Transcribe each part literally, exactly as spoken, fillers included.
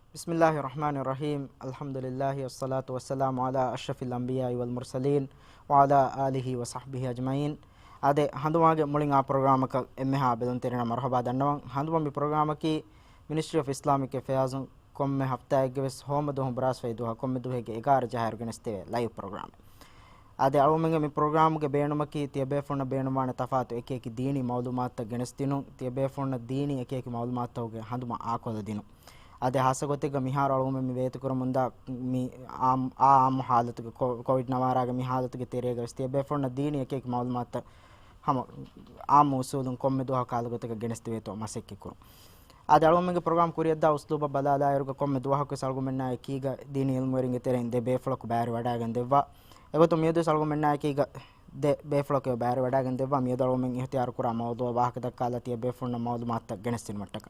بسم الله الرحمن الرحيم. الحمد لله والصلاة والسلام على أشرف الأنبياء والمرسلين وعلى آله وصحبه أجمعين. އާދެ، ހަނދުމާގެ މުޅިން އާ ޕްރޮގްރާމަކަށް އެންމެހާ ބެލުންތެރިންނަށް މަރުޙަބާ ދަންނަވަން. ހަނދުމަ މި ޕްރޮގްރާމަކީ މިނިސްޓްރީ އޮފް އިސްލާމިކް އެފެއާޒުން ކޮންމެ ހަފްތާއެއްގެ ވެސް ހޯމަ ދުވަހު ބުރާސްފައި ދުވަހަށް ކޮންމެ ދުވަހެއްގެ އެގާރަ ޖަހާއިރު ގެނެސްދެވޭ ލައިވް ޕްރޮގްރާމެއް. އާދެ، އަޅުގަނޑުމެންގެ މި ޕްރޮގްރާމުގެ ބޭނުމަކީ ތިޔަބޭފުޅުންނަށް ބޭނުންވާނެ ތަފާތު އެކިއެކި ދީނީ މައުލޫމާތުތައް ގެނެސްދިނުން، ތިޔަބޭފުޅުންނަށް ދީނީ އެކިއެކި މައުލޫމާތުތަކުގެ ހަނދުމަ އާކޮށްލަދިނުން. އާދެ، ހާއްސަ ގޮތެއްގަ މިހާރު އަޅުގަނޑުމެން މި ވޭތުކުރަމުންދާ މި އާ، އާ އާއްމު ޙާލަތުގެ ކޮ-، ކޮވިޑް ނަވާރާގެ މި ޙާލަތުގެ ތެރޭގަ ވެސް ތިޔަބޭފުޅުންނަށް ދީނީ އެކިއެކި މައުލޫމާތުތައް ހަމަ އާއްމު އުސޫލުން ކޮންމެ ދުވަހަކު ކާލަގޮތަކަށް ގެނެސްދެވޭތޯ މަސައްކަތްކުރުން. އާދެ، އަޅުގަނޑުމެންގެ ޕްރޮގްރާމް ކުރިއަށްދާ އުސްލޫބަށް ބަލާލާއިރުގަ ކޮންމެ ދުވަހަކުވެސް އަޅުގަނޑުމެންނާ އެކީގަ ދީނީ ޢިލްމުވެރިންގެ ތެރެއިން ދެ ބޭފުޅަކު ބައިވެރިވަޑައިގެން ދެއްވާ. އެގޮތުން މިއަދުވެސް އަޅުގަނޑުމެންނާ އެކީގަ ދެ ބޭފުޅަކު ބައިވެރިވަޑައިގެން ދެއްވާ. މިއަދު އަޅުގަނޑުމެން އިހްތިޔާރުކުރާ މައުޟޫޢަށް ވާހަކަ ދައްކާލާ ތިޔަބޭފުޅުންނަށް މައުލޫމާތުތައް ގެނެސްދިނުމަށްޓަކާ.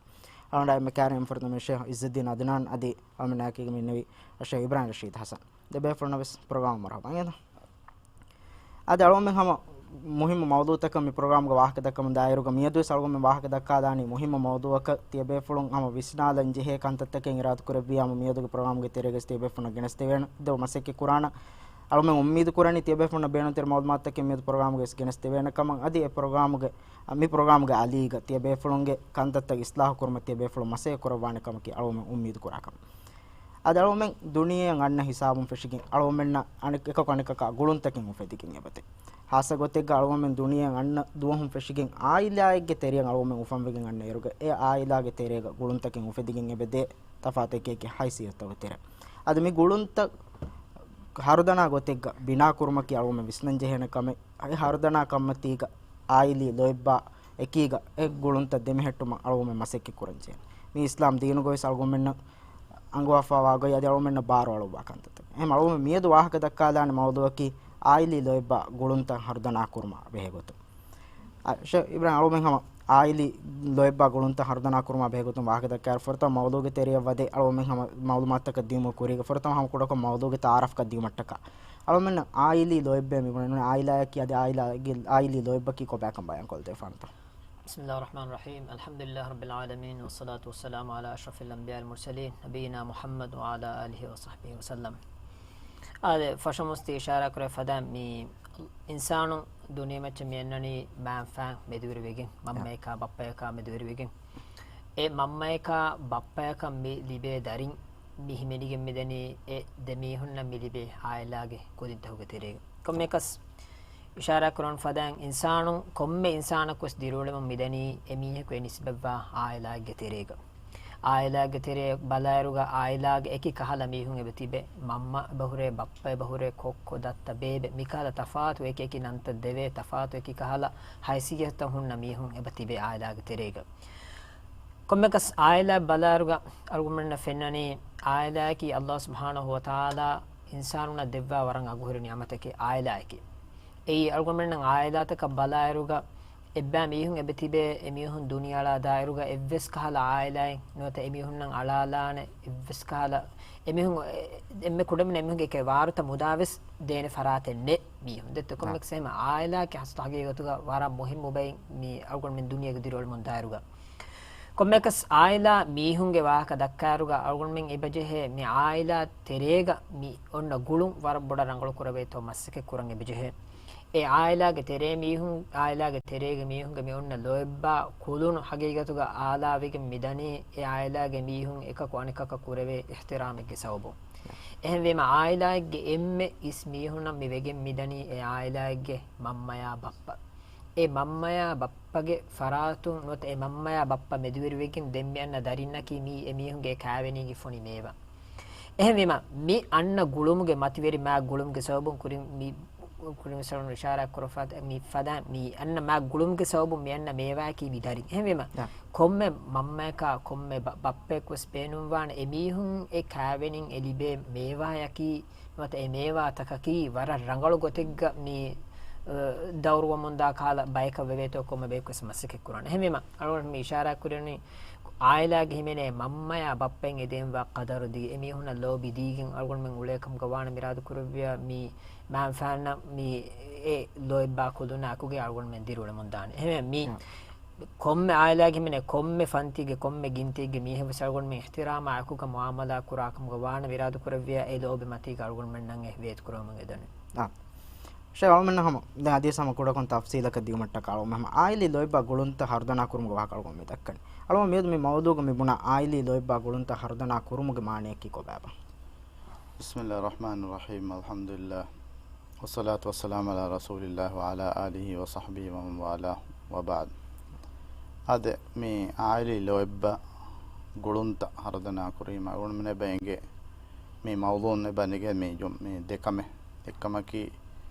އަޅުގަނޑާ އެންމެ ކައިރިން އެންމެ ފުރަތަމަ ޝޭޚް ޢިއްޒުއްދީން ޢަދްނާން އަދި އަޅުގަނޑުމެންނާ އެކީގަ މި އިންނެވި ޝޭޚް އިބްރާހިމް ރަޝީދު ޙަސަން. ދެ ބޭފުޅުންނަށް ވެސް ޕްރޮގްރާމަށް މަރުޙަބާ. އާދެ، އަޅުގަނޑުމެން ހަމަ މުހިއްމު މައުޟޫޢުތަކަށް މި ޕްރޮގްރާމްގެ ވާހަކަ ދައްކަމުން ދާއިރުގަ މިއަދުވެސް އަޅުގަނޑުމެން ވާހަކަ ދައްކާލާނީ މުހިއްމު މައުޟޫޢަކަށް. ތިޔަބޭފުޅުން ހަމަ ވިސްނާލަން ޖެހޭ ކަންތައްތަކެއް އިރާދަކުރެއްވިއްޔާމު މިއަދުގެ ޕްރޮގްރާމްގެ ތެރޭގަ ތިޔަބޭފުޅުންނަށް ގެނެސްދެވޭނެ ދެއްވުމަށް މަސައްކަތް ކުރާނަން. އަޅުގަނޑުމެން އުއްމީދު ކުރަނީ ތިޔަބޭފުޅުންނަށް ބޭނުންތެރި މައުލޫމާތުތަކެއް މިއަދު ޕްރޮގްރާމްގައި ވެސް ގެނެސްދެވޭނެ ކަމަށް. އަދި އެ ޕްރޮގްރާމްގެ، މި ޕްރޮގްރާމްގެ އަލީގަ ތިޔަބޭފުޅުންގެ ކަންތައްތައް އިސްލާހު ކުރުމަށް ތިޔަބޭފުޅުން މަސައްކަތް ކުރައްވާނެ ކަމަކީ އަޅުގަނޑުމެން އުއްމީދު ކުރާ ކަމަށް. އަދި އަޅުގަނޑުމެން ދުނިޔެއަށް އަންނަ ހިސާބުން ފެށިގެން އަޅުގަނޑުމެންނަށް އަނެއް އެކަކު އަނެކަކާ ގުޅުންތަކެއް އުފެދިގެން އެބަދޭ. ހާއްސަ ގޮތެއްގަ އަޅުގަނޑުމެން ދުނިޔެއަށް އަންނަ ދުވަހުން ފެށިގެން އާއިލާއެއްގެ ތެރެއަށް އަޅުގަނޑުމެން އުފަންވެގެން އަންނަ އިރުގަ އެ އާއިލާގެ ތެރޭގަ ގުޅުންތަކެއް އުފެދިގެން އެބަދޭ ތަފާތު އެކި އެކި ހައިސިއްޔަތުތަކުގެ ތެރެއަށް. އަދި މި ގުޅުންތައް ހަރުދަނާ ގޮތެއްގަ ބިނާ ކުރުމަކީ އަޅުގަނޑުމެން ވިސްނަން ޖެހޭނެ ކަމެއް. އެ ހަރުދަނާ ކަންމަތީގަ އާއިލީ ލޯތްބާ އެކީގަ އެ ގުޅުންތައް ދެމެހެއްޓުމަށް އަޅުގަނޑުމެން މަސައްކަތް ކުރަން ޖެހޭނެ. މި އިސްލާމް ދީނުގަވެސް އަޅުގަނޑުމެންނަށް އަންގަވާފަވާ ގޮތް އަދި އަޅުގަނޑުމެންނަށް ބާރުއަޅުއްވާ ކަންތައްތައް. އެހެން އަޅުގަނޑު މިއަދު ވާހަކަ ދައްކާލާނެ މައުޟޫޢަކީ އާއިލީ ލޯތްބާ ގުޅުންތައް ހަރުދަނާ ކުރުމާ ބެހޭ ގޮތުން. އަ، ޝޭޚް އިބްރާހިމް އަޅުގަނޑުމެން ހަމަ އާއިލީ ލޯތްބާ ގުޅުންތައް ހަރުދަނާ ކުރުމާ ބެހޭ ގޮތުން ވާހަކަ ދައްކާއިރު ފުރަތަމަ މައުޟޫޢުގެ ތެރެއަށް ވަދެ އަޅުގަނޑުމެން ހަމަ މައުލޫމާތުތަކަށް ދިއުމުގެ ކުރީގަ ފުރަތަމަ ހަމަ ކުޑަކޮށް މައުޟޫޢުގެ ތަޢާރަފްކަން ދިއުމަށްޓަކާ. އަޅުގަނޑުމެންނަށް އާއިލީ ލޯތްބޭ މި ބުނެ ނޫނީ އާއިލާއަކީ އަދި އާއިލާގެ، އާއިލީ ލޯތްބަކީ ކޮބާކަން ބަޔާންކޮށްދެވިފާނެތަ؟ بسم الله الرحمن الرحيم. الحمد لله رب العالمين، والصلاة والسلام على أشرف الأنبياء والمرسلين، نبينا محمد وعلى آله وصحبه وسلم. އާދެ، ފަށަމުސްތި އިޝާރާ ކުރެ ފަދަ މި އިންސާނު ދުނިޔެމައްޗަށް މި އަންނަނީ މާންފާން މެދުވެރިވެގެން، މަންމަޔަކާ ބައްޕަޔަކާ މެދުވެރިވެގެން. އެ މަންމަޔަކާ ބައްޕަޔަކަށް މި ލިބޭ ދަރިން މި ހިމެނިގެން މިދަނީ އެ ދެ މީހުންނަށް މި ލިބޭ އާއިލާގެ ކުދިންތަކުގެ ތެރޭގަ. ކޮންމެއަކަސް އިޝާރާ ކުރަން ފަދައިން އިންސާނު، ކޮންމެ އިންސާނަކުވެސް ދިރިއުޅެމުން މިދަނީ އެ މީހަކު އެ ނިސްބަތްވާ އާއިލާއެއްގެ ތެރޭގަ. އާއިލާގެ ތެރެއަށް ބަލާއިރުގަ އާއިލާގެ އެކި ކަހަލަ މީހުން އެބަ ތިބެ، މަންމަ އެބަ ހުރޭ، ބައްޕަ އެބަ ހުރޭ، ކޮއްކޮ، ދައްތަ، ބޭބެ، މިކަހަލަ ތަފާތު އެކި އެކި ނަންތައް ދެވޭ، ތަފާތު އެކި ކަހަލަ ހައިސިއްޔަތުތައް ހުންނަ މީހުން އެބަ ތިބޭ އާއިލާގެ ތެރޭގަ. ކޮންމެކަސް އާއިލާ ބަލާއިރުގަ އަޅުގަނޑުމެންނަށް ފެންނަނީ، އާއިލާއަކީ ﷲ ސުބްޙާނަހޫ ވަތަޢާލާ އިންސާނުންނަށް ދެއްވާ ވަރަށް އަގުހުރި ނިޢުމަތަކީ އާއިލާއަކީ. އެއީ އަޅުގަނޑުމެންނަށް އާއިލާތަކަށް ބަލާއިރުގަ އެއްބައި މީހުން އެބަ ތިބޭ، އެ މީހުން ދުނިޔެއަޅާ ދާއިރުގަ އެއްވެސް ކަހަލަ އާއިލާއެއް ނުވަތަ އެ މީހުންނަށް އަޅާލާނެ އެއްވެސް ކަހަލަ އެމީހުން، އެ، އެންމެ ކުޑަމިން އެމީހުންގެ އެކެއް ވާރުތަ މުދާވެސް ދޭނެ ފަރާތެއް ނެތް މީހުން. ދެއްތޯ؟ ކޮންމެކަސް އެހެން އާއިލާއަކީ ހަސްތު ހަގީގަތުގަ ވަރަށް މުހިއްމު ބައެއް މި އަޅުގަނޑުމެން ދުނިޔޭގަ ދިރިއުޅެމުން ދާއިރުގަ. ކޮންމެކަސް އާއިލާ މީހުންގެ ވާހަކަ ދައްކާއިރުގަ އަޅުގަނޑުމެން އެބަޖެހޭ މި އާއިލާ ތެރޭގަ މި އޮންނަ ގުޅުން ވަރަށް ބޮޑަށް ރަނގަޅު ކުރެވޭތޯ މަސައްކަތް ކުރަން އެބަޖެހޭ. އެ އާއިލާގެ ތެރޭ މީހުން، އާއިލާގެ ތެރޭގެ މީހުންގެ މި އޮންނަ ލޯތްބާ ކުލުނު ހަގީގަތުގަ އާލާވެގެން މިދަނީ އެ އާއިލާގެ މީހުން އެކަކު އަނެކަކަށް ކުރެވޭ އިޙްތިރާމެއްގެ ސަބަބުން. އެހެންވީމަ އާއިލާއެއްގެ އެންމެ އިސް މީހުންނަށް މި ވެގެން މިދަނީ އެ އާއިލާއެއްގެ މަންމަޔާ ބައްޕަ. އެ މަންމަޔާ ބައްޕަގެ ފަރާތުން ނުވަތަ އެ މަންމަޔާ ބައްޕަ މެދުވެރިވެގެން ދެން މި އަންނަ ދަރިންނަކީ މީ އެ މީހުންގެ ކާވެނީގެ ފޮނި މޭވާ. އެހެންވީމަ، މި އަންނަ ގުޅުމުގެ މަތިވެރި މާ ގުޅުމުގެ ސަބަބުން ކުރިން މި، ކުރިން މިސާލުން އިޝާރާތް ކުރައްވާ މި ފަދަ މި އަންނަ މާ ގުޅުމުގެ ސަބަބުން މި އަންނަ މޭވާއަކީ މި ދަރިން. އެހެންވީމަ، ކޮންމެ މަންމަޔަކާ ކޮންމެ ބަ-، ބައްޕައެކުވެސް ބޭނުންވާނެ އެ މީހުން އެ ކާވެނިން އެ ލިބޭ މޭވާއަކީ ނުވަތަ އެ މޭވާތަކަކީ ވަރަށް ރަނގަޅު ގޮތެއްގަ މި، އަ، ދައުރުވަމުންދާ ކަހަލަ ބަޔަކަށް ވެވޭތޯ ކޮންމެ ބަޔަކުވެސް މަސައްކަތް ކުރާނެ. އެހެންވީމަ، އަޅުގަނޑު މި އިޝާރާތް ކުރަނީ އާއިލާގެ ހިމެނޭ މަންމަޔާ ބައްޕައިން އެ ދޭންވާ ޤަދަރު ދީ، އެ މީހުންނަށް ލޯބި ދީގެން އަޅުގަނޑުމެން އުޅޭ ކަމުގަ ވާނެ މިރާދު ކުރެއްވިޔާ މި މާންފާންނަށް މި އެ ލޯތްބާ ކުލުނާ އެކުގައި އަޅުގަނޑުމެން ދިރިއުޅެމުން ދާނެ. އެހެންވެ މި ކޮންމެ އާއިލާގެ މިނެ ކޮންމެ ފަންތީގެ ކޮންމެ ގިންތީގެ މީހެއް ވެސް އަޅުގަނޑުމެން އިޙްތިރާމާ އެކުގަ މުއާމަލާ ކުރާ ކަމުގަ ވާނަމަ އިރާދަ ކުރެއްވިޔާ އެ ލޯބި މަތީގަ އަޅުގަނޑުމެންނަށް އެ ވޭތު ކުރަމުން އެދަނީ. ޝޭޚް އަޅުމެންނަށް ހަމަ ދެން އަދިވެސް ހަމަ ކުޑަކޮށް ތަފްސީލަކަށް ދިގުމަށްޓަކާ އަޅުމެން ހަމަ އާއިލީ ލޯތްބާ ގުޅުންތައް ހަރުދަނާ ކުރުމުގެ ވާހަކަ އަޅުގަނޑު މި ދައްކަނީ. އަޅުގަނޑު މިއަދު މި މައުޟޫގަ މި ބުނާ އާއިލީ ލޯތްބާ ގުޅުންތައް ހަރުދަނާ ކުރުމުގެ މާނަޔަކީ ކޮބާބާ؟ بسم الله الرحمن الرحيم. الحمد لله. والصلاة والسلام على رسول الله وعلى آله وصحبه ومن والاه وبعد. އާދެ، މި އާއިލީ ލޯތްބާ ގުޅުންތައް ހަރުދަނާ ކުރީމަ އަޅުގަނޑުމެން އެބަ އެނގޭ މި މައުޟޫން އެބަ ނެގޭ މި ޖުމް-، މި ދެ ކަމެއް. އެއްކަމަކީ،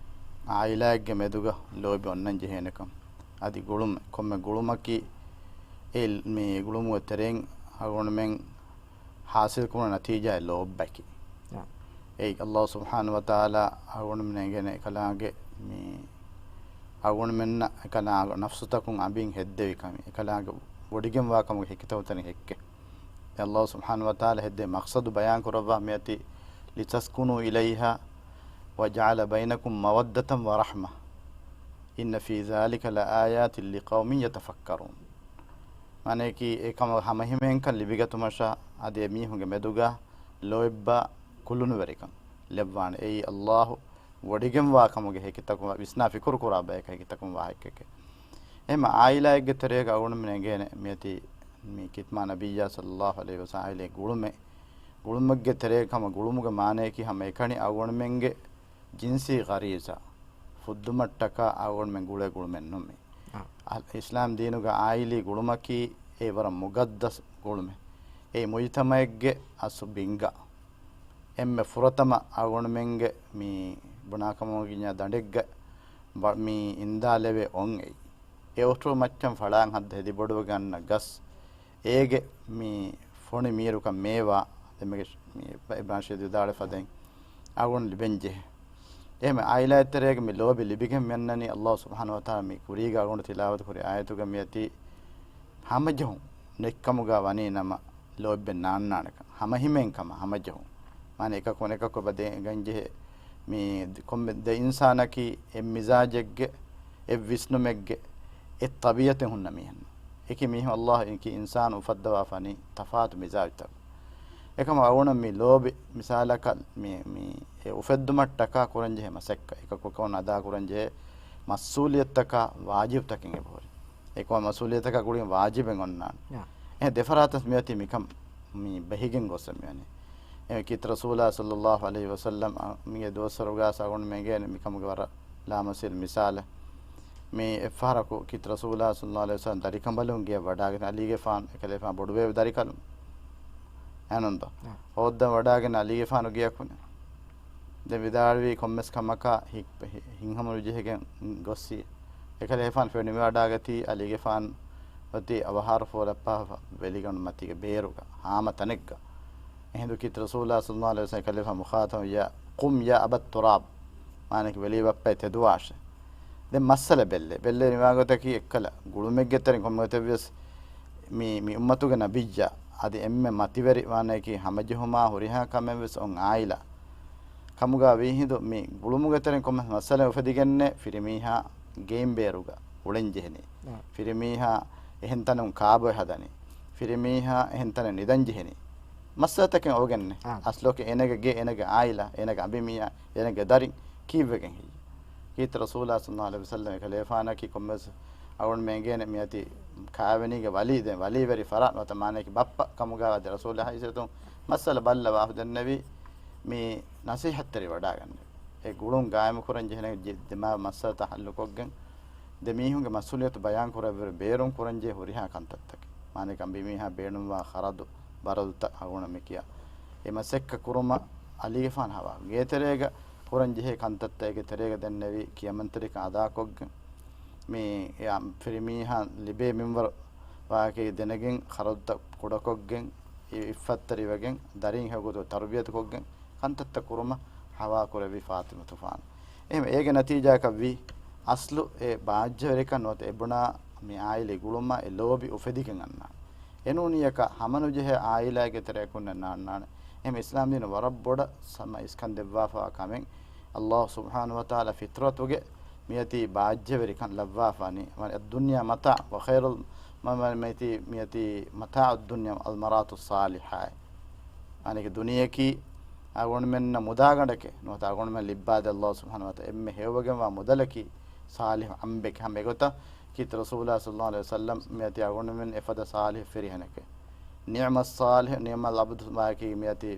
އާއިލާއެއްގެ މެދުގަ ލޯބި އޮންނަން ޖެހޭނެކަން. އަދި ގުޅުމެއް، ކޮންމެ ގުޅުމަކީ، އެ މި ގުޅުމުގެ ތެރެއިން އަޅުގަނޑުމެން ހާސިލްކުރާ ނަތީޖާއެއް ލޯތްބައަކީ. އާ. އެއީ، ﷲ ސުބްޙާނަހޫ ވަތަޢާލާ އަޅުގަނޑުމެން އެނގޭނެ އެކަލާނގެ މި އަޅުގަނޑުމެންނަށް އެކަލާނގެ ނަފްސުތަކުން އަނބިން ހެއްދެވި ކަމެއް، އެކަލާނގެ ވޮޑިގެންވާ ކަމުގެ ހެކިތަކުން ތަނެއް ހެއްކެ. ﷲ ސުބްޙާނަހޫ ވަތަޢާލާ ހެއްދޭ މަޤްޞަދު ބަޔާން ކުރައްވާ މިއޮތީ، لِتَسْكُنُوا إِلَيْهَا وَجَعَلَ بَيْنَكُم مَّوَدَّةً وَرَحْمَةً إِنَّ فِي ذَٰلِكَ لَآيَاتٍ لِقَوْمٍ يَتَفَكَّرُونَ. މާނަޔަކީ، އެކަމަށް ހަމަހިމޭންކަން ލިބިގަތުމަށާ އަދި އެމީހުންގެ މެދުގަ ލޯތްބާ ކުލުނުވެރިކަން ލެއްވާނެ. އެއީ ﷲ ވޮޑިގެންވާ ކަމުގެ ހެކިތަކުން ވިސްނާ ފިކުރު ކުރާ ބަޔަކަށް ހެކިތަކުން ވާ ހެއްކެކޭ. އެހެންމަ އާއިލާއެއްގެ ތެރޭގަ އަޅުގަނޑުމެން އެނގޭނެ މިއޮތީ މި ކިތްމާ ނަބިއްޔާ ޞައްލައްލާހު ޢަލައިހި ވަސައްލަމް އާއިލީ ގުޅުމެއް. ގުޅުމެއްގެ ތެރޭގަ ހަމަ ގުޅުމުގެ މާނަޔަކީ ހަމަ އެކަނި އަޅުގަނޑުމެންގެ ޖިންސީ ޣަރީޒާ ފުއްދުމަށްޓަކާ އަޅުގަނޑުމެން ގުޅޭ ގުޅުމެއް ނޫން މީ. އާ. އަ-، އިސްލާމް ދީނުގަ އާއިލީ ގުޅުމަކީ އެ ވަރަށް މުގައްދަސް ގުޅުމެއް. އެ މުޖްތަމަޢެއްގެ އަސްލު ބިންގާ އެންމެ ފުރަތަމަ އަޅުގަނޑުމެންގެ މި ބުނާކަމުގެ ދަނޑެއްގަ ބަ-، މި އިންދާލެވޭ އޮން އެއީ. އެ އޮށޯ މައްޗަށް ފަޅާން ހައްދަ ހެދިބޮޑުވެގަންނަ ގަސް، އޭގެ މި ފޮނި މީރުކަން މޭވާ، ދެންމެގެ މި އިބްރާހިމް ޝީޚް ވިދާޅުވި ފަދައިން އަޅުގަނޑު ލިބެންޖެހޭ. އެހެން އާއިލާއެއް ތެރޭގަ މި ލޯބި ލިބިގެން މިއަންނަނީ ﷲ ސުބްޙާނަހޫ ވަތަޢާލާ މި ކުރީގަ އަޅުގަނޑު ތިލާވަތު ކުރި އާޔަތުގަ މިއޮތީ ހަމަޖެހުން ނެތްކަމުގަ ވަނީ ނަމަ ލޯތްބެއް ނާންނާނެކަން، ހަމަހިމޭން ކަމަށް ހަމަޖެހުން. މާނަ އެކަކު އަނެކަކު އެބަ ދޭ-، ގަންޖެހޭ މި ކޮންމެ ދެ އިންސާނަކީ އެއް މިޒާޖެއްގެ، އެއް ވިސްނުމެއްގެ، އެއް ޠަބީޢަތެއް ހުންނަ މީހެއްނު. އެކި މީހުން ﷲ އެކި އިންސާނު އުފައްދަވާފަނީ ތަފާތު މިޒާޖުތައް. އެކަމަ އަޅުގަނޑު މި ލޯބި މިސާލަކަށް މި، މި އެ އުފެއްދުމަށްޓަކާ ކުރަންޖެހޭ މަސައްކަތް އެކަކު އެކަކުން އަދާކުރަންޖެހޭ މަސްއޫލިއްޔަތުތަކާ ވާޖިބުތަކެއް އެބަހުރި. އެކަމަ މަސްއޫލިއްޔަތަކާ ގުޅިގެން ވާޖިބެއް އޮންނާނެ. އެ ދެފަރާތަށް މިއޮތީ މިކަން މި ބެހިގެން ގޮސް މިވަނީ. އެ ކީރިތި ރަސޫލާ ޞައްލައްލާހު ޢަލައިހި ވަސައްލަމް މީގެ ދުވަސްވަރުގަ އަޅުގަނޑު އެނގޭނެ މިކަމުގެ ވަރަށް ލާމަސީލު މިސާލެއް. މި އެއްފަހަރަކު ކީރިތި ރަސޫލާ ޞައްލައްލާހު ޢަލައިހި ވަސައްލަމް ދަރިކަނބަލުން ގެޔަށް ވަޑާގެން އަލީގެފާނު އެކަލޭފާނު ބޮޑުވެ ދަރިކަލުން. އެހެންނުންތޯ؟ އާ. ހޯއްދަން ވަޑާގެން އަލީގެފާނު ގެޔަކުން ދެން ވިދާޅުވީ ކޮންމެސް ކަމަކާ ހި-، ހި-، ހިތްހަމަނުޖެހިގެން ގޮއްސި. އެކަލޭފާނު ފެނިވަޑާގަތީ އަލީގެފާނު އޮތީ އަވަހާރަ ފޯރައްޕާފަ ވެލިގަނޑު މަތީގެ ބޭރުގަ ހާމަ ތަނެއްގަ. އެހިނދު ކީރިތި ރަސޫލާ ޞައްލައްލާހު ޢަލައިހި ވަސައްލަމް އެކަލޭފާނު މުޚާޠަބު ވިއްޔާ، "قُمْ يَا أَبَا التُّرَابِ." މާނައަކީ ވެލިބައްޕައޭ ތެދުވާށޭ. ދެން މައްސަލަ ބެއްލޭ. ބެއްލޭ ނިވާގޮތަކީ އެއްކަލަ ގުޅުމެއްގެ ތެރެއިން ކޮންމެ ގޮތެއްވިޔަސް މި، މި އުއްމަތުގެ ނަބިއްޔާ އަދި އެންމެ މަތިވެރި ވާނައަކީ ހަމަޖެހުމާ ހުރިހާ ކަމެއްވެސް އޮން އާއިލާ. ކަމުގަ ވީހިނދު މި ގުޅުމުގެ ތެރެއިން ކޮންމެ މައްސަލައެއް އުފެދިގެންނޭ ފިރިމީހާ ގެއިން ބޭރުގަ އުޅެން ޖެހެނީ. އާ. ފިރިމީހާ އެހެން ތަނުން ކާބޮއެ ހަދަނީ. ފިރިމީހާ އެހެން ތަނެއް ނިދަން ޖެހެނީ. މައްސަލަތަކެއް އޮވެގެންނޭ. އާ. އަސްލުގަ އޭނަގެ ގެ، އޭނަގެ އާއިލާ، އޭނަގެ އަނބިމީހާ، އޭނަގެ ދަރިން ކީއްވެގެން ހެއްޔޭ؟ ކީރިތި ރަސޫލާ ޞައްލައްލާހު ޢަލައިހި ވަސައްލަމް އެކަލޭފާނަކީ ކޮންމެސް އަޅުގަނޑުމެން އެނގޭނެ މިއޮތީ ކާވެނީގެ ވަލީ، ދެން ވަލީވެރި ފަރާން ވަތަ މާނައަކީ ބައްޕަ ކަމުގަ އަދި ރަސޫލާ ހައިސިއްޔަތުން މައްސަލަ ބައްލަވާ ދެންނެވި މި ނަސީޙަތްތެރި ވަޑާގަންނެވި. އެ ގުޅުން ގާއިމުކުރަން ޖެހެނީ ދިމާވި މައްސަލަތައް ހައްލުކޮށްގެން، ދެ މީހުންގެ މަސްއޫލިއްޔަތު ބަޔާން ކުރެއްވިއިރު ބޭރުން ކުރަންޖެހޭ ހުރިހާ ކަންތައްތަކެއް. މާނައަކީ އަނބިމީހާ ބޭނުންވާ ޚަރަދު، ބަރަދުތައް އަޅުގަނޑަށް މިކިޔާ. އެ މަސައްކަތް ކުރުމަށް އަލީގެފާނު ހަވާ. ގޭތެރޭގަ ކުރަންޖެހޭ ކަންތައްތައް އޭގެ ތެރޭގަ ދެންނެވި ކިޔަމަންތެރިކަން އަދާކޮށްގެން، މި އެ ފިރިމީހާ ލިބޭ މިންވަރު ވާހަކައެއް ދެނެގެން، ޚަރަދުތައް ކުޑަކޮށްގެން، އި-، އިއްފަތްތެރިވެގެން، ދަރިން ހެޔޮގޮތުގަ ތަރުބިޔަތުކޮށްގެން، ކަންތައްތައް ކުރުމަށް ހަވާކުރެއްވީ ފާތިމަތު ފާނު. އެހެން އޭގެ ނަތީޖާއަކަށްވީ، އަސްލު އެ ބާއްޖަވެރިކަން ނުވަތަ އެ ބުނާ މި އާއިލީ ގުޅުމާ އެ ލޯބި އުފެދިގެން އަންނާނެ. އެނޫނީއަކަށް ހަމަނުޖެހޭ އާއިލާގެ ތެރެއަކުންނެއް ނާންނާނެ. އެހެން އިސްލާމްދީނު ވަރަށް ބޮޑަށް ސަމަ އިސްކަން ދެއްވާފަވާ ކަމެއް. ﷲ ސުބްޙާނަހޫ ވަތަޢާލާ ފިޠްރަތުގެ މިއޮތީ ބާއްޖަވެރިކަން ލައްވާފާނީ. މަ-، އައްދުންޔާ މަތާ ވަ ޚައިރުލް މަ-، މަ-، މައިތީ މިއޮތީ މަތާ އައްދުންޔާ އަލްމަރާތު ޞާލިޙާ. މާނައަކީ ދުނިޔެއަކީ އަޅުގަނޑުމެންނަށް މުދާގަނޑެކޭ ނުވަތަ އަޅުގަނޑުމެން ލިއްބާދޭ އައްލާހު ސުބްޙާނަހު ވަތަޢާލާ އެންމެ ހެޔޮވެގެންވާ މުދަލަކީ ޞާލިޙު އަނބެކޭ. ހަމަ އެގޮތަށް ކީރިތި ރަސޫލާ ޞައްލައްލާހު ޢަލައިހި ވަސައްލަމް މިއޮތީ އަޅުގަނޑުމެން އެފަދަ ޞާލިޙު ފިރިހެނެކޭ. ނިޢުމައް ޞާލިޙު، ނިޢުމަލް ޢަބްދު މާނައަކީ މިއޮތީ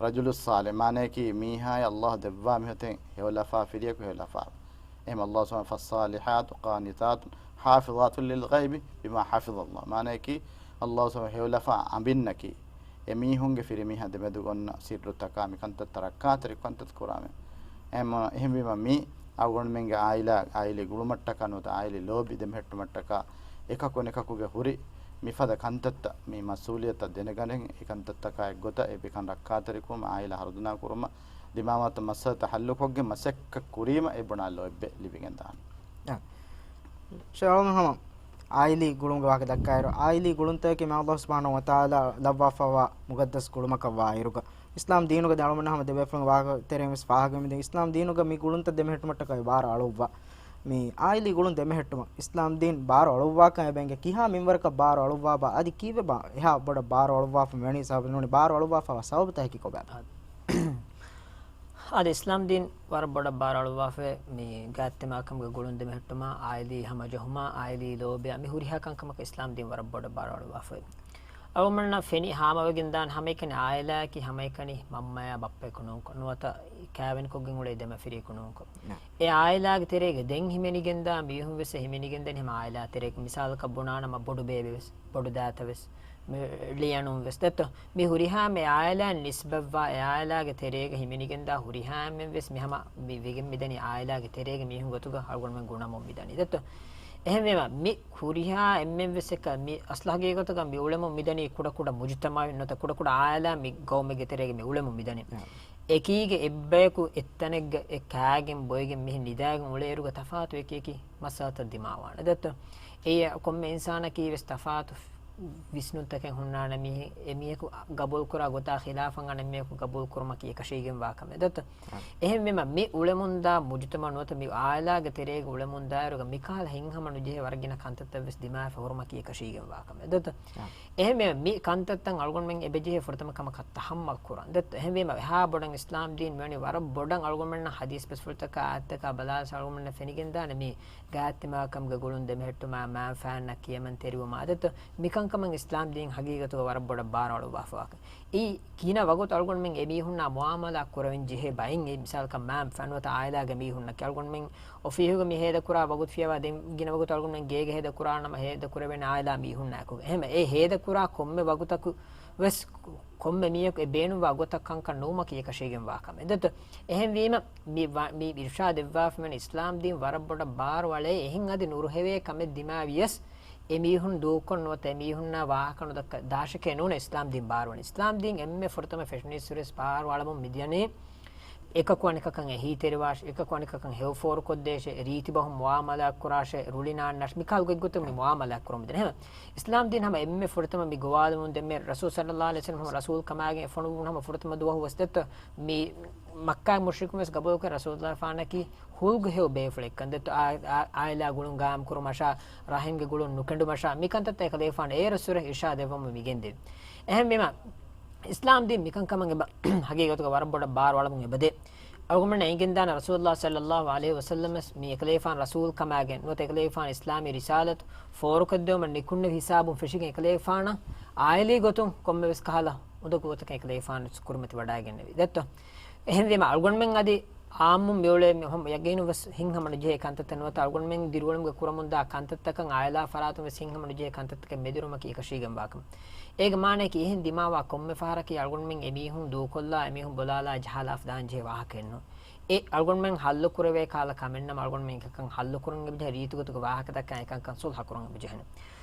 ރަޖުލުއް ޞާލިޙު. މާނައަކީ މީހާޔަށް އައްލާހު ދެއްވާ މިހޮތެއް ހެޔޮލަފާ ފިރިޔަކު ހެޔޮލަފާ. އެހެން އައްލާހު ސުބްޙާނަހު ފައްޞާލިޙާތު ޤާނިތާތު ޙާފިޡާތު ލިލްޣައިބި ބިމާ ޙަފިޡައްލާހު. މާނައަކީ އައްލާހު ސުބްޙާނަހު ހެޔޮލަފާ އަނބިންނަކީ އެމީހުންގެ ފިރިމީހާ ދެމެދުގަ އޮންނަ ސިއްރުތަކާ މިކަންތައްތައް ރައްކާތެރި ކަންތައް ކުރާމެ. އެހެން، އެހެންވީމަ މީ އަޅުގަނޑުމެންގެ އާއިލާ، އާއިލީ ގުޅުމަށްޓަކާ ނުވަތަ އާއިލީ ލޯބި ދެމެހެއްޓުމަށްޓަކާ އެކަކު އަނެކަކުގެ ހުރި މިފަދަ ކަންތައްތައް މި މަސްއޫލިއްޔަތަށް ދެނެގަނެ އެ ކަންތައްތަކާ އެއްގޮތަށް އެ ކަން ރައްކާތެރިކުރުމަށް އާއިލާ ހަރުދަނާ ކުރުމަށް ދިމާވާތަ މައްސަލަތައް ހައްލުކޮށްގެން މަސައްކަތް ކުރީމަ އެ ބުނާ ލޯތްބެއް ލިބިގެންދާނެ. ޝާލް ހަމަ އާއިލީ ގުޅުމުގެ ވާހަކަ ދައްކާއިރު، އާއިލީ ގުޅުންތަކަކީ މާ އައްލާހު ސުބްޙާނަހު ވަތަޢާލާ ލައްވާފައިވާ މުޤައްދަސް ގުޅުމަކަށް ވާއިރުގަ، އިސްލާމް ދީނުގަ ދެން އަޅުގަނޑުމެންނަށް ހަމަ ދެބޭފުޅުންގެ ވާހަކަ ތެރެއިން ވެސް ފާހަގަވެމިދިން، އިސްލާމް ދީނުގަ މި ގުޅުންތައް ދެމެހެއްޓުމަށްޓަކައި ބާރު އަޅުއްވާ. މި އާއިލީ ގުޅުން ދެމެހެއްޓުމަށް އިސްލާމް ދީން ބާރު އަޅުއްވާކަން އެބަ އެނގޭ. ކިހާ މިންވަރަކަށް ބާރު އަޅުއްވާބާ؟ އަދި ކީއްވެބާ އެހާ ބޮޑަށް ބާރު އަޅުއްވާފަ މިވަނީ؟ ސަބަބު ނޫނީ ބާރު އަޅުއްވާފައިވާ ސަބަބުތަކަކީ ކޮބާބާ؟ އަދި އިސްލާމް ދީން ވަރަށް ބޮޑަށް ބާރު އަޅުއްވާފައި މި ގާތްތިމާކަމުގެ ގުޅުން ދެމެހެއްޓުމާ، އާއިލީ ހަމަޖެހުމާ، އާއިލީ ލޯބިޔާ، މި ހުރިހާ ކަންކަމަކަށް އިސްލާމް ދީން ވަރަށް ބޮޑަށް ބާރު އަޅުއްވާފައި. އަޅުގަނޑުމެންނަށް ފެނި ހާމަވެގެން ދާން ހަމައެކަނި އާއިލާއަކީ ހަމައެކަނި މަންމަޔާ ބައްޕަޔަކު ނޫންކޮށް، ނުވަތަ ކާވެނިކޮށްގެން އުޅޭ ދެމަފިރިޔަކު ނޫންކޮށް. ނަ. އެ އާއިލާގެ ތެރޭގަ ދެން ހިމެނިގެންދާ މީހުން ވެސް އެ ހިމެނިގެންދަނީ ހަމަ އާއިލާ ތެރޭގަ. މިސާލަކަށް ބުނާނަމަ ބޮޑު ބޭބެ ވެސް، ބޮޑު ދާތަ ވެސް، މި ޅިޔަނުން ވެސް ދެއްތޯ. މި ހުރިހާ މި އާއިލާއިން ނިސްބަތްވާ އެ އާއިލާގެ ތެރޭގަ ހިމެނިގެންދާ ހުރިހާ އެންމެން ވެސް މި ހަމަ މި ވެގެން މިދަނީ އާއިލާގެ ތެރޭގަ މީހުން ގޮތުގަ އަޅުގަނޑުމެން ގުނަމުން މިދަނީ ދެއްތޯ. އެހެންވީމަ މި ހުރިހާ އެންމެން ވެސް އެކަ މި އަސްލު ހަގީގަތުގަ މި އުޅެމުން މިދަނީ ކުޑަކުޑަ މުޖުތަމަޢެއް ނުވަތަ ކުޑަކުޑަ އާއިލާ މި ގައުމެއްގެ ތެރޭގަ މި އުޅެމުން މިދަނީ. އެކީގެ އެއްބަޔަކު އެއްތަނެއްގަ އެ ކާގެން ބޮއެގެން މިހެން ނިދާގެން އުޅޭއިރުގަ ތަފާތު އެކި އެކި މައްސަލަތައް ދިމާވާނެ ދެއްތޯ. އެ ކޮންމެ އިންސާނަކީ ވެސް ތަފާތު ވިސްނުންތަކެއް ހުންނާނެ މީހެއް، އެ މީހަކު ގަބޫލުކުރާ ގޮތާ ޚިލާފަށް އަނެއް މީހަކު ގަބޫލުކުރުމަކީ އެކަށީގެންވާ ކަމެއް ދެއްތޯ. އެހެންވީމަ މި އުޅެމުންދާ މުޖުތަމަޢު ނުވަތަ މި އާއިލާގެ ތެރޭގަ އުޅެމުންދާއިރުގަ މިކަހަލަ ހިތްހަމަނުޖެހޭ ވަރަށް ގިނަ ކަންތައްތައް ވެސް ދިމާވެފަ ހުރުމަކީ އެކަށީގެންވާ ކަމެއް ދެއްތޯ. އެހެންވީމަ މި ކަންތައްތައް އަޅުގަނޑުމެން އެބަޖެހޭ ފުރަތަމަ ކަމަކަށް ތަޙައްމަލް ކުރަން ދެއްތޯ. އެހެންވީމަ އެހާ ބޮޑަށް އިސްލާމް ދީން މިވަނީ ވަރަށް ބޮޑަށް އަޅުގަނޑުމެންނަށް ޙަދީޘް ބަސްފުޅުތަކާ އާޔަތްތަކާ ބަލާލަސް އަޅުގަނޑުމެންނަށް ފެނިގެންދާނެ މި ގާތްތިމާކަމުގެ ގުޅުން ދެމެހެއްޓުމާ، މާން ފާންނަށް ކިޔަމަންތެރިވުމާ ދެއްތޯ. މިކަންކަމަށް އިސްލާމް ދީން ހަގީގަތުގަ ވަރަށް ބޮޑަށް ބާރު އަޅުއްވާފަވާކަން. އެއީ ގިނަ ވަގުތު އަޅުގަނޑުމެން އެމީހުންނާ މުޢާމަލާ ކުރެވެން ޖެހޭ ބައެއް އެއީ މިސާލަކަށް މާން ފާން ނުވަތަ އާއިލާގެ މީހުންނަކީ އަޅުގަނޑުމެން އޮފީހުގަ މި ހޭދަކުރާ ވަގުތު ފިޔަވާ ދެން ގިނަ ވަގުތު އަޅުގަނޑުމެން ގޭގަ ހޭދަކުރާނަމަ ހޭދަކުރެވޭނެ އާއިލާ މީހުންނާއެކު. އެހެން އެ ހޭދަކުރާ ކޮންމެ ވަގުތަކު ވެސް ކޮންމެ މީހަކު އެ ބޭނުންވާ ގޮތަށް ކަންކަން ނުވުމަކީ އެކަށީގެންވާ ކަމެއް ދެއްތޯ. އެހެންވީމަ މި ވަ-، މި އިރުޝާދު ދެއްވާފަ މިވަނީ އިސްލާމް ދީން ވަރަށް ބޮޑަށް ބާރު އަޅޭ އެހެން އަދި ނުރުހެވޭ ކަމެއް ދިމާވިޔަސް އެ މީހުން ދޫކޮށް ނުވަތަ އެ މީހުންނާ ވާހަކަ ނުދައްކަ ދާށެކޭ ނޫނޭ އިސްލާމް ދީން ބާރުވަނީ. އިސްލާމް ދީން އެންމެ ފުރަތަމަ ފެށުނީއްސުރެ ވެސް ބާރު އަޅަމުން މިދިޔަނީ އެކަކު އަނެކަކަށް އެހީތެރިވާށޭ، އެކަކު އަނެކަކަށް ހެޔޮފޯރުކޮށްދޭށޭ، ރީތިބަހުން މުޢާމަލާތްކުރާށޭ، ރުޅިނާންނާށޭ، މިކަހަލަ ގޮތްގޮތުން މި މުޢާމަލާތްކުރަމުން ދިޔަނީ. އެހެން އިސްލާމް ދީން ހަމަ އެންމެ ފުރަތަމަ މި ގޮވާލަމުން ދެންމެ ރަސޫލު ޞައްލައްލާހު ޢަލައިހި ވަސައްލަމް ހަމަ ރަސޫލު ކަމާގެން އެ ފޮނުވުނު ހަމަ ފުރަތަމަ ދުވަހު ވެސް ދެއްތޯ މި މައްކާ މުޝްރިކުން ވެސް ގަބޫލުކުރި ރަސޫލުއްލާހިފާނަކީ ހުލްގު ހެޔޮ ބޭފުޅެއްކަން ދެއްތޯ. އާ-، އާ-، އާއިލާ ގުޅުން ގާއިމް ކުރުމަށާ، ރަޙިމްގެ ގުޅުން ނުކެނޑުމަށާ، މިކަންތައްތައް އެކަލޭފާނު އޭރުއްސުރެ އިރުޝާދު ދެއްވަމުން މިގެންދެވި. އެހެންވީމަ، އިސްލާމް ދީން މިކަންކަމަށް އެބަ ހަގީގަތުގަ ވަރަށް ބޮޑަށް ބާރު އަޅަމުން އެބަދޭ. އަޅުގަނޑުމެންނަށް އެނގެންދާނެ ރަސޫލުއްލާހި ޞައްލައްލާހު ޢަލައިހި ވަސައްލަމަ ވެސް މި އެކަލޭފާނު ރަސޫލު ކަމާގެން ނުވަތަ އެކަލޭފާނު އިސްލާމީ ރިސާލަތު ފޯރުކޮށްދެވުމަށް ނިކުންނެވި ހިސާބުން ފެށިގެން އެކަލޭފާނަށް އާއިލީ ގޮތުން ކޮންމެވެސް ކަހަލަ އުނދަގޫ ގޮތަކަށް އެކަލޭފާނު ކުރިމަތިވަޑައިގެންނެވި ދެއްތޯ. އެހެންވީމަ އަޅުގަނޑުމެން އަދި ޢާއްމުން މިއުޅޭ މި ހަމަ ޔަގީނުން ވެސް ހިތްހަމަނުޖެހޭ ކަންތައްތައް ނުވަތަ އަޅުގަނޑުމެން ދިރިއުޅެމުގެ ކުރަމުންދާ ކަންތައްތަކަށް އާއިލާ ފަރާތުން ވެސް ހިތްހަމަނުޖެހޭ ކަންތައްތަކެއް މެދުވުމަކީ އެކަށީގެންވާ ކަމެއް. އޭގެ މާނައަކީ އެހެން ދިމާވާ ކޮންމެ ފަހަރަކީ އަޅުގަނޑުމެން އެމީހުން ދޫކޮށްލާ އެމީހުން ބޮލާލާ ޖަހާލާފަ ދާންޖެހޭ ވާހަކައެއްނޫން. އެ އަޅުގަނޑުމެން ހައްލުކުރެވޭ ކަހަލަ ކަމެއްނަމަ އަޅުގަނޑުމެން އެކަކަށް ހައްލުކުރަން އެބަޖެހޭ ރީތިގޮތުގެ ވާހަކަދައްކާ އެކަންކަން ޞުލްޙަކުރަން އެބަޖެހޭނެ.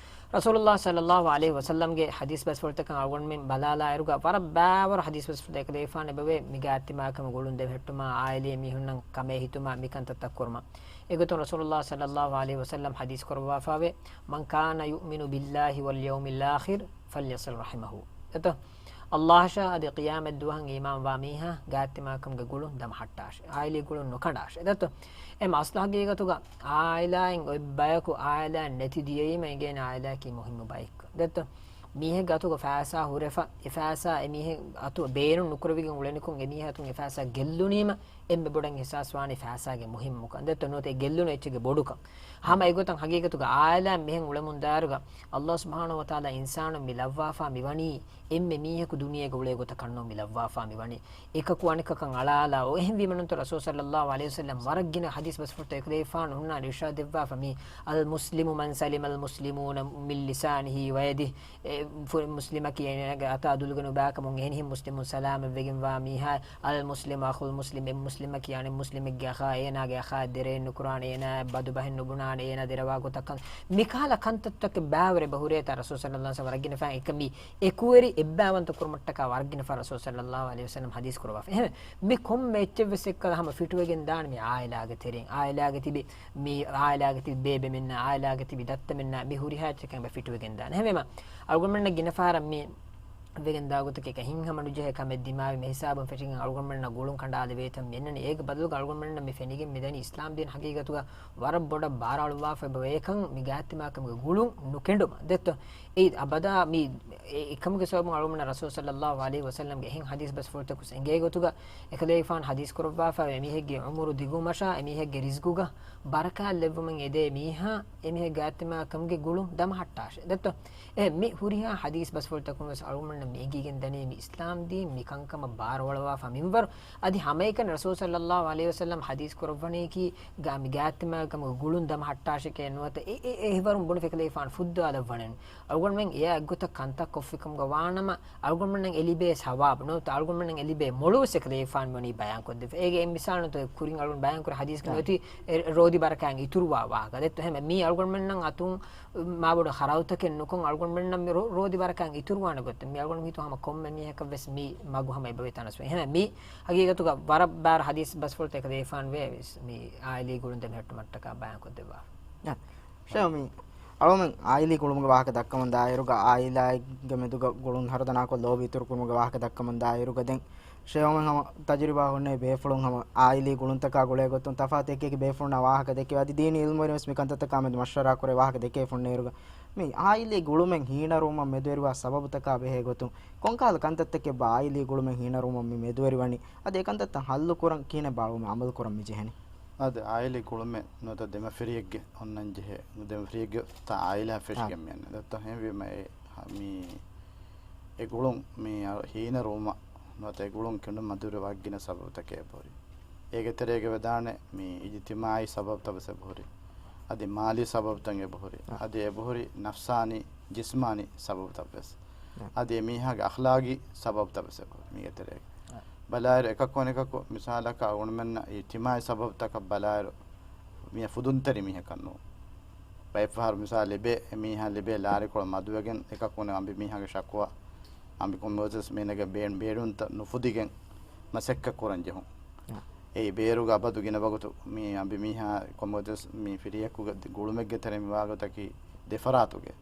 ރަސޫލުއްލާހި ޞައްލައްލާހު ޢަލައިހި ވަސައްލަމްގެ ޙަދީޘް ބަސްފުޅުތަކަށް އަޅުގަނޑުމެން ބަލާލާއިރުގަ ވަރަށް ބައިވަރު ޙަދީޘް ބަސްފުޅުތައް އެކަލޭފާނު އެބަވޭ މި ގާތްތިމާކަމުގެ ގުޅުން ދެމެހެއްޓުމާ، އާއިލީ މީހުންނަށް ކަމޭހިތުމާ، މިކަންތައްތައް ކުރުމަށް. އެގޮތުން ރަސޫލުއްލާހި ޞައްލައްލާހު ޢަލައިހި ވަސައްލަމް ޙަދީޘް ކުރައްވާފައިވޭ، مَنْ كَانَ يُؤْمِنُ بِاللَّهِ وَالْيَوْمِ الْآخِرِ فَلْيَصِلْ رَحِمَهُ. އެތަ؟ އައްލާހަށާ އަދި ޤިޔާމަތް ދުވަހަށް އީމާންވާ މީހާ ގާތްތިމާކަމުގެ ގުޅުން ދަމަހައްޓާށޭ. އާއިލީ ގުޅުން ނުކަނޑާށޭ. ދެއްތޯ؟ އެމަ އަސްލު ހަގީގަތުގަ އާއިލާއިން އޮތް ބަޔަކު އާއިލާ ނެތި ދިޔައީމަ އެނގޭނެ އާއިލާއަކީ މުހިއްމު ބައެއްކަން. ދެއްތޯ؟ މީހެއްގެ އަތުގަ ފައިސާ ހުރެފަ، އެ ފައިސާ އެ މީހެއް އަތު ބޭނުން ނުކުރެވިގެން އުޅެނިކޮށް އެ މީހާ އަތުން އެ ފައިސާ ގެއްލުނީމަ، އެންމެ ބޮޑަށް އިހްސާސްވާނީ ފައިސާގެ މުހިއްމުކަން. ދެއްތޯ؟ ނުވަތަ އެ ގެއްލުނު އެއްޗެއްގެ ބޮޑުކަން. ހަމަ އެގޮތަށް ހަގީގަތުގަ އާއިލާ މިހެން އުޅެމުންދާއިރުގަ އައްލާހު ސުބްޙާނަހޫ ވަތަޢާލާ އިންސާނުން މި ލައްވާފާ މިވަނީ އެންމެ މީހަކު ދުނިޔޭގަ އުޅޭ ގޮތަށް ކަންނޫން މި ލައްވާފާ މިވަނީ. އެކަކު އަނެކަކަށް އަޅާލާ އޮ-، އެހެންވީމަ ނޫންތޯ ރަސޫލު ޞައްލައްލާހު ޢަލައިހި ވަސައްލަމް ވަރަށް ގިނަ ޙަދީޘް ބަސްފުޅުތައް އެކަލޭގެފާނު ހުންނާނެ އިރުޝާދު ދެއްވާފަ މީ، المسلم من سلم المسلمون من لسانه ويده. އެ، ފު-، މުސްލިމަކީ އޭނާގެ އަތާ ދުލުގެ ނުބާކަމުން އެހެނިހެން މުސްލިމުން ސަލާމަތްވެގެންވާ މީހާ، المسلم أخو المسلم، އެ މުސްލިމަކީ އަނެއް މުސްލިމެއްގެ އަޚާ، އޭނާގެ އަޚާ ދެރައެއް ނުކުރާނެ، އޭނާ ބަދުބަހެއް ނުބުނާނެ، އޭނާ ދެރަވާ ގޮތަކަށް ކަން. މިކަހަލަ ކަންތައްތަކެއް ބާވަރެއް ބަހުރޭތާ ރަސޫލު ޞައްލައްލާހު ޢަލައިހި ވަސައްލަމް ވަރަށް ގިނަ ފަހަން އެކަމީ އެކުވެރި އެއްބައިވަންތަ ކުރުމަށްޓަކާ ވަރަށް ގިނަ ފަހަރު ރަސޫލު ޞައްލައްލާހު ޢަލައިހި ވަސައްލަމް ޙަދީޘް ކުރައްވާފަ. އެހެން މި ކޮންމެ އެއްޗެއް ވެސް އެއްކަލަ ހަމަ ފިޓުވެގެން ދާނެ މި އާއިލާގެ ތެރެއިން. އާއިލާގެ ތިބި މީ އާއިލާގެ ތިބި ބޭބެމެންނާ، އާއިލާގެ ތިބި ދައްތަމެންނާ މި ހުރިހާ އެއްޗަކަށް އެބަ ފިޓުވެގެން ދާނެ. އެހެންވީމަ އަޅުގަނޑުމެންނަށް ގިނަ ފަހަރަށް މި ވެގެން ދާ ގޮތަކީ އެކަ ހިތްހަމަ ނުޖެހޭ ކަމެއް ދިމާވި މި ހިސާބުން ފެށިގެން އަޅުގަނޑުމެންނަށް ގުޅުން ކަނޑާލެވޭތަން މި އެންނަނީ. އޭގެ ބަދަލުގަ އަޅުގަނޑުމެންނަށް މި ފެނިގެން މި ދަނީ އިސްލާމް ދީން ހަގީގަތުގަ ވަރަށް ބޮޑަށް ބާރު އަޅުއްވާފަ އެބަ ވޭކަން މި ގާތްތިމާކަމުގެ ގުޅުން ނުކެނޑުމަށް. ދެއްތޯ؟ އެއީ އަބަދާ މި އެ-، އެކަމުގެ ސަބަބުން އަޅުގަނޑުމެންނަށް ރަސޫލު ޞައްލައްލާހު ޢަލައިހި ވަސައްލަމްގެ އެހެން ޙަދީޘް ބަސްފުޅުތަކު އެނގޭ ގޮތުގަ އެކަލޭގެފާނު ޙަދީޘް ކުރައްވާފަ އެމީހެއްގެ ޢުމުރު ދިގުވުމަށާ އެމީހެއްގެ ރިޒްގުގަ ބަރަކާތް ލެއްވުމަށް އެދޭ މީހާ އެމީހެއް ގާތްތިމާކަމުގެ ގުޅުން ދަމަހައްޓާށޭ. ދެއްތޯ؟ އެ މި ހުރިހާ ޙަދީޘް ބަސްފުޅުތަކުން ވެސް އަޅުގަނޑުމެންނަށް މި އެނގިގެން ދަނީ މި އިސްލާމް ދީން މި ކަންކަމަށް ބާރުއަޅުވާފަ މިންވަރު. އަދި ހަމައެކަނި ރަސޫލު ޞައްލައްލާހު ޢަލައިހި ވަސައްލަމް ޙަދީޘް ކުރައްވަނީކީ ގާ-، މި ގާތްތިމާކަމުގެ ގުޅުން ދަމަހައްޓާށޭ ނުވަތަ އެ-، އެ-، އެހިވަރުން ބުނެފަ އެކަލޭގެފާނު ފުއްދާލައްވަނީ. އަޅުގަނޑުމެން އެއާ އެއްގޮތަށް ކަންތައް ކޮށްފިކަމުގަ ވާނަމަ، އަޅުގަނޑުމެންނަށް އެ ލިބޭ ސަވާބު ނުވަތަ އަޅުގަނޑުމެންނަށް އެ ލިބޭ މޮޅުވެސް އެކަލޭގެފާނު ވަނީ ބަޔާންކޮށްދެއްވި. އޭގެ އެއް މިސާލުން ތޯ ކުރިން އަޅުގަނޑު ބަޔާންކުރި ޙަދީޘްގަ އާ. ނުވަތީ އެ ރޯދި ބަރަކާތް އިތުރުވާ ވާހަކަ. ދެއްތޯ؟ އެހެން މީ އަޅުގަނޑުމެންނަށް އަތުން މާބޮޑު ޚަރަދުތަކެއް ނުކޮށް އަޅުގަނޑުމެންނަށް މި ރޯ-، ރޯދި ބަރަކާތް އިތުރުވާނެ ގޮތެއް. މީ އަޅުގަނޑު ހިތު ހަމަ ކޮންމެ މީހަކަށް ވެސް މީ މަގު ހަމަ އެބަވޭ ތަނަސްވެ. އެހެން މީ ހަގީގަތުގަ ވަރަށް ބާރު ޙަދީޘް ބަސްފުޅުތައް އެކަލޭގެފާނު ވެސް މި އާއިލީ ގުޅުން ދެމެހެއްޓުމަށްޓަކާ ބަޔާންކޮށްދެއްވާފަ. ޝޭޚް މީ އަޅުމެން އާއިލީ ގުޅުމުގެ ވާހަކަ ދައްކަމުން ދާއިރުގަ އާއިލާގެ މެދުގަ ގުޅުން ހަރުދަނާކޮށް ލޯބި އިތުރުކުރުމުގެ ވާހަކަ ދައްކަމުން ދާއިރުގަ ދެން ޝޭޚް ހަމަ ތަޖުރިބާ ހުންނެވި ބޭފުޅުން ހަމަ އާއިލީ ގުޅުންތަކާ ގުޅޭ ގޮތުން ތަފާތު އެކި އެކި ބޭފުޅުންނާ ވާހަކަ ދެކެވި. އަދި ދީނީ ޢިލްމުވެރިން ވެސް މި ކަންތައްތަކާ މެދު މަޝްވަރާ ކުރޭ ވާހަކަ ދެކޭ ފުންނޭރުގަ މި އާއިލީ ގުޅުމެއް ހީނަރުވުމަށް މެދުވެރިވާ ސަބަބުތަކާ ބެހޭ ގޮތުން ކޮންކަހަލަ ކަންތައްތަކެއްބާ އާއިލީ ގުޅުމެއް ހީނަރުވުމަށް މި މެދުވެރިވަނީ؟ އަދި އެ ކަންތައްތައް ހައްލު ކުރަން ކިހިނެއްބާ އަޅުގަނޑު ޢަމަލު ކުރަން މި ޖެހެނީ؟ އަދި އާއިލީ ގުޅުމެއް ނުވަތަ ދެމަފިރިއެއްގެ އޮންނަން ޖެހޭ، ދެމަފިރިއެއްގެ ތާ އާއިލާ ފެށިގެން އާ. މިއަންނަ. ދެއްތޯ؟ އެހެންވީމަ އެ ހަ-، މި އެ ގުޅުން މި އަ-، ހީނަރުވުމަށް ނުވަތަ އެ ގުޅުން ކެނޑުން މަދުވެރި ވަރަށް ގިނަ ސަބަބުތަކެއް އެބަހުރި. އޭގެ ތެރޭގަ ވެދާނެ މި އިޖްތިމާޢީ ސަބަބުތައް ވެސް އެބަހުރި. އަދި މާލީ ސަބަބުތައް އެބަހުރި. އާ. އަދި އެބަހުރި ނަފްސާނީ، ޖިސްމާނީ ސަބަބުތައް ވެސް. އާ. އަދި އެ މީހާގެ އަޚްލާގީ ސަބަބުތައް ވެސް އެބަހުރި މީގެ ތެރޭގަ. އާ. ބަލާއިރު އެކަކު އަނެކަކު މިސާލަކަށް އަޅުގަނޑުމެންނަށް އިޖްތިމާޢީ ސަބަބުތަކަށް ބަލާއިރު މީ ފުދުންތެރި މީހަކަށް ނޫން. ބައެއްފަހަރު މިސާލް ލިބޭ، އެ މީހާ ލިބޭ ލާރިކޮޅު މަދުވެގެން އެކަކު އަނބި މީހާގެ ޝަކުވާ، އަނބި ކޮންމެވެސް މީނަގެ ބޭން-، ބޭނުންތައް ނުފުދިގެން މަސައްކަތް ކުރަން ޖެހުން. އެ ބޭރުގަ އަބަދު ގިނަ ވަގުތު މި އަނބި މީހާ ކޮންމެވެސް މި ފިރިޔަކުގެ ގުޅުމެއްގެ ތެރެ މި ވާގޮތަކީ ދެފަރާތުގެ.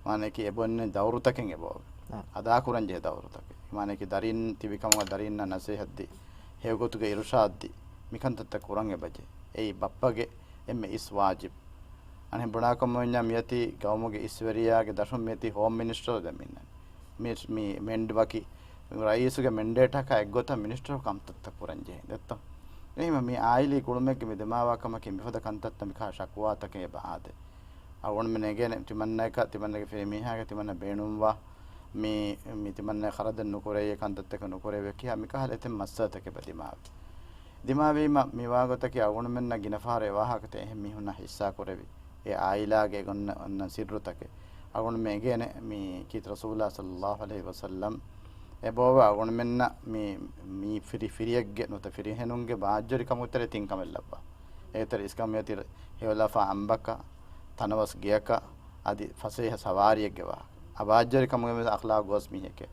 މާނައަކީ އެބައޮންނަނީ ދައުރުތަކެއް އެބައޮވޭ. އާ. އަދާކުރަންޖެހޭ ދައުރުތަކެއް. މާނައަކީ ދަރިން ތިބިކަމުގަ ދަރިންނަށް ނަސޭހަތްދީ، ހެޔޮގޮތުގެ އިރުޝާދްދީ، މިކަންތައްތައް ކުރަން އެބަޖެހޭ. އެއީ ބައްޕަގެ އެންމެ އިސް ވާޖިބު. އަނެއް ބުނާކަމަށް ވަންޏާ މިއޮތީ ގައުމުގެ އިސްވެރިޔާގެ ދަށުން މިއޮތީ ހޯމް މިނިސްޓަރު ދެމިންނަނީ. މި، މި މެންޑް ވަކި ރައީސުގެ މެންޑޭޓަކާ އެއްގޮތަށް މިނިސްޓަރު ކަންތައްތައް ކުރަން ޖެހޭ. ދެއްތޯ؟ އެހެންވީމަ މި އާއިލީ ގުޅުމެއްގެ މި ދިމާވާ ކަމަކީ މިފަދަ ކަންތައްތައް މިކަހަލަ ޝަކުވާތަކެއް އެބަ އާދޭ. އަޅުގަނޑުމެން އެނގޭނެ ތިމަންނައަކަށް، ތިމަންނަގެ ފިރިމީހާގެ ތިމަންނަ ބޭނުންވާ މި، މި ތިމަންނަ ޚަރަދެއް ނުކުރެވޭ ކަންތައްތަކެއް ނުކުރެވޭ ކިޔާ މިކަހަލަ އެތައް މައްސަލަތަކެއް އެބަ ދިމާވޭ. ދިމާވީމަ މިވާގޮތަކީ އަޅުގަނޑުމެންނަށް ގިނަ ފަހަރު އެ ވާހަކަތައް އެހެން މީހުންނަށް ޙިއްޞާ ކުރެވި، އެ އާއިލާގެ އެ އޮންނަ، އޮންނަ ސިއްރުތަކެއް. އަޅުގަނޑުމެން އެނގޭނެ މި ކީރިތި ރަސޫލާ ޞައްލައްލާހު ޢަލައިހި ވަސައްލަމް އެބައޮވޭ އަޅުގަނޑުމެންނަށް މި، މި ފިރި، ފިރިއެއްގެ ނުވަތަ ފިރިހެނުންގެ ބާއްޖަވެރިކަމުގެ ތެރޭ ތިން ކަމެއް ލައްވާ. އޭތެރެ އިސްކަން މިއޮތީ ހެޔޮލަފާ އަނބަކަށް، ތަނަވަސް ގެޔަކަށް، އަދި ފަސޭހަ ސަވާރިއެއްގެ ވާހަކަ. އަބާއްޖަވެރިކަމުގެ އަޚްލާގު ގޯސް މީހެކޭ.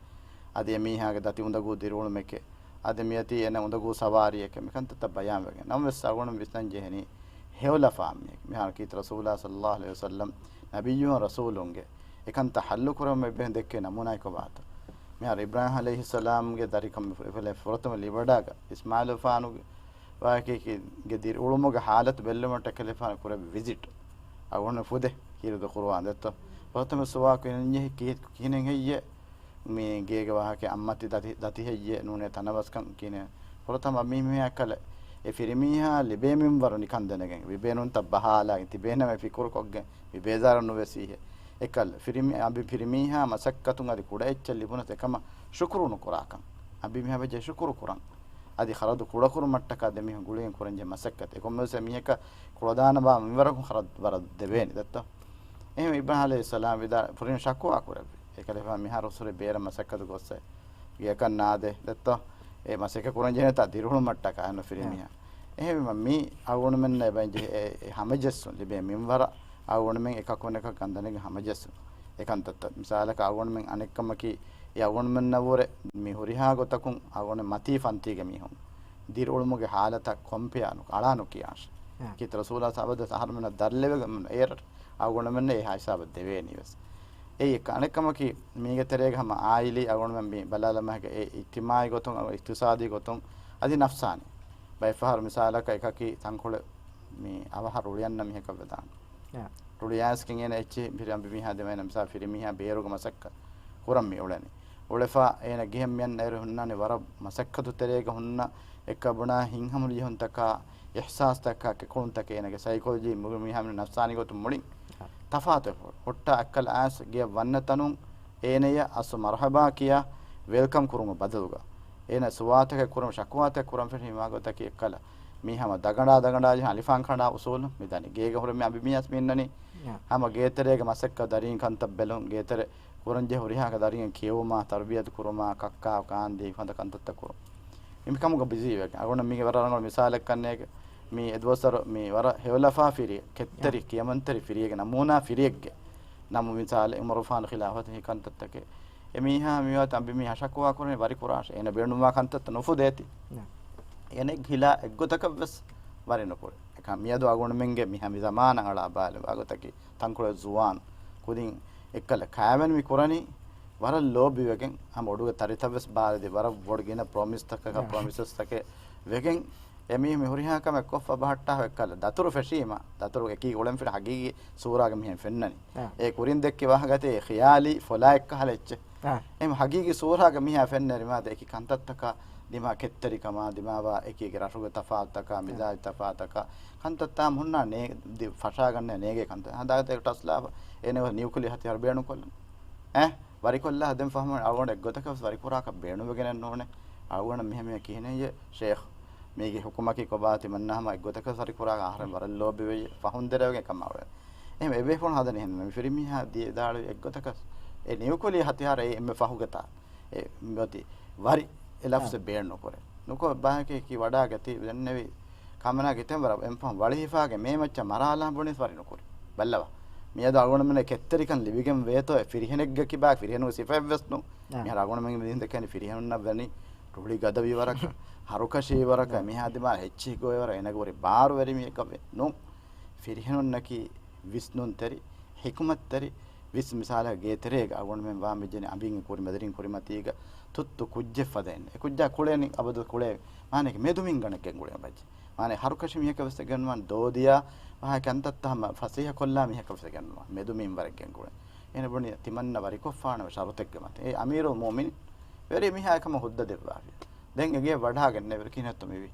އަދި އެމީހާގެ ދަތި އުނދަގޫ ދިރިއުޅުމެކޭ. އަދި މިއޮތީ އޭނަ އުނދަގޫ ސަވާރިއެކޭ. މިކަންތައްތައް ބަޔާންވެގެން. ނަމަވެސް އަޅުގަނޑު ވިސްނަން ޖެހެނީ ހެޔޮލަފާ މީހެކޭ. މިހާރު ކީރިތި ރަސޫލާ ޞައްލައްލާހު ޢަލައިހި ވަސައްލަމް ނަބިއްޔު ރަސޫލުންގެ އެކަންތައް ޙައްލު ކުރަމުން އެބަހެން ދެއްކޭ ނަމޫނާއެއް ކޮބާތޯ؟ މިހާރު އިބްރާހިމް ޢަލައިހިއްސަލާމްގެ ދަރިކަން ފުރަތަމަ ލިބިވަޑާގަ އިސްމާޢީލުފާނުގެ ވާހަކައިގެ ދިރިއުޅުމުގެ ޙާލަތު ބެއްލުމަށްޓަކައި ކަލޭފާނު ކުރެއްވި ވިޒިޓް. އަޅުގަނޑު ފުދޭ ކީރިތި ޤުރުއާން ދެއްތޯ. ފުރަތަމަ ސުވާލު ކިހިނެއް ކި-، ކިހިނެއް ހެއްޔޭ؟ މި ގޭގެ ވާހަކަ އައްމަތި ދަތި، ދަތި ހެއްޔޭ ނޫނޭ ތަނަވަސްކަން ކިހިނެއް؟ ފުރަތަމަ މީ މީހަކަލަ އެ ފިރިމީހާ ލިބޭ މިންވަރު ނިކަން ދެނެގެން، ލިބޭނުންތައް ބަހާލާގެން ތިބޭނަމޭ ފިކުރުކޮށްގެން މި ބޭޒާރަށް ނުވެސީހޭ. އެކަލް ފިރިމީ، އަނބި ފިރިމީހާ މަސައްކަތުން އަދި ކުޑަ އެއްޗެއް ލިބުނަސް އެކަމަށް ޝުކުރު ނުކުރާކަން. އަނބިމީހާ ވެއްޖެ ޝުކުރު ކުރަން. އަދި ޚަރަދު ކުޑަކުރުމަށްޓަކާ ދެމީހުން ގުޅިގެން ކުރަންޖެހޭ މަސައްކަތެއް. ކޮންމެވެސް އެ މީހަކަށް ކުޅަދާނަ ބާ މިންވަރަކުން ޚަރަދު ވަރަށް ދެވޭނެ ދެއްތޯ. އެހެން އިބްރާހިމް ޢަލައިހިއްސަލާމް ވިދާ ފުރިން ޝަކުވާ ކުރެއްވި. އެކަލޭފާނު މިހާރު ހުސުރެ ބޭރަށް މަސައްކަތު ގޮއްސަ ގެއަކަށް ނާދޭ ދެއްތޯ. އެ މަސައްކަތް ކުރަން ޖެހޭނެތާ ދިރިއުޅުމަށްޓަކާ އެހެން ފިރިމީހާ. އެހެންވީމަ މީ އަޅުގަނޑުމެންނަށް އެބަ ޖެހޭ އެ، އެ ހަމަޖެއްސުން ލިބޭ މިންވަރަށް އަޅުގަނޑުމެން އެކަކުން އެކަކަށް ގަންދަނެގެން ހަމަޖެއްސުން. އެކަންތައްތައް މިސާލަކަށް އަޅުގަނޑުމެން އަނެއްކަމަކީ އެ އަޅުގަނޑުމެންނަށްވުރެ މި ހުރިހާ ގޮތަކުން އަޅުގަނޑު މަތީ ފަންތީގެ މީހުން ދިރިއުޅުމުގެ ހާލަތަށް ކޮމްޕެއާ ނު، އަޅާ ނުކިޔާށެ. އާ. ކީރިތި ރަސޫލާ ސާބަދަ އަހަރުމެންނަށް ދަރިލެވެގެން އޭރަށް އަޅުގަނޑުމެންނަށް އެ ހިސާބަށް ދެވޭނީވެސް. އެއީ އެއް އަނެއްކަމަކީ، މީގެ ތެރޭގަ ހަމަ އާއިލީ އަޅުގަނޑުމެން މި ބަލާލަމާ އެ އިޖްތިމާޢީ ގޮތުން، އިޤްތިޞާދީ ގޮތުން، އަދި ނަފްސާނީ. ބައެއްފަހަރު މިސާލަކަށް އެކަކީ ތަންކޮޅެއް މި އަވަހަށް ރުޅިއަންނަ މީހަކަށް ވެދާނެ. އާ. ރުޅިއައިސްގެން އޭނަ އެއްޗެހި ފިރި އަނބިމީހާ ދެމޭނަ މިސާ ފިރިމީހާ ބޭރުގަ މަސައްކަތް ކުރަން މި އުޅެނީ. އުޅެފަ އޭނަ ގެހެން މިއަންނަ އޭރު ހުންނާނެ ވަރަށް މަސައްކަތު ތެރޭގަ ހުންނަ އެއްކަ ބުނާ ހިތްހަމަނުޖެހުންތަކާ، އިޙްސާސްތަކާ، ކެކުޅުންތަކެއް އޭނަގެ ސައިކޮލޮޖީ މުޅި މީހާ މި ނަފްސާނީ ގޮތުން މުޅިން ތަފާތު ހު-، ހުއްޓާ އެއްކަލަ އައިސް ގެޔަށް ވަންނަ ތަނުން އޭނަޔަށް އަސް މަރުޙަބާ ކިޔާ ވެލްކަމް ކުރުމުގެ ބަދަލުގަ އޭނަ ސުވާލުތަކެއް ކުރަމު ޝަކުވާތައް ކުރަން ފެށީ މާގޮތަކީ އެއްކަލަ މީ ހަމަ ދަގަނޑާ ދަގަނޑާ ޖެހި އަލިފާން ކަނޑާ އުސޫލު މި ދަނީ. ގޭގަ ހުރެ މި އަނބިމީހާސް މި އިންނަނީ. ޔާ. ހަމަ ގޭތެރޭގެ މަސައްކަތް ދަރީން ކަންތައް ބެލުން، ގޭތެރެ ކުރަންޖެހޭ ހުރިހާ ދަރިން ކިޔެވުމާ، ތަރުބިޔަތު ކުރުމާ، ކައްކާ ކާންދީ ހަނދަ ކަންތައްތައް ކުރުން. މި ކަމުގަ ބިޒީ ވެގެން. އަޅުގަނޑު މީގެ ވަރަށް ރަނގަޅު މިސާލެއް ކަންނޭގެ. މި އެދުވަސްވަރު މި ވަރަށް ހެޔޮލަފާ ފިރި، ކެތްތެރި، ޔާ. ކިޔަމަންތެރި ފިރިއެއްގެ ނަމޫނާ ފިރިއެއްގެ ނަމު މިސާލެއް އުމަރުފާނު ޚިލާފަތު ހި ކަންތައްތަކެއް. އެ މީހާ މިވާތަ އަނބިމީހާ ޝަކުވާ ކުރަނީ ވަރި ކުރާށޭ. އޭނަ ބޭނުންވާ ކަންތައްތައް ނުފުދޭތި. ޔާ. އޭނަ ހިލާ އެއްގޮތަކަށްވެސް ވަރި ނުކުރޭ. އެކަމް މިއަދު އަޅުގަނޑުމެންގެ މި ހަމަ ޒަމާނަށް އަޅާ ބާލު ވާގޮތަކީ ތަންކޮޅެއް ޒުވާން ކުދިން އެއްކަލަ ކައިވެނި މި ކުރަނީ ވަރަށް ލޯބިވެގެން ހަމަ އުޑުގެ ތަރިތައްވެސް ބާރެދި ވަރަށް ބޮޑު ގިނަ ޕްރޮމިސްތަކަކަށް ޔާ. ޕްރޮމިސަސްތަކެއް ވެގެން އެ މީހުން މި ހުރިހާ ކަމެއް ކޮށްފަ ބަހައްޓާ އެއްކަލަ ދަތުރު ފެށީމަ ދަތުރު އެކީ އުޅެން ފިރި ހަގީގީ ސޫރާގެ މިހެން ފެންނަނީ. ޔާ. އެ ކުރިން ދެއްކި ވާހަކަތޭ ޚިޔާލީ ފޮލާ އެއްކަހަލަ އެއްޗެއް. އާ. އެހެން ހަގީގީ ސޫރާގެ މީހާ ފެންނަ ރިމާދަ އެކި ކަންތައްތަކާ ދިމާ ކެތްތެރިކަމާ، ދިމާވާ އެކީގެ ރަށުގެ ތަފާތުތަކާ، އާ. މިޒާޖު ތަފާތަކާ، ކަންތައްތާ ހުންނާ ނޭ-، ދި-، ފަށާގަންނަ ނޭގޭ ކަންތައް. ހަނދާގަތެ ޓަސްލާފަ އޭނަ ނިއުކުލި ހަތިޔާރު ބޭނުންކޮށްލަން. އެ ވަރިކޮށްލާ ދެން ފަހުމަށް އަޅުގަނޑު އެއްގޮތަކަށް ވެސް ވަރިކުރާކަށް ބޭނުންވެގެނެއް ނޫނޭ. އަޅުގަނޑަށް މިހެން މިހެން ކިހިނެއްޔޭ ޝޭޚް؟ މީގެ ހުކުމަކީ ކޮބާ؟ ތިމަންނަ ހަމަ އެއްގޮތަކަށް ވެސް ވަރިކުރާ އަހަރެން ވަރަށް ލޯބިވެ ފަހުން ދެރަވެގެން ކަމާވެ. އެހެން އެބޭފުޅުން ހަދަނީ ހެން މި ފިރިމީހާ ދި-، ދާޅުވި އެއްގޮތަކަށް އެ ނިއުކުލި ހަތިޔާރު އެ އެންމެ ފަހުގެ ތާ. އެ މިއޮތީ ވަރި އެ ލަފްޒެއް އާ. ބޭނުން ނުކުރޭ. ނުކޮށް ބާކީ ކި ވަޑާގަތީ ދެންނެވި ކަމަނާ ގިތެން ވަރަށް އެންފަހުން ވަޅިހިފާގެ މޭ މައްޗަށް މަރާލާ ބުނީސް ވަރި ނުކުރި. ބައްލަވާ. މިއަދު އަޅުގަނޑުމެން ކެތްތެރިކަން ލިބިގެން ވޭތޯ އެ ފިރިހެނެއްގެ ކިބާ ފިރިހެނުގެ ސިފައެއްވެސް ނޫން. އާ. މިހާރު އަޅުގަނޑުމެން މި ދެކެނީ ފިރިހެނުންނަށް ވަނީ ރުޅި ގަދަވި ވަރަކަށް، ހަރުކަށި ވަރަކަށް، އާ. މިހާ ދިމާ ހެއްޗި ގޮވޭ ވަރަށް އޭނަގެ ވަރި ބާރުވެރި މީހަކަށް ވެ ނޫން. ފިރިހެނުންނަކީ ވިސްނުންތެރި، ޙިކުމަތްތެރި، ވިސް މިސާލަށް ގޭތެރޭގަ އަޅުގަނޑުމެން ވާ މިޖެނި އަނބިން ކުރި މެދުރިން ކުރިމަތީގަ ތުއްތު ކުއްޖެއް ފަދައިން. އެ ކުއްޖާ ކުޅޭނީ އަބަދު ކުޅޭ މާނައެކޭ މެދުމިންގަނޑެއް ގެންގުޅޭ ބައްޖެ. މާނަ ހަރުކަށި މީހަކަށް ވެސް ގެންނުވާން ދޯދިޔާ ވާހަކަ ކަންތައްތައް ހަމަ ފަސޭހަ ކޮށްލާ މީހަކަށް ވެސް ގެންނުވާން މެދުމިންވަރެއް ގެންގުޅޭ. އޭނަ ބުނި ތިމަންނަ ވަރިކޮށްފާނަމަ ޝަރުތެއްގެ މަތި. އޭ އަމީރުލް މުއުމިނީން ވެރި މީހާ އެކަމަށް ހުއްދަ ދެއްވާފި. ދެން އެގޭ ވަޑާގެންނެވި ކިހިނެއްތޯ މިވީ.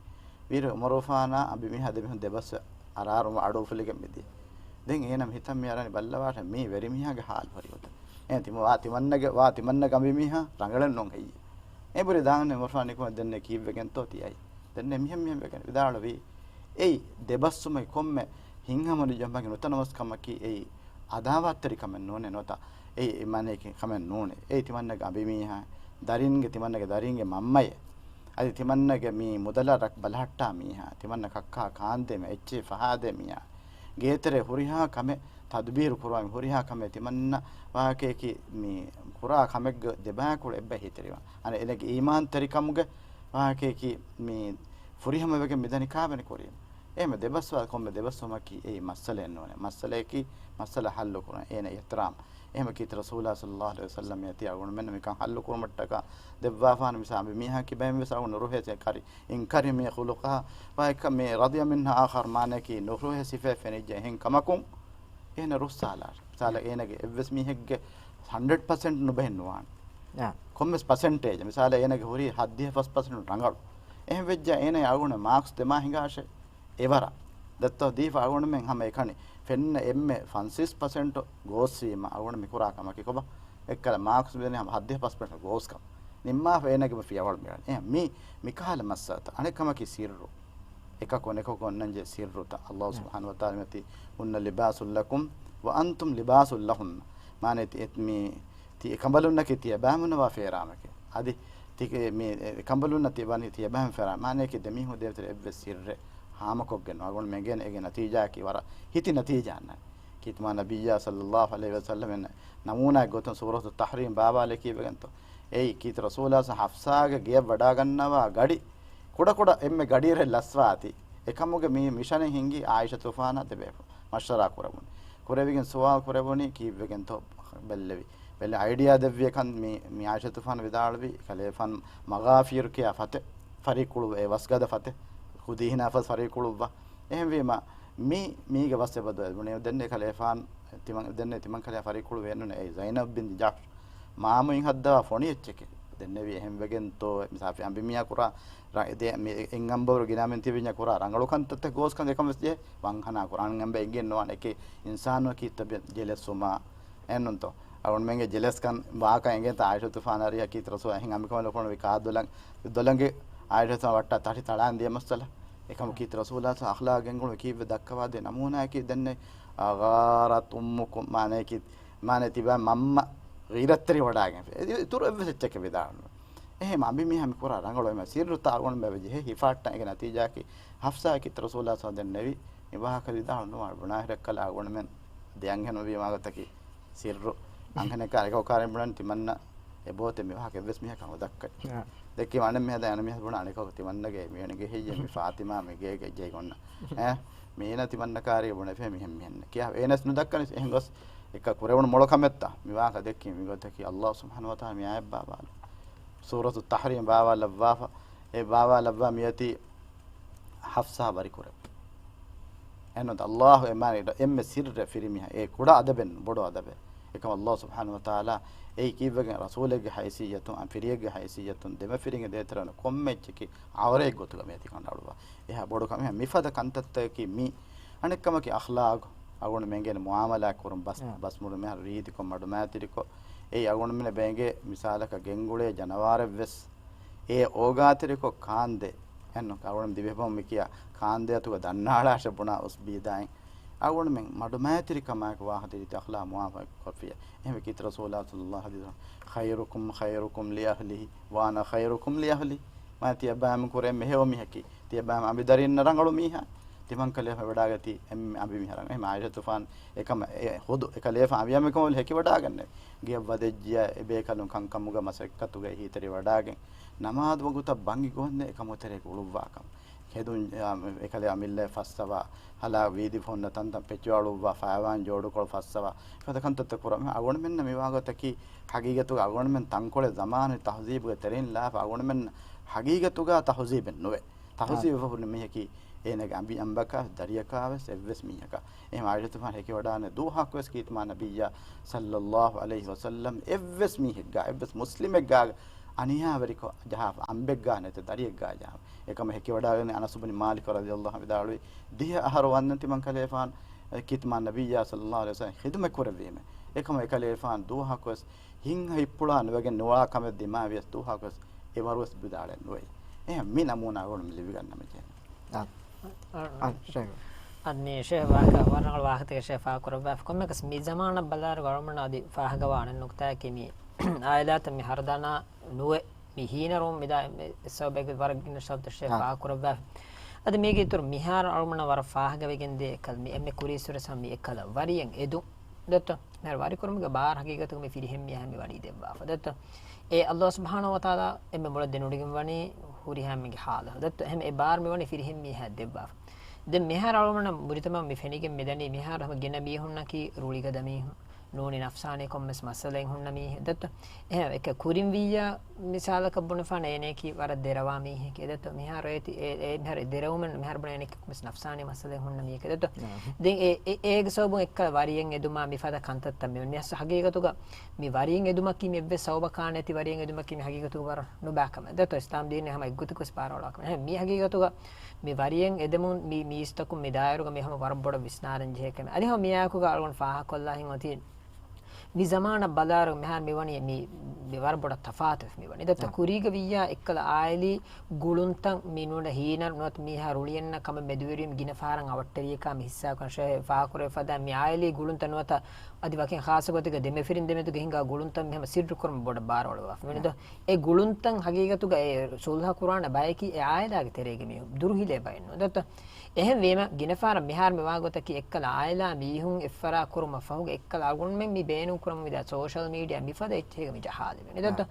ވީރު އުމަރުފާނާ އަނބިމީހާ ދެމީހުން ދެބަސް އަރާރުމަ އަޑު އުފުލިގެން މިދިޔަ. ދެން އޭނަ ހިތަށް މިއަރާނެ ބައްލަވާށެ މީ ވެރިމީހާގެ ހާލު ހަރި އޮތަ. އޭނަ ތިމަ ވާ ތިމަންނަގެ ވާ ތިމަންނަގެ އަނބިމީހާ ރަނގަޅެއް ނޫން ހެއްޔެ؟ އެ ބުރި ދާން އުމަރުފާން ނިކުމެ ދެންނެ ކީއްވެގެންތޯ ތިއައީ؟ ދެންނެ މިހެން މިހެން ވެގެން ވިދާޅުވީ. އެއީ ދެބަސްވުމަކީ ކޮންމެ ހިތްހަމަނުޖެހުމަކީ ނުތަނަވަސްކަމަކީ އެއީ އަދާވާތްތެރިކަމެއް ނޫނޭ ނުވަތަ އެއީ އެ މާނައެކޭ ކަމެއް ނޫނޭ. އެއީ ތިމަންނަގެ އަނބިމީހާ، ދަރިންގެ ތިމަންނަގެ ދަރިންގެ މަންމައޭ. އަދި ތިމަންނަގެ މި މުދަލަށް ރަ-، ބަލަހައްޓާ މީހާ، ތިމަންނަ ކައްކާ ކާންދޭ މަ އެއްޗެހި ފަހާދޭ މީހާ، ގޭތެރޭ ހުރިހާ ކަމެއް ތަދުބީރު ކުރުވާ މި ހުރިހާ ކަމެއް ތިމަންނަ ވާހަކައަކީ މި ކުރާ ކަމެއްގެ ދެބައިކުޅަ އެއްބައި ހިތެރިވާ. އަނެއް އޭނަގެ އީމާންތެރިކަމުގެ ވާހަކައަކީ މި ފުރިހަމަވެގެން މިދަނީ ކާވެނި ކުރީމަ. އެހެންވެ ދެބަސްވާ ކޮންމެ ދެބަސްވުމަކީ އެއީ މައްސަލައެއް ނޫނޭ. މައްސަލައަކީ މައްސަލަ ހައްލު ކުރުން އޭނަ އިޙްތިރާމް. އެހެމަ ކީތި ރަސޫލާ ޞައްލައްލާހު ޢަލައިހި ވަސައްލަމް އޭތި އަޅުގަނޑުމެން މިކަން ޙައްލު ކުރުމަށްޓަކާ ދެއްވާފާނެ މިސާ އަނބިމީހާ ކިބައިން ވެސް އަޅުގަނޑު ރުހޭ ކަރި އިންކަރި މި ޚުލުޤާ ވައިކަ މި ރަޟިޔަ މިންހާ އާޚަރު މާނައަކީ ނުރުހޭ ސިފައެއް ފެނިއްޖެ އެހެން ކަމަކުން އޭނަ ރުއްސާލާށެ. މިސާލަށް އޭނަގެ އެއްވެސް މީހެއްގެ ހަންޑްރެޑް ޕަސެންޓް ނުބެހެއް ނުވާނެ. އާ. ކޮންމެސް ޕަސެންޓޭޖެއް. މިސާލަށް އޭނަގެ ހުރީ ހައްދިހަ ފަސް ޕަސެންޓް ރަނގަޅު. އެހެން ވެއްޖެ އޭނަ އަޅުގަނޑު މާކްސް ދެމާ ހިނގާށޭ. އެވަރަށް. ދައްތޯ ދީފަ އަޅުގަނޑުމެން ހަމަ އެކަނި ފެންނަ އެންމެ ފަންސީސް ޕަސެންޓް ގޯސްވީމަ އަޅުގަނޑު މި ކުރާ ކަމަކީ ކޮބާ؟ އެއްކަލަ މާކްސް ބެނި ހަމަ ހައްދިހަ ޕަސް ޕަސެންޓް ގޯސްކަމަށް. ނިންމާފަ އޭނަގެ ފިޔަވަޅު މިއަޅަން. އެހެން މި، މިކަހަލަ މައްސަލަތައް. އަނެއް ކަމަކީ ސިއްރު. އެކަކު އަނެކަކު އޮންނަންޖެހޭ ސިއްރުތައް. ﷲ ސުބްޙާނަހޫ ވަތަޢާލާ މިއޮތީ، "ހުންނަ ލިބާސުން ލަކުމް ވައަންތުމް ލިބާސުން ލަހުން." މާނައަކީ މި ތި އެކަނބަލުންނަކީ ތިޔަބައިމުންނަށް ފޭރާމެކޭ. އަދި ތި މި އެކަނބަލުންނަށް ތި ވަނީ ތިޔަބައިމުން ފޭރާ. މާނައަކީ ދެމީހުން ދޭތެރެ އެއްވެސް ސިއްރެއް ހާމަކޮށްގެން ނުވާ. އަޅުގަނޑުމެން އެނގޭނެ އޭގެ ނަތީޖާއަކީ ވަރަށް ހިތި ނަތީޖާއެއް. ކީރިތި މާނަ ނަބިއްޔާ ޞައްލައްލާހު ޢަލައިހި ވަސައްލަމަށް ނަމޫނާއެއް ގޮތުން ސޫރަތު ތަޙްރީމް ބާވާލެއް ކީއްވެގެންތޯ؟ އެއީ ކީރިތި ރަސޫލާ ޙަފްޞާގެ ގެޔަށް ވަޑާގަންނަވާ ގަޑި ކުޑަކުޑަ އެންމެ ގަޑިއެއް ލަސްވާތީ. އެކަމުގެ މި މިޝަނެއް ހިނގި ޢާއިޝަތުފާނާ ދެބޭފުޅުން މަޝްވަރާ ކުރެވުނު. ކުރެވިގެން ސުވާލު ކުރެވުނީ ކީއްވެގެންތޯ ބެއްލެވި. ބެއްލެވި އައިޑިއާ ދެއްވި އެކަން މި، މި ޢާއިޝަތުފާން ވިދާޅުވި، ކަލޭފާން މަޣާފީރު ކިޔާ ފަތެއް ފަރީ ކުޅުވޭ، އެ ވަސްގަދަ ފަތެއް ޚުދީހިނާ ފަސް ފަރީ ކުޅުއްވާ. އެހެންވީމަ މި، މީގެ ވަސް އެބަދު އެބުނީ ދެންނެ ކަލޭފާން ތިމަން، ދެންނެ ތިމަން ކަލޭ ފަރީ ކުޅުވޭ ނޫން އެ ޒައިނަބް ބިން ޖަޙްޝް މާމުއިން ހައްދަވާ ފޮނި އެއްޗެކޭ. ދެންނެވީ އެހެން ވެގެންތޯ މިސާފި އަނބިމީހާ ކުރާ ރަ-، ދެ-، މި އެއް އަނބަވަރު ގިނަ މިން ތިބިންޏާ ކުރާ ރަނގަޅު ކަންތައްތައް ގޯސް ކަން އެކަން ވެސް ޖެހޭ. ވަންހަނާ ކުރާން އެނބެ އެނގެން ނުވާނެ އެކޭ އިންސާނު ކީއްތަ ބި-، ޖެލެސްވުމާ އެންނުންތޯ؟ އަޅުގަނޑުމެންގެ ޖެލެސްކަން ވާކަން އެނގޭތަ ޢާއިޝަތުފާނަށް އަރިހަ ކީރިތި ރަސޫލާ އެހެން އަނބިކަނބަލަކު ވި ކާދޮލަން، ދޮލަނގެ ޢާއިޝަތު ވައްޓާ ތަށި ތަޅާން ދިޔަ މައްސަލަ. އެކަމު ކީރިތި ރަސޫލާ އަޚްލާގް ގެންގުޅުން ކީއްވެ ދައްކަވާދޭ ނަމޫނާއަކީ ދެންނެ، "އަޣާރަތް އުއްމުކުމް" މާނައަކީ، މާނަ ތިބާ މަންމަ ޣީރަތްތެރި ވަޑާގެން. އިތުރު އެއްވެސް އެއްޗެކޭ ވިދާޅުނު. އެހެން އަނބިމީހާ މި ކުރާ ރަނގަޅު އެމަ ސިއްރުތައް އަޅުގަނޑުމެން ޖެހޭ ހިފާއްޓަން އޭގެ ނަތީޖާއަކީ ޙަފްޞާއަކީ ރަސޫލާ ސަލް ދެންނެވި މި ވާހަކަ ވިދާޅު ނުވާ ބުނާހިރެއްކަލަ އަޅުގަނޑުމެން ދެ އަންހެނުން ވީ މާގޮތަކީ ސިއްރު. އަންހެނަކާ އެކަކު ކާރިން ބުނަން ތިމަންނަ އެބޯތެ މި ވާހަކަ އެއްވެސް މީހަކަށް ނުދައްކައި. އާ. ދެއްކީ އަނެއް މީހާ ދެ އަނެއް މީހާ ބުނަ އަނެކަކު ތިމަންނަގެ މީނަގެ ހެއްޔެ މި ފާތިމާ މި ގޭގެ ޖެހި އޮންނަ. އެ މީނަ ތިމަންނަ ކާރި ބުނެފޭ މިހެން މިހެން. ކިޔާ އޭނަސް ނުދައްކަނި އެހެން ގޮސް އެއްކަ ކުރެވުނު މޮޅު ކަމެއްތަ؟ މި ވާހަކަ ދެއްކީ މި ގޮތަކީ ﷲ ސުބްޙާނަހޫ ވަތަޢާލާ މި އާޔަތް ބާވާލި. ސޫރަތު ތަޙްރީމް ބާވާލައްވާފަ، އެ ބާވާލައްވާ މިއޮތީ ޙަފްޞާ ވަރިކުރެއްވި. އެންނު ﷲ އެމާނީ އެންމެ ސިއްރެއް ފިރިމީހާ. އެ ކުޑަ އަދަބެއް ނޫން، ބޮޑު އަދަބެއް. އެކަމަށް ﷲ ސުބްޙާނަހޫ ވަތަޢާލާ އެއީ ކީއްވެގެން ރަސޫލެއްގެ ހައިސިއްޔަތުން، އަން ފިރިއެއްގެ ހައިސިއްޔަތުން، ދެމަފިރިންގެ ދޭތެރެވަނަ ކޮންމެ އެއްޗެކީ އަވަރައެއް ގޮތުގަ މިއޮތީ ކަނޑައަޅުވާ. އެހާ ބޮޑު ކަމެއް މިފަދަ ކަންތައްތަކަކީ މީ. އަނެއްކަމަކީ އަޚްލާގު. އަޅުގަނޑުމެން އެނގޭނެ މުޢާމަލާތް ކުރުން ބަސް، އާ. ބަސް މުޅު މިހާރު ރީތިކޮށް މަޑުމައިތިރިކޮށް. އެއީ އަޅުގަނޑުމެން ބޭނގޭ މިސާލަކަށް ގެންގުޅޭ ޖަނަވާރެއްވެސް އެ އޯގާތެރިކޮށް ކާންދޭ. އެންނު އަޅުގަނޑު ދިވެހިބަހުން މިކިޔާ ކާންދޭ އަތުގަ ދަންނާޅާށޭ ބުނާ އުސްބީދާއިން. އަޅުގަނޑުމެން މަޑުމައިތިރިކަމާއެކު ވާހަކަ ދީ ރީތި އަޚްލާޤް މުޢާމަލާތް ކޮށްފިޔާ. އެހެންވެ ކީރިތި ރަސޫލާ ޞައްލައްލާހު ޢަލައިހި ވަސައްލަމަ، "خيركم خيركم لأهله وأنا خيركم لأهلي." މާ ތިޔަބައިމީހުން ކުރެ އެންމެ ހެޔޮ މީހަކީ. ތިޔަބައިމީހުން އަނބިދަރިންނަށް ރަނގަޅު މީހާ. ތިމަންކަލޭފާނު ވަޑާގަތީ އެންމެ އަނބިމީހާ ރަނގަޅު. އެހެން ޢާއިޝަތުފާން އެކަމަށް އެ ޚުދު އެކަލޭފާން އަނބިއަނބިކަމަށް ހެކިވަޑާގެންނެވި. ގެޔަށް ވަދެއްޖިޔާ އެބޭކަލުން ކަންކަމުގަ މަސައްކަތުގަ އެހީތެރިވަޑާގެން ނަމާދު ވަގުތަށް ބަންގި ގޮހެއް ނެތް އެކަމުގެ ތެރޭގަ އުޅުއްވާކަމަށް. ހެދުން، އާ، އެކަލޭ އަމިއްލައަށް ފައްސަވާ، ހަލާ ވީދި ހުންނަ ތަންތަން ޕެޗު އަޅުއްވާ، ފަޔަވާން ޖޯޑުކޮޅު ފައްސަވާ، އެފަދަ ކަންތައްތައް ކުރާ. އަޅުގަނޑުމެންނަށް މިވާގޮތަކީ ހަގީގަތުގަ އަޅުގަނޑުމެން ތަންކޮޅެއް ޒަމާނު ތަހުޒީބުގެ ތެރެއިން ލާފަ އަޅުގަނޑުމެން ހަގީގަތުގަ ތަހުޒީބެއް ނުވޭ. ތަހުޒީބު އާ. ހުރި މީހަކީ އޭނަގެ އަނބި އަނބަކާ، ދަރިޔަކާ ވެސް އެއްވެސް މީހަކާ. އެހެން ޢާއިޝަތުފާން ހެކިވަޑާނެ ދުވަހަކުވެސް ކީރިތި މާ ނަބިއްޔާ ޞައްލައްލާހު ޢަލައިހި ވަސައްލަމް އެއްވެސް މީހެއްގާ، އެއްވެސް މުސްލިމެއްގާ އަނިޔާވެރިކޮށް ޖަހާފަ، އަނބެއްގާ ނެތެ ދަރިއެއްގާ ޖަހާފަ. އެކަމަށް ހެކިވަޑާގެން އަނަސް ބުނި މާލިކު ރަޟިޔައްލާހު ވިދާޅުވި، ދިހަ އަހަރު ވަންނަން ތިމަން ކަލޭފާން ކީރިތި މާ ނަބިއްޔާ ޞައްލައްލާހު ޢަލައިހި ވަސައްލަމް ޚިދުމަތް ކުރެއްވީމެ. އެކަމަށް އެކަލޭފާން ދުވަހަކުވެސް ހިތްހަ ހިތްޕުޅާ ނުވެގެން ނުވާ ކަމެއް ދިމާވިޔަސް ދުވަހަކުވެސް އެވަރުވެސް ވިދާޅެއް ނުވޭ. އެހެން މި ނަމޫނާ އަޅުގަނޑު ލިބިގަންނަމަ ޖެހޭ. އާ. އާ، ޝޭޚް. އަދި ޝޭޚް ވާހަކަ، ވަރަށް ރަނގަޅު ވާހަކަތަކެއް ޝޭޚް ފާހަގަކުރައްވާފަ. ކޮންމެއަކަސް މި ޒަމާނަށް ބަލާއިރު އަޅުގަނޑުމެންނަށް އަދި ފާހަގަވާ އަނެއް ނުކުތާއަކީ މި އާއިލާތައް މި ހަރަދާނާ ނުވެ މި ހީނަރުވުން މިދާ އެ ސަބަބެއްގެ ވަރަށް ގިނަ ޝަރުތު ޝޭޚް އާ. ފާހަގަކުރައްވާފަ. އަދި މީގެ އިތުރު މިހާރު އަޅުގަނޑުމެންނަށް ވަރަށް ފާހަގަވެގެންދޭ އެއްކަލަ މި އެންމެ ކުރީއްސުރެ ސަމް މި އެއްކަލަ ވަރިޔަށް އެދުން. ދެއްތޯ؟ މިހާރު ވަރިކުރުމުގެ ބާރު ހަގީގަތުގަ މި ފިރިހެން މީހާ މި ވަނީ ދެއްވާފަ. ދެއްތޯ؟ އެ ﷲ ސުބްޙާނަހޫ ވަތަޢާލާ އެންމެ ބޮޑަށް ދެނެވޮޑިގެން ވަނީ ހުރިހާ މީގެ ޙާލަށް. ދެއްތޯ؟ އެހެން އެ ބާރު މި ވަނީ ފިރިހެން މީހާ ދެއްވާފަ. ދެން މިހާރު އަޅުގަނޑު މުޖުތަމަޢު މި ފެނިގެން މިދަނީ މިހާރު ހަމަ ގިނަ މީހުންނަކީ ރުޅިގަދަ މީހުން. ނޫނީ ނަފްސާނީ ކޮންމެސް މައްސަލައެއް ހުންނަ މީހެއް ދެއްތޯ. އެހެން އެކަ ކުރިން ވިއްޔާ މިސާލަކަށް ބުނެފާނެ އޭނައަކީ ވަރަށް ދެރަވާ މީހެކޭ ދެއްތޯ. މިހާރު އޭތި އެ، އެ މިހާރު އެ ދެރަވުމެއް މިހާރު ބުނެ އޭނައަކީ ކޮންމެސް ނަފްސާނީ މައްސަލައެއް ހުންނަ މީހެކޭ ދެއްތޯ. ދެން އެ، އެ، އޭގެ ސަބަބުން އެއްކަލަ ވަރިޔެއް އެދުމާ މިފަދަ ކަންތައްތައް މިވަނީ. މި އަސް ހަގީގަތުގަ މި ވަރިޔެއް އެދުމަކީ މި އެއްވެސް ސަބަބަކާ ނެތި ވަރިޔެއް އެދުމަކީ މި ހަގީގަތުގަ ވަރަށް ނުބާ ކަމެއް ދެއްތޯ. އިސްލާމް ދީން ހަމަ އެއްގޮތަކުވެސް ބާރުއަޅާ ކަމެއް. އެހެން މި ހަގީގަތުގަ މި ވަރިޔެއް އެދެމުން މި، މީސްތަކުން މި ދާއިރުގަ މި ހަމަ ވަރަށް ބޮޑަށް ވިސްނާލަން ޖެހޭ ކަމެއް. އަދި ހަމަ މިއާއެކުގަ އަޅުގަނޑު ފާހަގަކޮށްލާ ހިން އޮތީ މި ޒަމާނަށް ބަލާއިރު މިހާރު މިވަނީ މި، މި ވަރަށް ބޮޑަށް ތަފާތުވެފަ މިވަނީ. ދެއްތޯ ކުރީގަ ވިއްޔާ އެއްކަލަ އާއިލީ ގުޅުންތައް މި ނޫނަ ހީނަ ނުވަތަ މީހާ ރުޅިއަންނަ ކަމެއް މެދުވެރިވީމަ ގިނަ ފަހަރަށް އަވަށްޓެރިޔަކާ މި ހިއްސާކަން ޝޭ ފާހަކުރެ ފަދަ މި އާއިލީ ގުޅުންތައް ނުވަތަ އަދި ވަކިން ޚާއްޞަ ގޮތެއްގަ ދެމަފިރިން ދެމެދުގަ ހިނގާ ގުޅުންތައް މި ހަމަ ސިއްރު ކުރުމަށް ބޮޑަށް ބާރުއަޅުވާފަ މިވަނީ. ދެއްތޯ އެ ގުޅުންތައް ހަގީގަތުގަ އެ ސުލްހަ ކުރާނެ ބަޔަކީ އެ އާއިލާގެ ތެރޭގެ މީހުން ދުރުހިލޭ ބައެއް ނޫން. ދެއްތޯ އެހެން ވީމަ، ގިނަ ފަހަރަށް މިހާރު މި ވާގޮތަކީ އެއްކަލަ އާއިލާ މީހުން އެއްފަރާ ކުރުމަށް ފަހުގަ އެއްކަލަ އަޅުގަނޑުމެން މި ބޭނުން ކުރަމުން ވިދާ ސޯޝަލް މީޑިއާ މިފަދަ އެއްޗެހިގަ މި ޖަހާލެވެނީ. ދެއްތޯ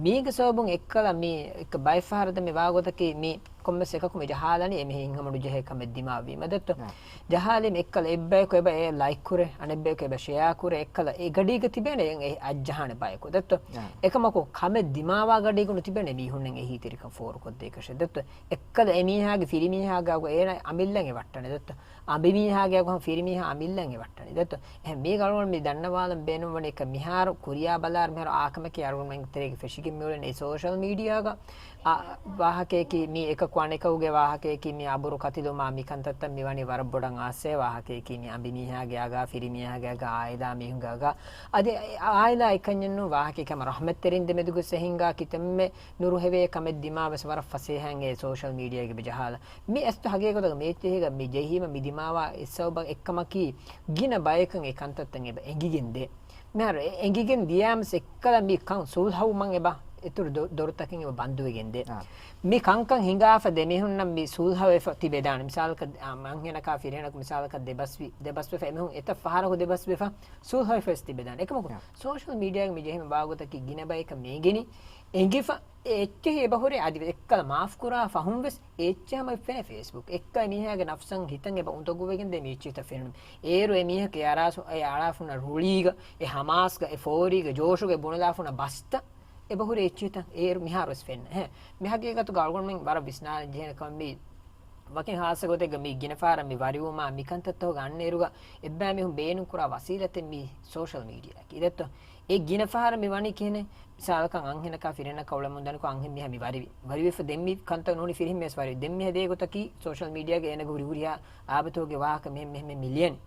މީގެ ސަބަބުން އެއްކަލަ މި އެއްކަ ބައެއް ފަހަރަށް މި ވާގޮތަކީ މި ކޮންމެސް އެކަކު މި ޖަހާލަނީ އެ މީހެއް ހިނގަމުން ޖެހޭ ކަމެއް ދިމާވީމަ. ދެއްތޯ ޖަހާލީމަ އެއްކަލަ އެއްބަޔަކު އެބަ އެ ލައިކް ކުރޭ، އަނެއްބަޔަކު އެބަ ޝެއާ ކުރޭ، އެއްކަލަ އެ ގަޑީގަ ތިބޭނެ އެ އައްޖަހާނެ ބަޔަކު. ދެއްތޯ އެކަމަކު ކަމެއް ދިމާވާ ގަޑީގަ ނުތިބޭނެ މީހުންނެއް އެހީތެރިކަން ފޯރުކޮށްދޭކަށެއް. ދެއްތޯ އެއްކަލަ އެމީހާގެ ފިރިމީހާގެ އަގު އޭނަ އަނބިއްލަން އެ ވައްޓަނީ. ދެއްތޯ އަނބިމީހާގެ އަގު ހަމަ ފިރިމީހާ އަނބިއްލަން އެ ވައްޓަނީ. ދެއްތޯ އެހެން މީގަ އަޅުގަނޑު މި ދަންނަވާލަން ބޭނުންވަނީ އެކަ މިހާރު ކުރިޔާ ބަލާއިރު މިހާރު އާކަމެކޭ އަޅުގަނޑުމެންގެ ތެރޭގަ ފެށިގެން މިއުޅެނީ އެ ސޯޝަލް މީޑިއާގަ އާ، ވާހަކަޔަކީ މީ އެކަކު އަނެކަކުގެ ވާހަކަޔަކީ މީ އަބުރު ކަތިލުމާ މި ކަންތައްތައް މިވަނީ ވަރަށް ބޮޑަށް އާސޭ ވާހަކަޔަކީ މީ އަނބިމީހާގެ އަގާ، ފިރިމީހާގެ އަގާ، އާއިލާ މީހުންގެ އަގާ. އަދި އާއިލާ އެކަންޏެއްނު ވާހަކަޔަކީ ހަމަ ރަހްމަތްތެރިން ދެމެދުގަ ސެހިންގާ ކިތަންމެ ނުރުހެވޭ ކަމެއް ދިމާވެސް ވަރަށް ފަސޭހައިން އެ ސޯޝަލް މީޑިއާގެ ބިޖަހާލަ. މި އަސްތު ހަގީގަތުގަ މޭޗެހިގަ މި ޖެހީމަ މި ދިމާވާ އެއްސަބަބަށް އެއްކަމަކީ ގިނަ ބަޔަކަށް އެ ކަންތައްތައް އެބަ އެނގިގެން ދޭ. މިހާރު އެ އެނގިގެން ދިޔާމަސް އެއްކަލަ މި ކަން ސުލްހަވުމަށް އެބަ އިތުރު ދޮ-، ދޮރުތަކެއް އެބަ ބަންދުވެގެން ދޭ. މި ކަންކަން ހިނގާފަ ދެމީހުންނަށް މި ސުލްހަވެފަ ތިބެދާނެ. މިސާލަކަށް، އާ، އަންހެނަކާ ފިރިހެނަކު މިސާލަކަށް ދެބަސްވި، ދެބަސްވެފަ އެމީހުން އެތައް ފަހަރަކު ދެބަސްވެފަ ސުލްހަވެފަ ވެސް ތިބެދާނެ. އެކަމަކު ސޯޝަލް މީޑިއާގެ މި ޖެހިމަ ބާވަގުތަކީ ގިނަ ބަޔަކަށް މި އެނގެނީ އެނގިފަ އެ އެއްޗެހި އެބަ ހުރޭ އަދި އެއްކަލަ މާފް ކުރާ ފަހުން ވެސް އެ އެއްޗެއް ހަމަ ފެނޭ ފޭސްބުކް. އެއްކަލަ މީހާގެ ނަފްސަށް ހިތަށް އެބަ އުނދަގޫވެގެން ދޭ މި އެއްޗިތައް ފެނުނު. އޭރު އެ މީހަކު އެ އަޅާސު-، އެ އަޅާފުންނަށް ރުޅީގަ، އެ ހަމާސްގަ، އެ ފޯރީގަ، ޖޯޝުގަ ބުނެލާފުންނަށް ބަސްތައް އެބަ ހުރޭ އެއްޗިތައް އޭރު މިހާރު ވެސް ފެންނަ. އެހެން މި ހަގީގަތުގަ އަޅުގަނޑުމެން ވަރަށް ވިސްނާލަން ޖެހޭނެ ކަމަށް މި ވަކިން ހާއްސަ ގޮތެއްގަ މި ގިނަ ފަހަރަށް މި ވަރިވުމާ މި ކަންތައްތަކުގަ އަންނައިރުގަ އެއްބައި މީހުން ބޭނުން ކުރާ ވަސީލަތެއް މި ސޯޝަލް މީޑިއާއަކީ. ދެއްތޯ އެ ގިނަ ފަހަރަށް މި ވަނީ ކިހިނެއް؟ މިސާލަކަށް އަންހެނަކާ ފިރިހެނަކަށް އުޅެމުން ދަނިކޮށް އަންހެން މީހާ މި ވަރިވި. ވަރިވެފަ ދެން މި ކަންތައް ނޫނީ ފިރިހެން މީހަސް ވަރިވި. ދެން މި ހެދޭ ގޮތަކީ ސޯޝަލް މީޑިއާގަ އޭނަގެ ހުރި ހުރިހާ އާބަތުގެ ވާހަކަ މިހެން މިހެން މި ލިޔަނީ.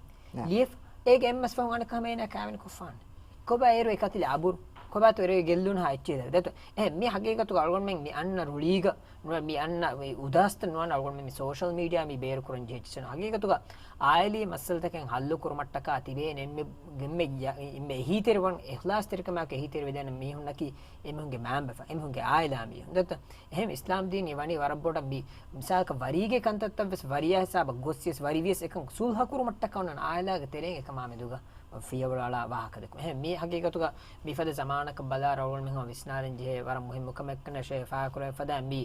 ލިޔެފަ އޭގެ އެއްމަސް ފަހުން އަނެއްކާ ހަމަ އޭނާ ކާވެނި ކޮށްފާނެ. ކޮބާ އޭރު އެ ކަތިލެ އަބުރު؟ ކޮބާތޯ އޭރު ގެއްލުންހާ އެއްޗެއް ދެއްތޯ؟ އެހެން މި ހަގީގަތުގަ އަޅުގަނޑުމެން މި އަންނަ ރުޅީގަ ނުވަ މި އަންނަ އެ އުދާސްތައް ނުވަން އަޅުގަނޑުމެން މި ސޯޝަލް މީޑިއާ މި ބޭރު ކުރަން ޖެހިއްޖެ. ހަގީގަތުގަ އާއިލީ މައްސަލަތަކެއް ހައްލު ކުރުމަށްޓަކާ ތިބޭނެ އެންމެ، އެންމެ ޔަ-، އެންމެ އެހީތެރިވަން އިޚްލާޞްތެރިކަމާއެކު އެހީތެރިވެދޭނެ މީހުންނަކީ އެމީހުންގެ މައިންބަފަ، އެމީހުންގެ އާއިލާ މީހުން. ދެއްތޯ؟ އެހެން އިސްލާމް ދީނީ ވަނީ ވަރަށް ބޮޑަށް މި މިސާލަކަށް ވަރީގެ ކަންތައްތައް ވެސް ވަރިޔާ ހިސާބަށް ގޮސް ވިޔަސް ވަރިވިޔަސް އެކަން ސުލްހަ ކުރުމަށްޓަކާ އޮންނަ އާއިލާގެ ތެރެއިން އެކަމާ މެދުގަ ފިޔަވަޅު އަޅާ ވާހަކަ ދެއްކުން. އެހެން މި ހަގީގަތުގަ މިފަދަ ޒަމާނަކަށް ބަލާއިރު އަޅުގަނޑުމެން ހަމަ ވިސްނާލަން ޖެހޭ ވަރަށް މުހިއްމު ކަމެއް ކަންނޭ ޝޭ ފާހަގަކުރެވޭ ފަދަ މި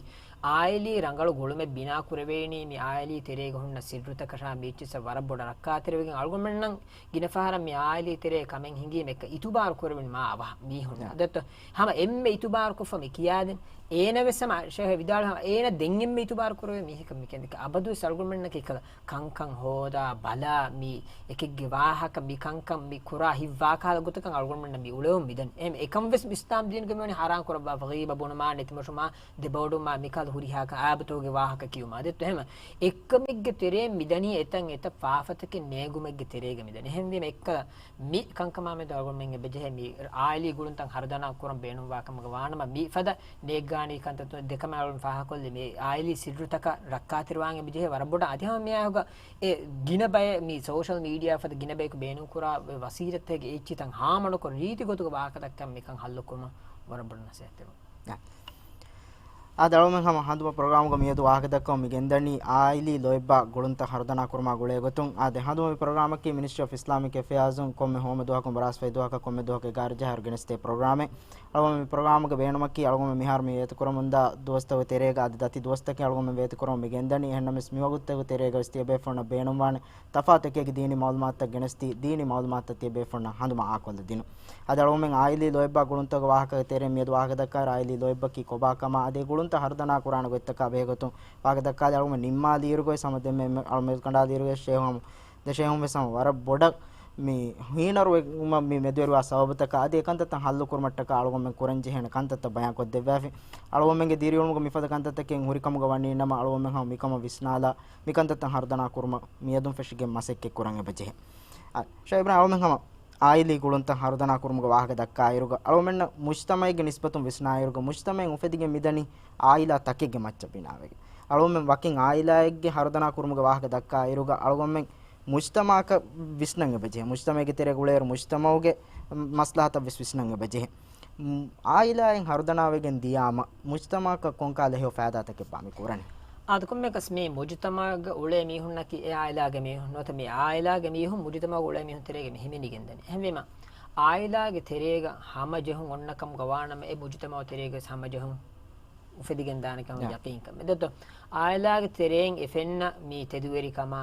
އާއިލީ ރަނގަޅު ގުޅުމެއް ބިނާ ކުރެވޭނީ މި އާއިލީ ތެރޭގަ ހުންނަ ސިއްރުތަކަށާ މީޗިއްސަށް ވަރަށް ބޮޑަށް ރައްކާތެރިވެގެން އަޅުގަނޑުމެންނަށް ގިނަ ފަހަރަށް މި އާއިލީ ތެރޭ ކަމެއް ހިނގީމަ އެކަ އިތުބާރު ކުރެވެން މާ އަވަހަށް މީހުން. ދެއްތޯ؟ ހަމަ އެންމެ އިތުބާރުކޮށްފަ މި ކިޔާދިން އޭނަ ވެސް ހަމަ ޝޭހެ ވިދާޅު ހަމަ އޭނަ ދެން އެންމެ އިތުބާރު ކުރެވޭ މީހަކަށް މި ކެނދެކެ އަބަދުވެސް އަޅުގަނޑުމެންނަކީ ކަލަ ކަންކަން ހޯދާ ބަލާ މި އެކެއްގެ ވާހަކަ މި ކަންކަން މި ކުރާ ހިތްވާކަހަލަ ގޮތަކަށް އަޅުގަނޑުމެންނަށް މި އުޅެވުން މިދަނީ. އެހެން އެކަން ވެސް އިސްލާމް ދީނުގަ މިވަނީ ހަރާން ކުރައްވާފަ ޣީބަ ބުނުމާ ނެތިމޮށުމާ ދެބަވަޑުވުމާ މިކަހަލަ ހުރިހާ ކަން އާބަތުގެ ވާހަކަ ކިޔުމާ. ދެއްތޯ؟ އެހެން އެއްކަމެއްގެ ތެރޭން މިދަނީ އެތަން އެތައް ފާފަތަކެއް ނޭގުމެއްގެ ތެރޭގަ މިދަނީ. އެހެންވީމަ އެއްކަލަ މި ކަންކަމާމެދު އަޅުގަނޑުމެން އެބަޖެހޭ މި އާއިލީ ގުޅުންތައް ހަރުދަނާ ކުރަން ބޭނުންވާ ކަމަކަށް ވާނަމަ، މި ފަދަ ނޭއްގާނީ ކަންތައްތައް ދެކަމަށް އަޅުގަނޑު ފާހަގަކޮށްލި މި އާއިލީ ސިއްރުތަކަށް ރައްކާތެރިވާން އެބަޖެހޭ ވަރަށް ބޮޑަށް. އަދި ހަމަ މިއާއެކުގަ އެ ގިނަ ބައެއް މި ސޯޝަލް މީޑިއާ ފަދަ ގިނަ ބަޔަކު ބޭނުންކުރާ ވަސީލަތެއްގެ އެއްޗިތައް ހާމަނުކޮށް ރީތި ގޮތުގަ ވާހަކަ ދައްކަން މިކަން ހައްލުކުރުމަށް ވަރަށް ބޮޑަށް ނަސޭހަތް ދެވުން. އާ، ދަޅުމެން ހަމަ ހަނދުމަ ޕްރޮގްރާމުގަ މިއަދު ވާހަކަ ދައްކަމުން މި ގެންދަނީ އާއިލީ ލޯތްބާ ގުޅުންތައް ހަރުދަނާ ކުރުމާ ގުޅޭ ގޮތުން. އާ، ދެ ހަނދުމަ މި ޕްރޮގްރާމަކީ މިނިސްޓްރީ އޮފް އިސްލާމިކް އެފެއާޒުން ކޮންމެ ހޯމަ ދުވަހަކުން ބަރާސްފަތި ދުވަހަކަށް ކޮންމެ ދުވަހަކު އެގާރަ ޖަހާއިރު ގެނެސްދޭ ޕްރޮގްރާމެއް. އަޅުގަނޑު މި ޕްރޮގްރާމުގެ ބޭނުމަކީ އަޅުގަނޑު މިހާރު މި ވޭތުކުރަމުންދާ ދުވަސްތަކުގެ ތެރޭގަ އަދި ދަތި ދުވަސްތަކެއް އަޅުގަނޑު ވޭތުކުރަމުން މި ގެންދަނީ. އެހެންނަމަވެސް މިވަގުތުތަކުގެ ތެރޭގަ ވެސް ތިޔަބޭފުޅުންނަށް ބޭނުންވާނެ ތަފާތު އެކި ދީނީ މައުލޫމާތުތައް ގެނެސްދީ، ދީނީ މައުލޫމާތުތައް ތިޔަބޭފުޅުންނަށް ހަނދުމަ އާކޮށްލަދިނުން. އަދި އަޅުގަނޑުމެން އާއިލީ ލޯތްބާ ގުޅުންތަކުގެ ވާހަކަގެ ތެރެއިން މިއަދު ވާހަކަ ދައްކާއިރު އާއިލީ ލޯތްބަކީ ކޮބާ ކަމާ އަދި ގުޅުންތައް ހަރުދަނާ ކުރާނެ ގޮތްތަކާ ބެހޭގޮތުން ވާހަކަ ދައްކާލީ އަޅުގަނޑު ނިންމާލިއިރުގައި ހަމަ ދެންމެ އަޅުގަނޑު މެދުކަނޑާލިއިރުގައި ޝޭހު ހަމަ ދެ ޝޭހުން ވެސް ހަމަ ވަރަށް ބޮޑަށް މި ހީނަރުވުމަށް މި މެދުވެރިވާ ސަބަބުތަކާ އަދި އެކަންތައްތައް ހައްލު ކުރުމަށްޓަކާ އަޅުގަނޑުމެން ކުރަންޖެހޭނެ ކަންތައްތައް ބަޔާންކޮށްދެއްވާފި. އަޅުގަނޑުމެންގެ ދިރިއުޅުމުގެ މިފަދަ ކަންތައްތަކެއް ހުރިކަމުގަ ވަނީ ނަމަ އަޅުގަނޑުމެން ހަމަ މިކަމަށް ވިސްނާލާ މިކަންތައްތައް ހަރުދަނާ ކުރުމަށް މިއަދުން ފެށިގެން މަސައްކަތް ކުރަން އެބަޖެހޭ. އަ، ޝޭހް އިބްރާހިމް އަޅުގަނޑުމެން ހަމަ އާއިލީ ގުޅުންތައް ހަރުދަނާ ކުރުމުގެ ވާހަކަ ދައްކާއިރުގަ އަޅުގަނޑުމެންނަށް މުޖްތަމަޢެއްގެ ނިސްބަތުން ވިސްނާއިރުގަ މުޖްތަމަޢެއް އުފެދިގެން މިދަނީ އާއިލާ ތަކެއްގެ މައްޗަށް ބިނާވެގެން. އަޅުގަނޑުމެން ވަކިން އާއިލާއެއްގެ ހަރުދަނާ ކުރުމުގެ ވާހަކަ ދައްކާއިރުގަ އަޅުގަނޑުމެން މުޖްތަމަޢަކަށް ވިސްނަން އެބަޖެހޭ. މުޖްތަމަޢެއްގެ ތެރޭގަ އުޅޭއިރު މުޖްތަމަޢުގެ މަސްލަހަތަށް ވެސް ވިސްނަން އެބަޖެހޭ. މް، އާއިލާއިން ހަރުދަނާވެގެން ދިޔާމަ މުޖްތަމަޢަކަށް ކޮންކަހަލަ ހެޔޮ ފައިދާތަކެއްބާ މި ކުރަނީ؟ އާދެ، ކޮންމެއަކަސް މި މުޖުތަމަޢުގަ އުޅޭ މީހުންނަކީ އެ އާއިލާގެ މީހުން ނުވަތަ މި އާއިލާގެ މީހުން މުޖުތަމަޢުގަ އުޅޭ މީހުން ތެރޭގަ މި ހިމެނިގެންދަނީ. އެހެންވީމަ، އާއިލާގެ ތެރޭގަ ހަމަޖެހުން އޮންނަކަމުގަ ވާނަމަ، އެ މުޖުތަމަޢު ތެރޭގަ ވެސް ހަމަޖެހުން އުފެދިގެންދާނެ ކަމަށް ޔަޤީންކަން. ދެއްތޯ؟ އާއިލާގެ ތެރެއިން އެ ފެންނަ މި ތެދުވެރިކަމާ،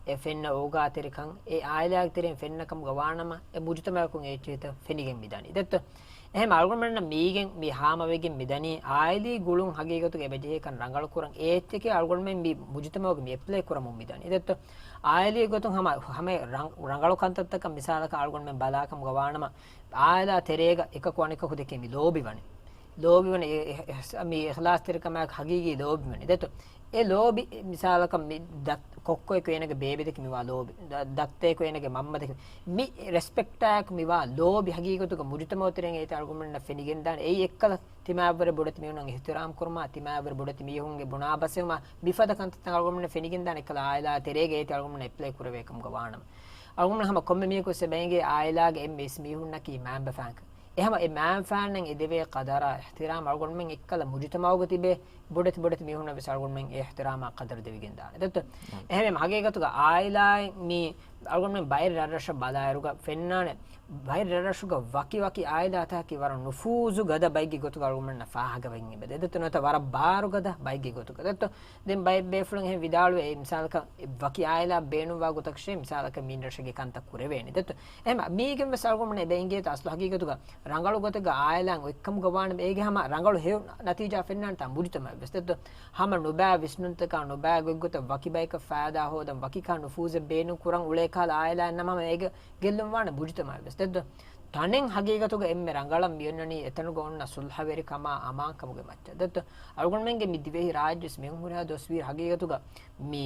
އެ ފެންނަ އޯގާތެރިކަން، އެ އާއިލާގެ ތެރެއިން ފެންނަ ކަމުގަ ވާނަމަ، އެ މުޖުތަމަޢަކުން އެ އެއްޗިހިތައް ފެނިގެން މިދާނީ. ދެއްތޯ؟ އެހެން އަޅުގަނޑުމެންނަށް މީގެން މި ހާމަވެގެން މިދަނީ، އާއިލީ ގުޅުން ހަގީގަތުގަ އެބަޖެހޭކަން ރަނގަޅުކުރަން އެ އެއްޗެކޭ އަޅުގަނޑުމެން މި މުޖުތަމަޢުގަ މި އެޕްލައި ކުރަމުން މިދަނީ. ދެއްތޯ؟ އާއިލީ ގޮތުން ހަމަ، ހަމަ ރަން-، ރަނގަޅު ކަންތައްތަކަށް މިސާލަކަށް އަޅުގަނޑުމެން ބަލާކަމުގަ ވާނަމަ، އާއިލާ ތެރޭގަ އެކަކު އަނެކަކު ދެކެ މި ލޯބިވަނީ. ލޯބިވަނީ އެ، އެ، އެ، މި އިޚްލާޞްތެރިކަމާއެކު ހަގީގީ ލޯބިވަނީ. ދެއްތޯ؟ އެ ލޯބި މިސާލަކަށް މި ދަ-، ކޮއްކޮއެކު އޭނަގެ ބޭބެ ދެކެ މިވާ ލޯބި. ދަ-، ދައްތައެކު އޭނަގެ މަންމަ ދެކެ. މި ރެސްޕެކްޓާއެކު މިވާ ލޯބި ހަގީގަތުގަ މުޖުތަމަޢު ތެރެއިން އޭތި އަޅުގަނޑުމެންނަށް ފެނިގެންދާނެ. އެއީ އެއްކަލަ ތިމާވެރި ބޮޑެތި މީހުންނަށް އިޙްތިރާމް ކުރުމާ، ތިމާވެރި ބޮޑެތި މީހުންގެ ބުނާ ބަސްވުމާ، މިފަދަ ކަންތައްތައް އަޅުގަނޑުމެންނަށް ފެނިގެންދާނެ އެއްކަލަ އާއިލާ ތެރޭގަ އޭތި އަޅުގަނޑުމެންނަށް އެޕްލައި ކުރެވޭ ކަމުގަ ވާނަމަ. އަޅުގަނޑު ހަމަ ކޮންމެ މީހަކު ވެސް އެބައިނގޭ އާއިލާގެ އެންމެ އިސް މީހުންނަކީ މައިންބަފައިންކަން. އެހަމަ އެ މައިންބަފައިންނަށް އެދެވޭ ޤަދަރާ އިޙްތިރާމް އަޅުގަނޑުމެން އެއްކަލަ މުޖުތަމަޢުގަ ތިބޭ ބޮޑެތި ބޮޑެތި މީހުންނަށް ވެސް އަޅުގަނޑުމެން އެ އިޙްތިރާމާ ޤަދަރު ދެވިގެން ދާނެ. ދެއްތޯ؟ އެހެންވީމަ ހަގީގަތުގަ އާއިލާއިން މި އަޅުގަނޑުމެން ބައެއް ރަށްރަށަށް ބަލާއިރުގަ ފެންނާނެ، ބައެއް ރަށްރަށުގަ ވަކި ވަކި އާއިލާތަކަކީ ވަރަށް ނުފޫޒު ގަދަ ބައެއްގެ ގޮތުގަ އަޅުގަނޑުމެންނަށް ފާހަގަވެގެން އެބަދޭ. ދެއްތޯ؟ ނުވަތަ ވަރަށް ބާރުގަދަ ބައެއްގެ ގޮތުގަ. ދެއްތޯ؟ ދެން ބައެއް ބޭފުޅުން އެހެން ވިދާޅުވޭ، އެ މިސާލަކަށް ވަކި އާއިލާ ބޭނުންވާ ގޮތަކަށޭ، މިސާލަކަށް މި ރަށެއްގެ ކަންތައް ކުރެވޭނެ. ދެއްތޯ؟ އެހެން މީގެން ވެސް އަޅުގަނޑުމެން އެބަ އިނގޭތަ އަސްލު ހަގީގަތުގަ ރަނގަޅު ގޮތެއްގަ އާއިލާއިން އޮތްކަމުގަ ވާނަމަ އޭގެ ހަމަ ރަނގަޅު ހެޔޮ ނަތީޖާ ފެންނާނެތާ މުޖުތަމަޢަށް ވެސް. ދެއްތޯ؟ ހަމަ ނުބައި ވިސްނުންތަކާ ނުބައި ގޮތްގޮތަށް ވަކި ބަޔަކަށް ފައިދާ ހޯދަން ވަކި ކާ ނުފޫޒެއް ބޭނުން ކުރަން އުޅޭ ކަހަލަ އާއިލާއެއް ނަމަ ހަމަ އޭގެ ގެއްލުން ވާނެ މުޖުތަމަޢެއް ވެސް. ދެއްތޯ؟ ތަނެއް ހަގީގަތުގަ އެންމެ ރަނގަޅަށް މިއޮންނަނީ އެތަނުގަ އޮންނަ ޞުލްޙަވެރިކަމާ އަމާންކަމުގެ މައްޗަށް. ދެއްތޯ؟ އަޅުގަނޑުމެންގެ މި ދިވެހި ރާއްޖެ ވެސް މިހުރިހާ ދުވަސް ވީ ހަގީގަތުގަ މި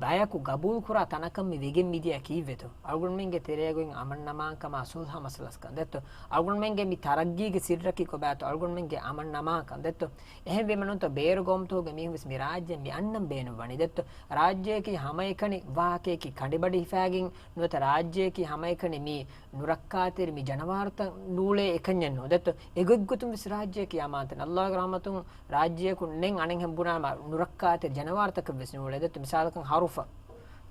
ބަޔަކު ގަބޫލުކުރާ ތަނަކަށް މި ވެގެން މިދިޔަ ކީއްވެތޯ؟ އަޅުގަނޑުމެންގެ ތެރޭގައި އަމަންއަމާންކަމާ ޞުލްޙަ މަސަލަސްކަން. ދެއްތޯ؟ އަޅުގަނޑުމެންގެ މި ތަރައްގީގެ ސިއްރަކީ ކޮބާތޯ؟ އަޅުގަނޑުމެންގެ އަމަންއަމާންކަން. ދެއްތޯ؟ އެހެންވީމަ ނޫންތޯ ބޭރު ގައުމުތަކުގެ މީހުން ވެސް މި ރާއްޖެ މި އަންނަން ބޭނުންވަނީ. ދެއްތޯ؟ ރާއްޖެއަކީ ހަމައެކަނި ވާހަކައަކީ ކަނޑިބަޑި ހިފާގެން ނުވަތަ ރާއްޖެއަކީ ހަމައެކަނި މި ނުރައްކާތެރި މި ޖަނަވާރުތައް ނޫޅޭ އެކަންޏެއް ނޫން. ދެއްތޯ؟ އެގޮތްގޮތުން ވެސް ރާއްޖެއަކީ އަމާންތެއް. އައްލާހުގެ ރަޙްމަތުން ރާއްޖެއަކު ނެން އަނެއްހެން ބުނާމަ ނުރައްކާތެރި ޖަނަވާރުތަކެއް ވެސް ނޫޅޭ. ދެއްތޯ؟ މިސާލަކަށް ހަރުފަ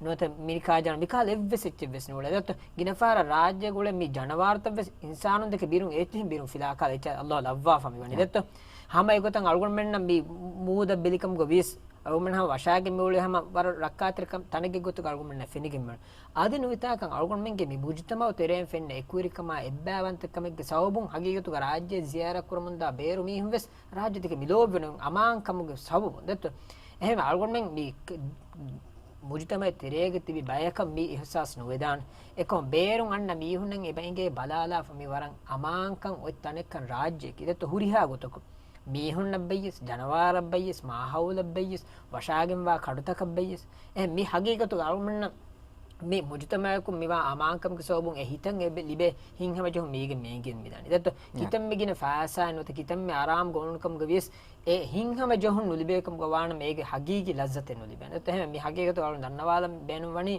ނުވަތަ މިނިކާ ޖަނަ މިކާލަ އެއްވެސް އެއްޗެއް ވެސް ނޫޅޭ. ދެއްތޯ؟ ގިނަ ފަހަރަށް ރާއްޖޭގަ އުޅޭ މި ޖަނަވާރުތައް ވެސް އިންސާނުން ދެކެ ބިރުން އޭތިހެން ބިރުން ފިލާކާލަ އެއްޗެއް އައްލާހު ލައްވާފަ މިވަނީ. ދެއްތޯ؟ ހަމަ އެގޮތަށް އަޅުގަނޑުމެންނަށް މި މޫދަށް ބެލިކަމުގަ ވިޔަސް އަޅުގަނޑުމެން ހަމަ ވަށާގެން މިއުޅޭ ހަމަ ވަރަށް ރައްކާތެރި ކަން ތަނެއްގެ ގޮތުގަ އަޅުގަނޑުމެންނަށް ފެނިގެން މިއުޅޭ. އަދި ނުވިތާކަން އަޅުގަނޑުމެންގެ މި މުޖުތަމަޢު ތެރެއިން ފެންނަ އެކުވެރިކަމާ އެއްބައިވަންތަކަމެއްގެ ސަބަބުން ހަގީގަތުގަ ރާއްޖެ ޒިޔާރަތް ކުރަމުންދާ ބޭރު މީހުން ވެސް ރާއްޖެ ދެކެ މި ލޯބިވަނީ އަމާންކަމުގެ ސަބަބުން. ދެއްތޯ؟ އެހެން އަޅުގަނޑުމެން މި މުޖުތަމަޢެއް ތެރޭގަ ތިބި ބަޔަކަށް މި އިޙްސާސް ނުވެދާނެ. އެކަމަށް ބޭރުން އަންނަ މީހުންނަށް އެބަ އިނގޭ ބަލާލާފަ މި ވަރަށް އަމާންކަން އޮތް ތަނެއްކަން ރާއްޖެއަކީ. ދެއްތޯ؟ ހުރިހާ ގޮތަކުން މީހުންނަށް ބައްޔަސް، ޖަނަވާރަށް ބައްޔަސް، މާހައުލަށް ބައްޔަސް، ވަށާގެންވާ ކަޑުތަކަށް ބައްޔަސް. އެހެން މި ހަގީގަތުގަ އަޅުގަނޑުމެންނަށް މި މުޖުތަމަޢަކުން މިވާ އަމާންކަމުގެ ސަބަބުން އެ ހިތަށް އެބަ ލިބޭ ހިތްހަމަޖެހުން މީގެން މި އެނގިގެން މިދާނީ. ދެއްތޯ؟ ކިތަންމެ ގިނަ ފައިސާއެއް ނުވަތަ ކިތަންމެ އަރާމު ގޮވުނުކަމުގަ ވިޔަސް އެ ހިތްހަމަޖެހުން ނުލިބޭކަމުގަ ވާނަމަ އޭގެ ހަގީގީ ލައްޒަތެއް ނުލިބޭނެ. އެހެން މި ހަގީގަތު އަޅުން ދަންނަވާލަން ބޭނުންވަނީ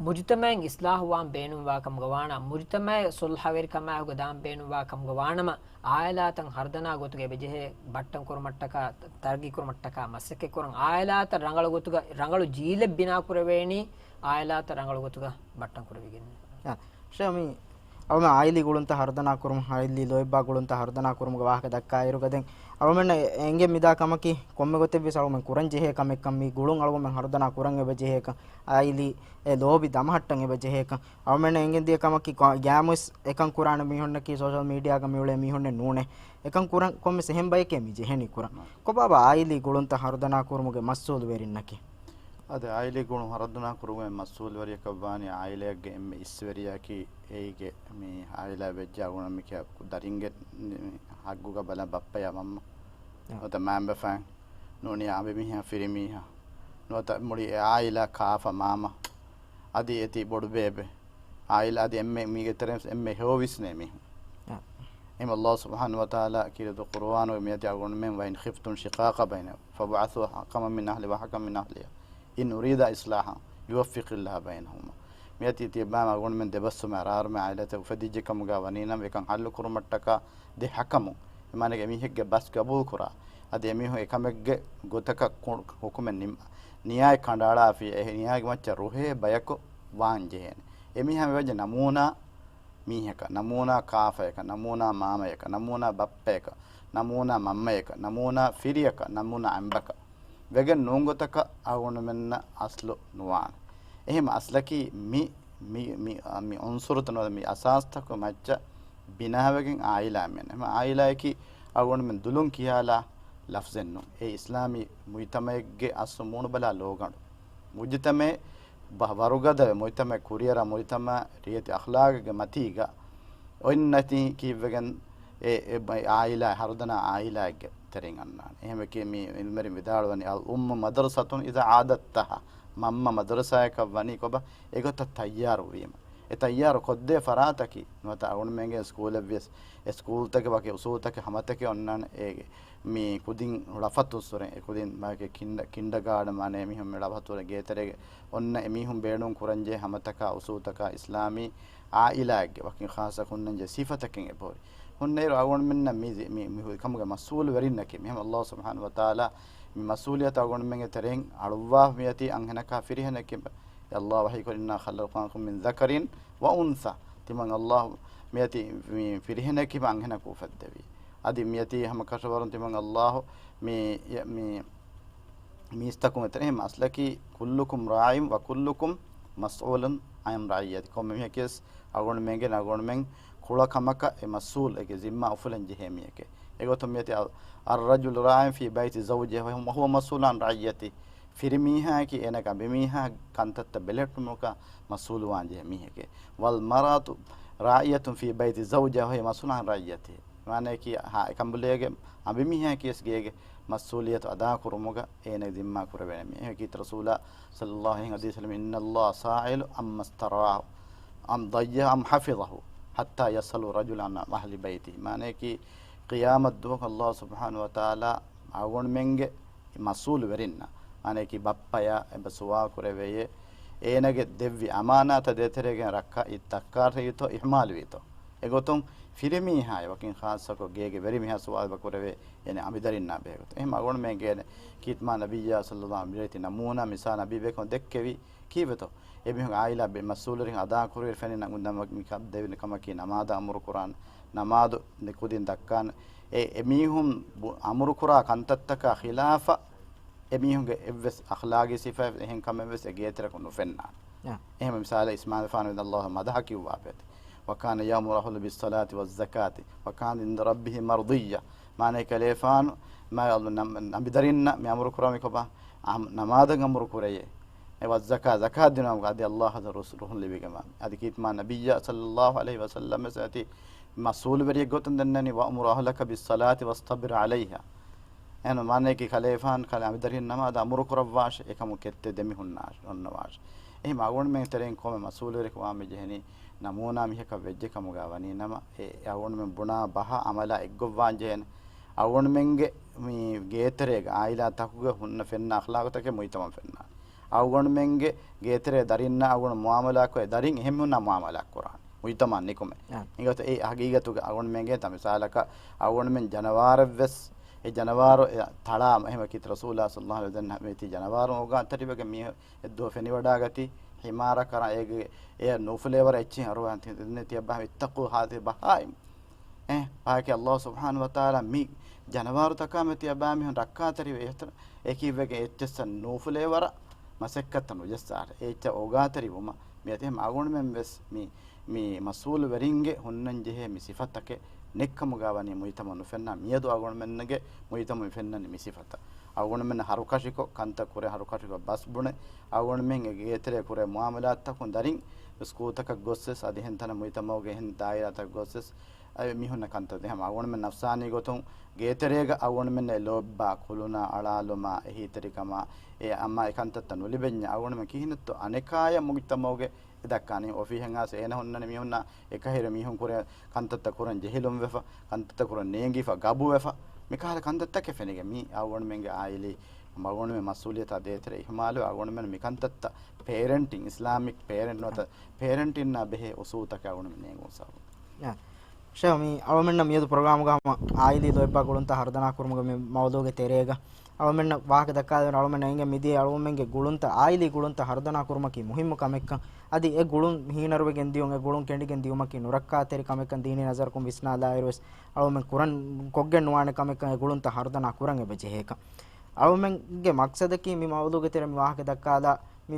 މުޖުތަމަޢެއް އިޞްލާޙުވާން ބޭނުންވާކަމުގަ ވާނަ، މުޖުތަމަޢެއް ޞުލްޙަވެރިކަމާއެކުގަ ދާން ބޭނުންވާކަމުގަ ވާނަމަ، އާއިލާތައް ހަރުދަނާ ގޮތުގަ އެބަޖެހޭ ބައްޓަން ކުރުމަށްޓަކާ، ތަރައްގީ ކުރުމަށްޓަކާ މަސައްކަތް ކުރަން، އާއިލާތައް ރަނގަޅު ގޮތުގަ، ރަނގަޅު ޖީލެއް ބިނާ ކުރެވޭނީ، އާއިލާތައް ރަނގަޅު ގޮތުގަ ބައްޓަން ކުރެވިގެން. އާ، ޝޭ، މި އަޅުމެން އާއިލީ ގުޅުންތައް ހަރުދަނާ ކުރުމު، އާއިލީ ލޯތްބާ ގުޅުންތައް ހަރުދަނާ ކުރުމުގެ ވާހަކަ ދައްކާއިރުގަދެން، އަޅުމެންނަށް އެނގެން މިދާ ކަމަކީ، ކޮންމެ ގޮތެއްވެސް އަޅުމެން ކުރަން ޖެހޭ ކަމެއްކަން، މި ގުޅުން އަޅުގަނޑުމެން ހަރުދަނާ ކުރަން އެބަ ޖެހޭކަން، އާއިލީ އެ ލޯބި ދަމަހައްޓަން އެބަ ޖެހޭކަން، އަޅުމެންނަށް އެނގެން ދިޔަ ކަމަކީ، ކޮ-، ގައިމުވެސް އެކަން ކުރާނެ މީހުންނަކީ ސޯޝަލް މީޑިއާގަ މިއުޅޭ މީހުންނެއް ނޫނޭ. އެކަން ކުރަން ކޮންމެސް އެހެން ބަޔެކޭ މި ޖެހެނީ ކުރަން. ކޮބާބާ އާއިލީ ގުޅުންތައް ހަރުދަނާ ކުރުމުގެ މަސްއޫލުވެރިންނަކީ؟ އަދި އާއިލީ ގުޅުން ހަރުދަނާ ކުރުމުގެ މަސްއޫލުވެރިޔަކަށް ވާނީ އާއިލާއެއްގެ އެންމެ އިސްވެރިޔާއަކީ އޭގެ މި އާއިލާ ވެއްޖެ އަޅުގަނޑު މި ކިޔާ ދަރިންގެ ހައްގުގަ ބަލަން ބައްޕަޔާ މަންމަ. އާ. ނުވަތަ މައިންބަފައިން ނޫނީ އަނބިމީހާ ފިރިމީހާ. ނުވަތަ މުޅި އެ އާއިލާ ކާފަ މާމަ. އަދި އޭތި ބޮޑުބޭބެ. އާއިލާ އަދި އެންމެ މީގެ ތެރެއިން އެންމެ ހެޔޮވިސްނޭ މީހުން. އާ. އެހެން ﷲ ސުބްޙާނަހޫ ވަތަޢާލާ ކީރިތި ޤުރުއާނުގަ މިއަދި އަޅުގަނޑުމެން وإن خفتم شقاق بينهما فابعثوا حكما من أهله وحكما من أهلها إن يريدا إصلاحا يوفق الله بينهما. މިއަދި ތިޔަބާމަ އަޅުގަނޑުމެން ދެބަސްވުމެއް އަރާރުމެ އާއިލާތައް އުފެދިއްޖެ ކަމުގަ ވަނީނަމަ އެކަން ޙައްލު ކުރުމަށްޓަކާ ދެ ޙަކަމު. އެ މާނައީގަ އެމީހެއްގެ ބަސް ގަބޫލު ކުރާ. އަދި އެމީހުން އެކަމެއްގެ ގޮތަކަށް ކު-، ޙުކުމެއް ނި-، ނިޔާއެއް ކަނޑައަޅާފި އެ ނިޔާގެ މައްޗަށް ރުހޭ ބަޔަކު ވާން ޖެހޭނެ. އެމީހާ މިވެއްޖެ ނަމޫނާ މީހަކަށް، ނަމޫނާ ކާފަޔަކަށް، ނަމޫނާ މާމަޔަކަށް، ނަމޫނާ ބައްޕަޔަކަށް، ނަމޫނާ މަންމަޔަކަށް، ނަމޫނާ ފިރިޔަކަށް، ނަމޫނާ އަނބަކަށް ވެގެން ނޫން ގޮތަކަށް އަޅުގަނޑުމެންނަށް އަސްލު ނުވާނެ. އެހެން އަސްލަކީ މި، މި، މި، މި އުންސުރުތައް ނުވަތަ މި އަސާސްތަކުގެ މައްޗަށް ބިނާވެގެން އާއިލާ މެން. އެހެން އާއިލާއަކީ އަޅުގަނޑުމެން ދުލުން ކިޔާލާ ލަފްޒެއް ނޫން. އެ އިސްލާމީ މުޖްތަމަޢެއްގެ އަސްލު މޫނުބަލާ ލޯގަނޑު. މުޖްތަމަޢެއް ބަ-، ވަރުގަދަވެ، މުޖްތަމަޢެއް ކުރިއަރާ، މުޖްތަމަޢަށް ރިޔެތި އަޚްލާގެއްގެ މަތީގަ އޮތް ނަތީ ކީއްވެގެން އެ، އެ އާއިލާ، ހަރުދަނާ އާއިލާއެއްގެ ތެރެއިން އަންނާނެ. އެހެންވެ ކި މި ޢިލްމުވެރިން ވިދާޅުވަނީ، الأم مدرسة إذا عادتها. މަންމަ މަދަރުސާއަކަށް ވަނީ ކޮބާ؟ އެގޮތަށް ތައްޔާރު ވީމަ. އެ ތައްޔާރު ކޮށްދޭ ފަރާތަކީ، ނުވަތަ އަޅުގަނޑުމެންގެ ސްކޫލެއްވިޔަސް، އެ ސްކޫލްތަކެއް ވަކި އުސޫލްތަކެއް ހަމަތަކެއް އޮންނާނެ. އޭގެ މި ކުދިން ޅަފަތު އުސްވަރެން، އެ ކުދިން މާކެ ކިންޑަ-، ކިންޑަގާޑަން މާނަ އެމީހުން މި ޅަފަތު އުސްވަރެން ގޭތެރޭގެ އޮންނަ އެމީހުން ބޭނުން ކުރަންޖެހޭ ހަމަތަކާ އުސޫލްތަކާ އިސްލާމީ އާއިލާއެއްގެ ވަކިން ޚާއްޞަ ހުންނަންޖެހޭ ސިފަތަކެއް އެބަހުރި. ހުންނައިރު އަޅުގަނޑުމެންނަށް މި، މި، މި ހުރި ކަމުގެ މަސްއޫލުވެރިންނަކީ. މިހެން ﷲ ސުބްޙާނަހޫ ވަތަޢާލާ މި މަސްއޫލިއްޔަތު އަޅުގަނޑުމެންގެ ތެރެއިން އަޅުއްވާފަ މިއޮތީ އަންހެނަކާ ފިރިހެނެއްގެ. ﷲ ވަޙީކުރި، إنا خلقناكم من ذكر وأنثى. ތިމަން ﷲ މިއޮތީ މި ފިރިހެނެއް ކިބަ އަންހެނަކު އުފެއްދެވީ. އަދި މިއޮތީ ހަމަ ކަށަވަރުން ތިމަން ﷲ މި، މި، މީސްތަކުން އެތެރެ އެހެން އަސްލަކީ، كلكم راع وكلكم مسؤول عن رعيته. ކޮންމެ މީހަކީވެސް އަޅުގަނޑުމެންގެ އަޅުގަނޑުމެން ކުޅަ ކަމަކަށް އެ މަސްއޫލް، އޭގެ ޒިންމާ އުފުލަން ޖެހޭ މީހެކޭ. އެގޮތުން މިއޮތީ އަލް-، الرجل راع في بيت زوجه وهو مسؤول عن رعيته. ފިރިމީހާއަކީ އޭނަގެ އަނބިމީހާ ކަންތައްތައް ބެލެހެއްޓުމަކަށް މަސްއޫލުވާން ޖެހޭ މީހެކޭ. والمرأة راعية في بيت زوجها وهي مسؤولة عن رعيته. މާނައަކީ، ހާ، އެކަނބުލޭގެ އަނބިމީހާއަކީވެސް ގޭގެ މަސްއޫލިއްޔަތު އަދާކުރުމުގަ އޭނަ ޒިންމާ ކުރެވޭނެ މީހެކޭ. ރަސޫލާ ޞައްލައްލާހު ޢަލައިހި ވަސައްލަމަ، إن الله سائل عما استرعاه أم ضيعه أم حفظه حتى يسأل الرجل عن أهل بيته. މާނައަކީ، ޤިޔާމަތް ދުވަހު ﷲ ސުބްޙާނަހޫ ވަތަޢާލާ އަޅުގަނޑުމެންގެ މަސްއޫލުވެރިންނަށް، މާނައަކީ ބައްޕަޔާ އެބަ ސުވާލު ކުރެވެޔޭ، އޭނަގެ ދެއްވި އަމާނާތަށް ދޭތެރޭގެން ރައްކާތް ދައްކާފައިވީތޯ އިހުމާލުވީތޯ؟ އެގޮތުން ފިރިމީހާއި ވަކިން ޚާއްޞަކޮށް ގޭގެ ވެރިމީހާ ސުވާލު އެބަ ކުރެވޭ، އޭނަ އަނބިދަރިންނާ ބެހޭގޮތުން. އެހެން އަޅުގަނޑުމެން ގޭނެ ކީރިތި މާ ނަބިއްޔާ ޞައްލައްލާހު ޢަލައިހި ވަސައްލަމަ މިރޭތި ނަމޫނާ މިސާލް ނަބީ ބޭކަލުން ދެއްކެވީ ކީއްވެތޯ؟ އެމީހުން އާއިލާ ބެ-، މަސްއޫލުވެރިން އަދާކުރުވި ފެނި ނަމަ-، މި ކަ-، ދެވި ކަމަކީ ނަމާދަށް އަމުރު ކުރާން، ނަމާދު ކުދިން ދައްކާން. އެ، އެމީހުން ބު-، އަމުރުކުރާ ކަންތައްތަކާ ޚިލާފަށް އެމީހުންގެ އެއްވެސް އަޚްލާގީ ސިފައެއް އެހެން ކަމެއްވެސް އެ ގޭތެރެކު ނުފެންނާނެ. އާ. އެހެން މިސާލަށް އިސްމާޢީލްގެފާނު ވިދާޅުވި ﷲ މަދަޙަ ކިޔުއްވާފައި އޭތި. وكان يأمر أهله بالصلاة والزكاة وكان عند ربه مرضيا. މާނައީ ކަލޭފާނު މާ އަލް-، ނަ-، ނަބިދަރިންނަށް މި އަމުރު ކުރާ މި ކޮބާ؟ އަމް-، ނަމާދަށް އަމުރު ކުރެޔޭ. އެ ވައްޒަކާ، ޒަކާތް ދިނުމުގަ އަދި ﷲ އަށް ރުސް-، ރުހުން ލިބިގެންވާ. އަދި ކީރިތި މާ ނަބިއްޔާ ޞައްލައްލާހު ޢަލައިހި ވަސައްލަމަ ވެސް އޭތި މަސްއޫލުވެރިއެއް ގޮތުން ދެންނަނީ، وأمر أهلك بالصلاة واصطبر عليها. އެހެން މާނައަކީ ކަލޭފާނު ކަލޭ އަނބިދަރިން ނަމާދަށް އަމުރު ކުރައްވާށޭ، އެކަމު ކެތްތެއް ދެމި ހުންނާށޭ، އޮންނަވާށޭ. އެހެން އަޅުގަނޑުމެން ތެރެއިން ކޮންމެ މަސްއޫލުވެރިކަމާ މި ޖެހެނީ ނަމޫނާ މީހަކަށް ވެއްޖެ ކަމުގަ ވަނީ ނަމަ، އެ އަޅުގަނޑުމެން ބުނާ ބަހަށް އަމަލާ އެއްގޮއްވާން ޖެހޭނެ. އަޅުގަނޑުމެންގެ މި ގޭތެރޭގަ އާއިލާ ތަކުގަ ހުންނަ ފެންނަ އަޚްލާގުތަކެއް މުޖްތަމަޢަށް ފެންނާނެ. އަޅުގަނޑުމެންގެ ގޭތެރޭ ދަރިންނާ އަޅުގަނޑު މުޢާމަލާކޮށް އެ ދަރިން އެހެން މީހުންނާ މުޢާމަލާ ކުރާނެ. މުޖްތަމަޢަށް ނިކުމެ. އާ. އެގޮތަށް އެ ހަގީގަތުގަ އަޅުގަނޑުމެންގެ ތަ މިސާލަކަށް އަޅުގަނޑުމެން ޖަނަވާރެއްވެސް، އެ ޖަނަވާރު އެ ތަޅާ އެހެން ކީރިތި ރަސޫލާ ޞައްލައްލާހު ޢަލައިހި ވަސައްލަމަ މިއޮތީ ޖަނަވާރު އޮގާންތަރިވެގެން މީހުން އެއްދުވަހު ފެނިވަޑާގަތީ، ހިމާރަކަށް އޭގެ އެ ނޫފުލޭވަރަށް އެއްޗެއް އަރުވާން ތި-، ތިޔަބާ އިއްތަޤޫ ހާޛިހިލް ބަހާއިމް. އެ، ބާކީ ﷲ ސުބްޙާނަހޫ ވަތަޢާލާ މި ޖަނަވާރުތަކާމެ ތިޔަބާ މީހުން ރައްކާތެރިވެ އެހެން އެކީ ވެގެން އެއްޗެއްސަށް ނޫފުލޭވަރަށް މަސައްކަތްތައް ނުޖައްސާށޭ. އެ އެއްޗަށް އޯގާތެރިވުމަށް މި އަދި ހަމަ އަޅުގަނޑުމެން ވެސް މި، މި މަސްއޫލުވެރިންގެ ހުންނަން ޖެހޭ މި ސިފަތަކެއް ނެތްކަމުގަ ވަނީ މުޖްތަމަޢު ނުފެންނަ. މިއަދު އަޅުގަނޑުމެންގެ މުޖްތަމަޢު މި ފެންނަނީ މި ސިފަތައް. އަޅުގަނޑުމެން ހަރުކަށިކޮށް ކަންތައް ކުރޭ، ހަރުކަށިކޮށް ބަސް ބުނޭ، އަޅުގަނޑުމެން އެ ގޭތެރޭ ކުރޭ މުޢާމަލާތުތަކުން ދަރިން ސްކޫލްތަކަށް ގޮސްވެސް، އަދި އެހެން ތަނަށް މުޖްތަމަޢުގެ އެހެން ދާއިރާތަކަށް ގޮސްވެސް، އަދި މީހުންނަށް ކަންތައް ދޭ. ހަމަ އަޅުގަނޑުމެން ނަފްސާނީ ގޮތުން ގޭތެރޭގަ އަޅުގަނޑުމެންނަށް ލޯތްބާ ކުލުނާ، އަޅާލުމާ، އެހީތެރިކަމާ، އެ އަމާ އެ ކަންތައްތައް ނުލިބެންޏާ އަޅުގަނޑުމެން ކިހިނެއްތޯ އަނެކާޔަށް މުޖްތަމަޢުގެ އެ ދައްކާނީ؟ އޮފީހެއް އައިސް އޭނަ ހުންނަނީ މީހުންނާ އެކަހެރި މީހުން ކުރެ ކަންތައްތައް ކުރަން ޖެހިލުންވެފަ، ކަންތައްތައް ކުރަން ނޭނގިފަ، ގަބުވެފަ، މިކަހަލަ ކަންތައްތަކެއް ފެނިގެން މީ އަޅުގަނޑުމެންގެ އާއިލީ އަޅުގަނޑުމެން މަސްއޫލިއްޔަތާ ދޭތެރޭ އިހުމާލުވެ އަޅުގަނޑުމެން މިކަންތައްތައް ޕޭރެންޓިން، އިސްލާމިކް ޕޭރެންޓް ނުވަތަ ޕޭރެންޓިންނާ ބެހޭ އުސޫލުތަކެއް އަޅުގަނޑުމެން ނޭނގުން ސަބަބު. ޝޭޚް، މި އަޅުމެންނަށް މިއަދު ޕްރޮގްރާމުގަ ހަމަ އާއިލީ ލޯތްބާ ގުޅުންތައް ހަރުދަނާ ކުރުމުގެ މި މައުޟޫގެ ތެރޭގަ އަޅުމެންނަށް ވާހަކަ ދައްކާލެވެން އަޅުމެންނަށް އެނގޭ މިދިޔަ އަޅުގަނޑުމެންގެ ގުޅުންތައް، އާއިލީ ގުޅުންތައް ހަރުދަނާ ކުރުމަކީ މުހިއްމު ކަމެއްކަން. އަދި އެ ގުޅުން ހީނަރުވެގެން ދިޔުން، އެ ގުޅުން ކެނޑިގެން ދިޔުމަކީ ނުރައްކާތެރި ކަމެއްކަން ދީނީ ނަޒަރަކުން ވިސްނާލާއިރުވެސް އަޅުމެން ކުރަން ކޮށްގެން ނުވާނެ ކަމެއްކަން އެ ގުޅުންތައް ހަރުދަނާ ކުރަން އެބަ ޖެހޭކަން. އަޅުމެންގެ މަޤްޞަދަކީ މި މައުޟޫގެ ތެރޭ މި ވާހަކަ ދައްކާލާ މި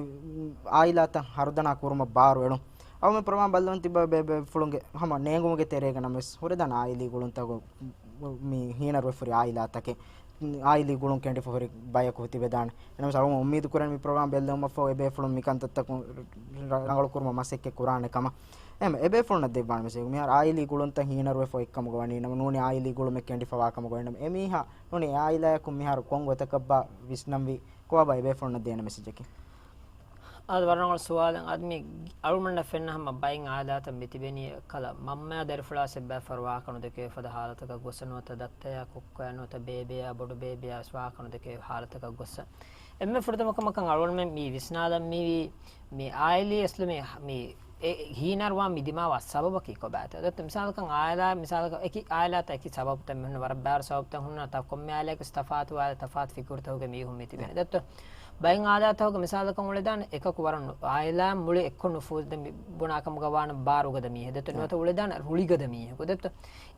އާއިލާތައް ހަރުދަނާ ކުރުމަށް ބާރު އެޅުން. އަޅުމެން ޕްރޮގްރާމް ބައްލަވަން ތިއްބަ ބޭބޭފުޅުންގެ ހަމަ ނޭނގުމުގެ ތެރޭގަ ނަމަވެސް ހުރެދާނެ އާއިލީ ގުޅުންތަކު މި ހީނަރުވެފަ ހުރި އާއިލާތަކެއް، އާއިލީ ގުޅުން ކެނޑިފަ ހުރި ބަޔަކު ތިބެދާނެ. އެނަމަސް އަޅުގަނޑު އުއްމީދު ކުރަން މި ޕްރޮގްރާމް ބެއްލެވުމަށްފަހު އެބޭފުޅުން މި ކަންތައްތަކުން ރަ-، ރަނގަޅު ކުރުމަށް މަސައްކަތް ކުރާނެ ކަމަށް. އެހެން އެބޭފުޅުންނަށް ދެއްވާނެ މެސެޖް. މިހާރު އާއިލީ ގުޅުންތައް ހީނަރުވެފަ އޮތްކަމުގަ ވަނީ ނަމަ ނޫނީ އާއިލީ ގުޅުމެއް ކެނޑިފަ ވާކަމުގަ ވަނީ ނަމަ އެމީހާ ނޫނީ އެ އާއިލާޔަކުން މިހާރު ކޮން ގޮތަކަށްބާ ވިސްނަންވީ؟ ކޮބާބާ އެބޭފުޅުންނަށް ދޭނެ މެސެޖަކީ؟ އާދެ، ވަރަށް ރަނގަޅު ސުވާލެއް. އަދި މި އަޅުގަނޑަށް ފެންނަ ހަމަ ބައެއް އާއިލާތައް މި ތިބެނީ އެއްކަލަ މަންމަޔާ ދަރިފުޅާ ސެއްބައިފަރު ވާކަނު ދެކެވޭ ފަދަ ހާލަތަކަށް ގޮސް ނުވަތަ ދައްތަޔާ ކުއްކޮޔާ ނުވަތަ ބޭބެޔާ ބޮޑު ބޭބެޔާ ވެސް ވާކަނު ދެކެވޭ ހާލަތަކަށް ގޮއްސަ. އެންމެ ފުރަތަމަ ކަމަކަށް އަޅުގަނޑުމެން މި ވިސްނާލަން މީވީ މި އާއިލީ އަސްލު މި، މި އެ ހީނާރުވާ މި ދިމާވާ ސަބަބަކީ ކޮބާތޯ؟ ދެއްތޯ މިސާލަކަށް އާއިލާ، މިސާލަކަށް އެކި އާއިލާތައް އެކި ސަބަބުތައް މި ހުންނަ ވަރަށް ބާރު ސަބަބުތައް ހުންނަ ތަ-، ކޮންމެ އާއިލާއަކު ތަފާތު އާއިލާ ތަފާތު ފިކުރުތަކުގެ މީހުން މި ތިބެނީ. ދެއްތޯ ބައެއް އާއިލާތަކުގެ މިސާލަކަށް އުޅެދާނެ އެކަކު ވަރަށް އާއިލާ މުޅި އެއްކޮށް ނުފޫޒު ދެ މި ބުނާ ކަމުގަ ވާނަ ބާރުގަދަ މީހެއް. ދެއްތޯ ނުވަތަ އުޅެދާނެ ރުޅިގަދަ މީހަކު. ދެއްތޯ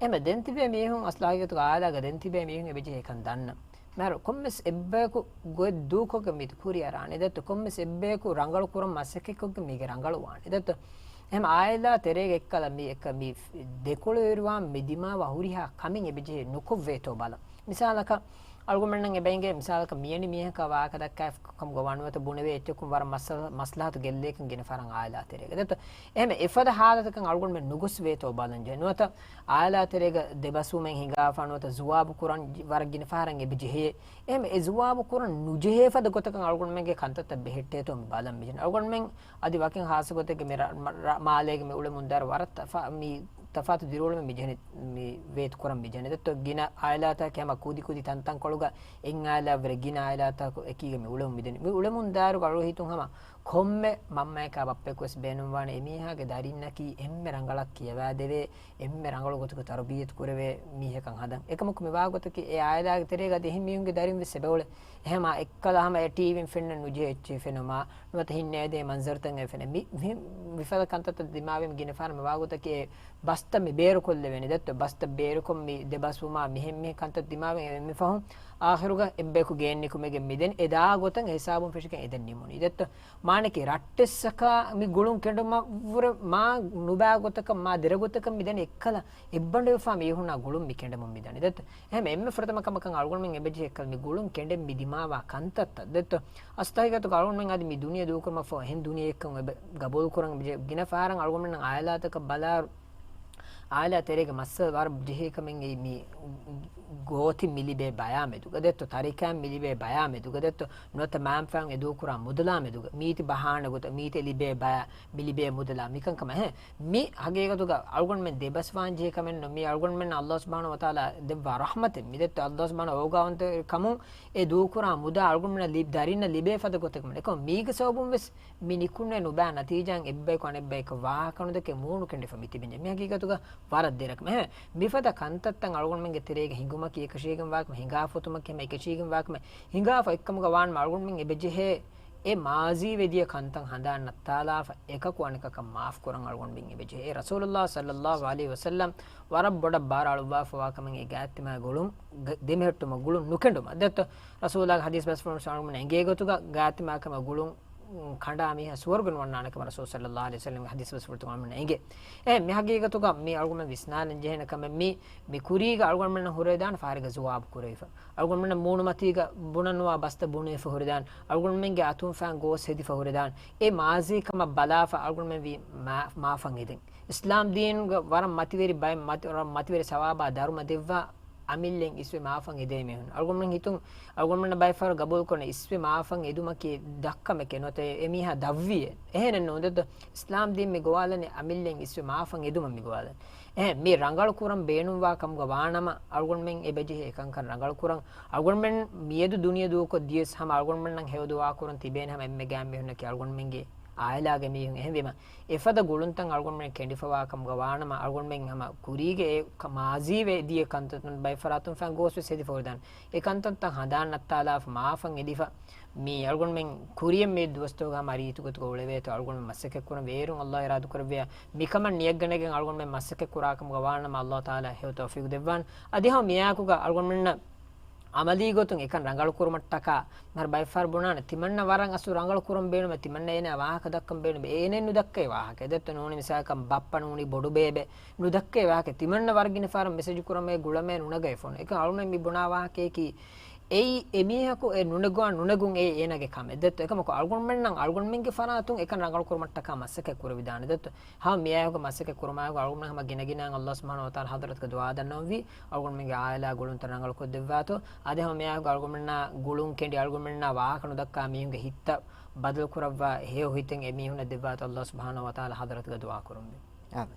އެމެ ދެން ތިބޭ މީހުން އަސްލު ހަގީގަތުގަ އާއިލާގަ ދެން ތިބޭ މީހުން އެބަޖެހޭ ކަން ދަންނަ. މިހާރު ކޮންމެސް އެއްބަޔަކު ގޮތް ދޫކޮށްގެން މި ކުރިއަރާނެ ދެއްތޯ، ކޮންމެސް އެއްބަޔަކު ރަނގަޅު ކުރަން މަސައްކަތްކޮށްގެން މީގެ ރަނގަޅުވާނެ ދެއްތޯ. އެހެން އާއިލާ ތެރޭގަ އެއްކަލަ މި އެއްކަ މި ދެކޮޅު އިރުވާ މި ދިމާވާ ހުރިހާ ކަމެއް އެބަޖެހޭ ނުކޮށްވޭތޯ ބަލަން. މިސާލަކަށް އަޅުގަނޑުމެންނަށް އެބައިނގޭ މިސާލަކަށް މިޔަނި މީހަކާ ވާހަކަ ދައްކާ ކަމުގަ ވާނުވަތަ ބުނެވޭ އެއްޗަކުން ވަރަށް މަސް-، މަސްލަހަތު ގެއްލޭކަން ގިނަ ފަހަރަށް އާއިލާ ތެރޭގަ ދެއްތޯ. އެހެން އެފަދަ ހާލަތަކަށް އަޅުގަނޑުމެން ނުގޮސް ވޭތޯ ބަލަން ޖެހޭ. ނުވަތަ އާއިލާ ތެރޭގަ ދެބަސްވުމެއް ހިނގާފާނު ނުވަތަ ޒުވާބު ކުރަން ވަރަށް ގިނަ ފަހަރަށް އެބަ ޖެހޭ. އެހެން އެ ޒުވާބު ކުރަން ނުޖެހޭ ފަދަ ގޮތަކަށް އަޅުގަނޑުމެންގެ ކަންތައްތައް ބެހެއްޓޭތޯ މި ބަލަން މި ޖެހޭ. އަޅުގަނޑުމެން އަދި ވަކިން ހާއްސަ ގޮތެއްގެ މި ރަ-، މަ-، ރަ-، މާލޭގެ މި އުޅެމުންދާރު ވަރަށް ތަފާ-، މި ތަފާތު ދިރިއުޅުމެއް މި ޖެހެނީ، މި ވޭތު ކުރަން މި ޖެހެނީ. ދެއްތޯ ގިނަ އާއިލާތަކެއް ހަމަ ކުދި ކުދި ތަންތަންކޮޅުގަ އެއް އާއިލާ ވެރި ގިނަ އާއިލާތަކު އެކީގަ މި އުޅެމުން މި ދެނީ. މި އުޅެމުންދާރުގަ އަޅު ހިތުން ހަމަ ކޮންމެ މަންމަޔަކާ ބައްޕަޔަކު ވެސް ބޭނުންވާނެ އެމީހާގެ ދަރިންނަކީ އެންމެ ރަނގަޅަށް ކިޔަވާދެވޭ، އެންމެ ރަނގަޅު ގޮތުގަ ތަރުބިއްޔަތު ކުރެވޭ މީހަކަށް ހަދަން. އެކަމަކު މި ވާ ގޮތަކީ އެ އާއިލާގެ ތެރޭގަ އަދި އެހެން މީހުންގެ ދަރިން ވެސް އެބައުޅޭ. އެހެމާ އެއްކަލަ ހަމަ އެ ޓީވީން ފެންނަ ނުޖެހޭ އެއްޗެއް ފެނުމާ، ނުވަތަ ހިންނޭދޭ މަންޒަރުތައް އެ ފެނެ. މި، މި، މިފަދަ ކަންތައްތައް ދިމާވެ ގިނަ ފަހަރަށް މި ވާ ގޮތަކީ އެ ބަސްތައް މި ބޭރުކޮށްލެވެނީ. ދެއްތޯ ބަސްތައް ބޭރުކޮށް މި ދެބަސްވުމާ މިހެން މިހެން ކަންތައް ދިމާވެ އެ މި ފަހުން އާޚިރުގަ އެއްބަޔަކު ގެއެއް ނިކުމެގެން މި ދެން އެ ދާ ގޮތަށް އެ ހިސާބުން ފެށިގެން އެ ދެން ނިމުނީ. ދެއްތޯ މާނަކީ ރައްޓެއްސަކާ މި ގުޅުން ކެނޑުމަށް ވުރެ މާ ނުބާ ގޮތަކަށް މާ ދެރަ ގޮތަކަށް މި ދަނީ އެއްކަލަ އެއްބަނޑުވެފާ މީހުންނާ ގުޅުން މި ކެނޑެމުން މި ދަނީ. ދެއްތޯ އެހެން އެންމެ ފުރަތަމަ ކަމަކަށް އަޅުގަނޑުމެން އެބަޖެހޭ އެއްކަލަ މި ގުޅުން ކެނޑެން މި ދިމާވާ ކަންތައްތައް. ދެއްތޯ އަސްތަހިގަތުގަ އަޅުގަނޑުމެން އަދި މި ދުނިޔެ ދޫކުރުމަށްފަހު އެހެން ދުނިޔެއެއްކަން އެބަ ގަބޫލުކުރަން އެބަޖެހޭ. ގިނަ ފަހަރަށް އަޅުގަނޑުމެންނަށް އާއިލާތަކަށް ބަލާއިރު، އާއިލާ ތެރޭގެ މައްސަލަ ވަރަށް ޖެހޭ ކަމެއް އެއީ މި ގޯތި މި ލިބޭ ބަޔާ މެދުގަ ދެއްތޯ، ތަރިކައިން މި ލިބޭ ބަޔާ މެދުގަ ދެއްތޯ، ނުވަތަ މައިންފާން އެދޫކުރާ މުދަލާ މެދުގަ، މީތި ބަހާނަ ގޮތަށް، މީތި ލިބޭ ބަޔާ، މި ލިބޭ މުދަލާ، މިކަންކަމަށް. އެހެން މި ހަގީގަތުގަ އަޅުގަނޑުމެން ދެބަސްވާން ޖެހޭ ކަމެއް ނޫން. މި އަޅުގަނޑުމެން ﷲ ސުބްޙާނަހޫ ވަތަޢާލާ ދެއްވާ ރަޙްމަތެއް. މި ދެއްތޯ ﷲ ސުބްޙާނަހޫ އޯގާވަންތަ ކަމުން އެ ދޫކުރާ މުދާ އަޅުގަނޑުމެންނަށް ލި-، ދަރިންނަށް ލިބޭ ފަދަ ގޮތެއް ކަމަށް. އެކަމަ މީގެ ސަބަބުން ވެސް މި ނިކުންނެ ނުބާ ނަތީޖާއިން އެއްބަޔަކު އަނެއްބަޔަކަށް ވާހަކަ ނުދެކެ މޫނު ކެނޑިފަ މި ތިބެންޖެ. މި ހަގީގަތުގަ ވަރަށް ދެރަކަމެއް. އެހެން މިފަދަ ކަންތައްތައް އަޅުގަނޑުމެންގެ ތެރޭގަ ހިނގުމަކީ އެކަށީގެން ވާކަމެއް، ހިނގާފަ އޮތުމަކީ ހަމަ އެކަށީގެން ވާކަމެއް. ހިނގާފަ އޮތްކަމުގަ ވާނަމަ އަޅުގަނޑުމެން އެބަޖެހޭ އެ މާޒީ ވެދިޔަ ކަންތައް ހަނދާން ނައްތާލާފަ، އެކަކު އަނެކަކަށް މާފް ކުރަން އަޅުގަނޑުމެން އެބަޖެހޭ. އެ ރަސޫލުﷲ ޞައްލަﷲ ޢަލައިހި ވަސައްލަމް ވަރަށް ބޮޑަށް ބާރަށް އަޅުއްވާފަވާ ކަމަށް އެ ގާތްތިމާ ގުޅުން ގ-، ދެމެހެއްޓުމަށް، ގުޅުން ނުކެނޑުމަށް. ދެއްތޯ؟ ރަސޫލާގެ ޙަދީޘް ބަސްފުޅުން އަޅުގަނޑުމެން އެނގޭ ގޮތުގަ ގާތްތިމާ ކަމަށް ގުޅުން ކަނޑާ މީހާ ސުވަރުގެ ނުވަންނާނެ ކަމަށް ރަސޫލު ޞައްލަﷲ ޢަލައިހި ވަސައްލަމްގެ ޙަދީޘް ބަސްފުޅުތައް އަޅުގަނޑުމެންނަށް އެނގޭ. އެ މި ޙަޤީޤަތުގަ މި އަޅުގަނޑުމެން ވިސްނާލަން ޖެހޭނެ ކަމެއް މި، މި ކުރީގަ އަޅުގަނޑުމެންނަށް ހުރެދާނެ ފަހަރެއްގަ ޒުވާބު ކުރެވިފަ. އަޅުގަނޑުމެންނަށް މޫނުމަތީގަ ބުނަންވާ ބަސްތައް ބުނެފަ ހުރެދާނެ. އަޅުގަނޑުމެންގެ އަތުން ފައިން ގޯސް ހެދިފަ ހުރެދާނެ. އެ މާޒީ ކަމަށް ބަލާފަ އަޅުގަނޑުމެން ވީ މާ-، މާފަށް އެދެން. އިސްލާމް ދީނުގަ ވަރަށް މަތިވެރި ބައެއް މަތި-، ވަރަށް މަތިވެރި ސަވާބާ ދަރުމަ ދެއްވާ އަމިއްލައިން އިސްވެ މާފަށް އެދޭ މީހުން. އަޅުގަނޑުމެން ހިތުން އަޅުގަނޑުމެންނަށް ބައެއް ފަހަރު ގަބޫލުކުރަން އިސްވެ މާފަށް އެދުމަކީ ދަށްކަމެކޭ ނުވަތަ އެ މީހާ ދަށްވިއޭ. އެހެނެއް ނޫން ދެއްތޯ؟ އިސްލާމް ދީން މި ގޮވާލަނީ އަމިއްލައިން އިސްވެ މާފަށް އެދުމަށް މި ގޮވާލަނީ. އެހެން މި ރަނގަޅު ކުރަން ބޭނުންވާ ކަމުގަ ވާނަމަ، އަޅުގަނޑުމެން އެބަޖެހޭ އެކަންކަން ރަނގަޅު ކުރަން. އަޅުގަނޑުމެން މިއަދު ދުނިޔެ ދޫކޮށް ދިޔަސް ހަމަ އަޅުގަނޑުމެންނަށް ހެޔޮ ދުޢާ ކުރަން ތިބޭނެ ހަމަ އެންމެ ގާތް މީހުންނަކީ އަޅުގަނޑުމެންގެ އާއިލާގެ މީހުން. އެހެންވީމަ، އެފަދަ ގުޅުންތައް އަޅުގަނޑުމެން ކެނޑިފަވާ ކަމުގަ ވާނަމަ، އަޅުގަނޑުމެން ހަމަ ކުރީގެ އެ ކަ-، މާޒީވެ ދިޔަ ކަންތައްތައް ބައެއް ފަރާތުން ފައިން ގޯސްވެސް ހެދިފަ ހުރެދާނެ. އެ ކަންތައްތައް ހަނދާން ނައްތާލާފަ މާފަށް އެދިފަ، މި އަޅުގަނޑުމެން ކުރިޔަށް މި ދުވަސްތަކުގަ ހަމަ ރީތި ގޮތުގަ އުޅެވޭތޯ އަޅުގަނޑުމެން މަސައްކަތް ކުރަން. ވޭރުން ﷲ އިރާދަ ކުރެއްވިޔާ، މިކަމަށް ނިޔަތްގަނެގެން އަޅުގަނޑުމެން މަސައްކަތް ކުރާ ކަމުގަ ވާނަމަ، ﷲ ތަޢާލާ ހެޔޮ ތައުފީޤު ދެއްވާނެ. އަދި ހަމަ މިއާއެކުގަ އަޅުގަނޑުމެންނަށް ޢަމަލީ ގޮތުން އެކަން ރަނގަޅު ކުރުމަށްޓަކާ، މިހާރު ބައެއް ފަހަރު ބުނާނެ، ތިމަންނަ ވަރަށް އަސްލު ރަނގަޅު ކުރަން ބޭނުމޭ، ތިމަންނަ އޭނާ ވާހަކަ ދައްކަން ބޭނުމޭ، އޭނަ ނުދައްކައި ވާހަކަ. ދެއްތޯ ނޫނީ މިސާލަކަށް ބައްޕަ ނޫނީ ބޮޑު ބޭބެ ނުދައްކައި ވާހަކަ. ތިމަންނަ ވަރަށް ގިނަ ފަހަރަށް މެސެޖު ކުރަމޭ ގުޅަމޭ ނުނަގައިފޯނު. އެކަން އަޅުގަނޑު މި ބުނާ ވާހަކަޔަކީ، އެއީ އެމީހަކު އެ ނުނެގުވާ ނުނެގުން އެއީ އޭނާގެ ކަމެއް. ދެއްތޯ އެކަމަކު އަޅުގަނޑުމެންނަށް އަޅުގަނޑުމެންގެ ފަރާތުން އެކަން ރަނގަޅު ކުރުމަށްޓަކާ މަސައްކަތް ކުރެވިދާނެ. ދެއްތޯ ހަމަ މިއާއެކު މަސައްކަތް ކުރުމާއެކު އަޅުގަނޑު ހަމަ ގިނަގިނައިން ﷲ ސުބްޙާނަހޫ ވަތަޢާލާ ޙަޟްރަތުގަ ދުޢާ ދަންނަވަންވީ، އަޅުގަނޑުމެންގެ ޢާއިލާ ގުޅުންތައް ރަނގަޅު ކޮށްދެއްވާތޯ. އަދި ހަމަ މިއާއެކު އަޅުގަނޑުމެންނާ ގުޅުން ކެނޑި އަޅުގަނޑުމެންނާ ވާހަކަ ނުދައްކާ މީހުންގެ ހިތްތައް ބަދަލު ކުރައްވާ ހެޔޮ ހިތެއް އެމީހުންނަށް ދެއްވާތޯ ﷲ ސުބްޙާނަހޫ ވަތަޢާލާ ޙަޟްރަތުގަ ދުޢާ ކުރަންވީ. އާދެ.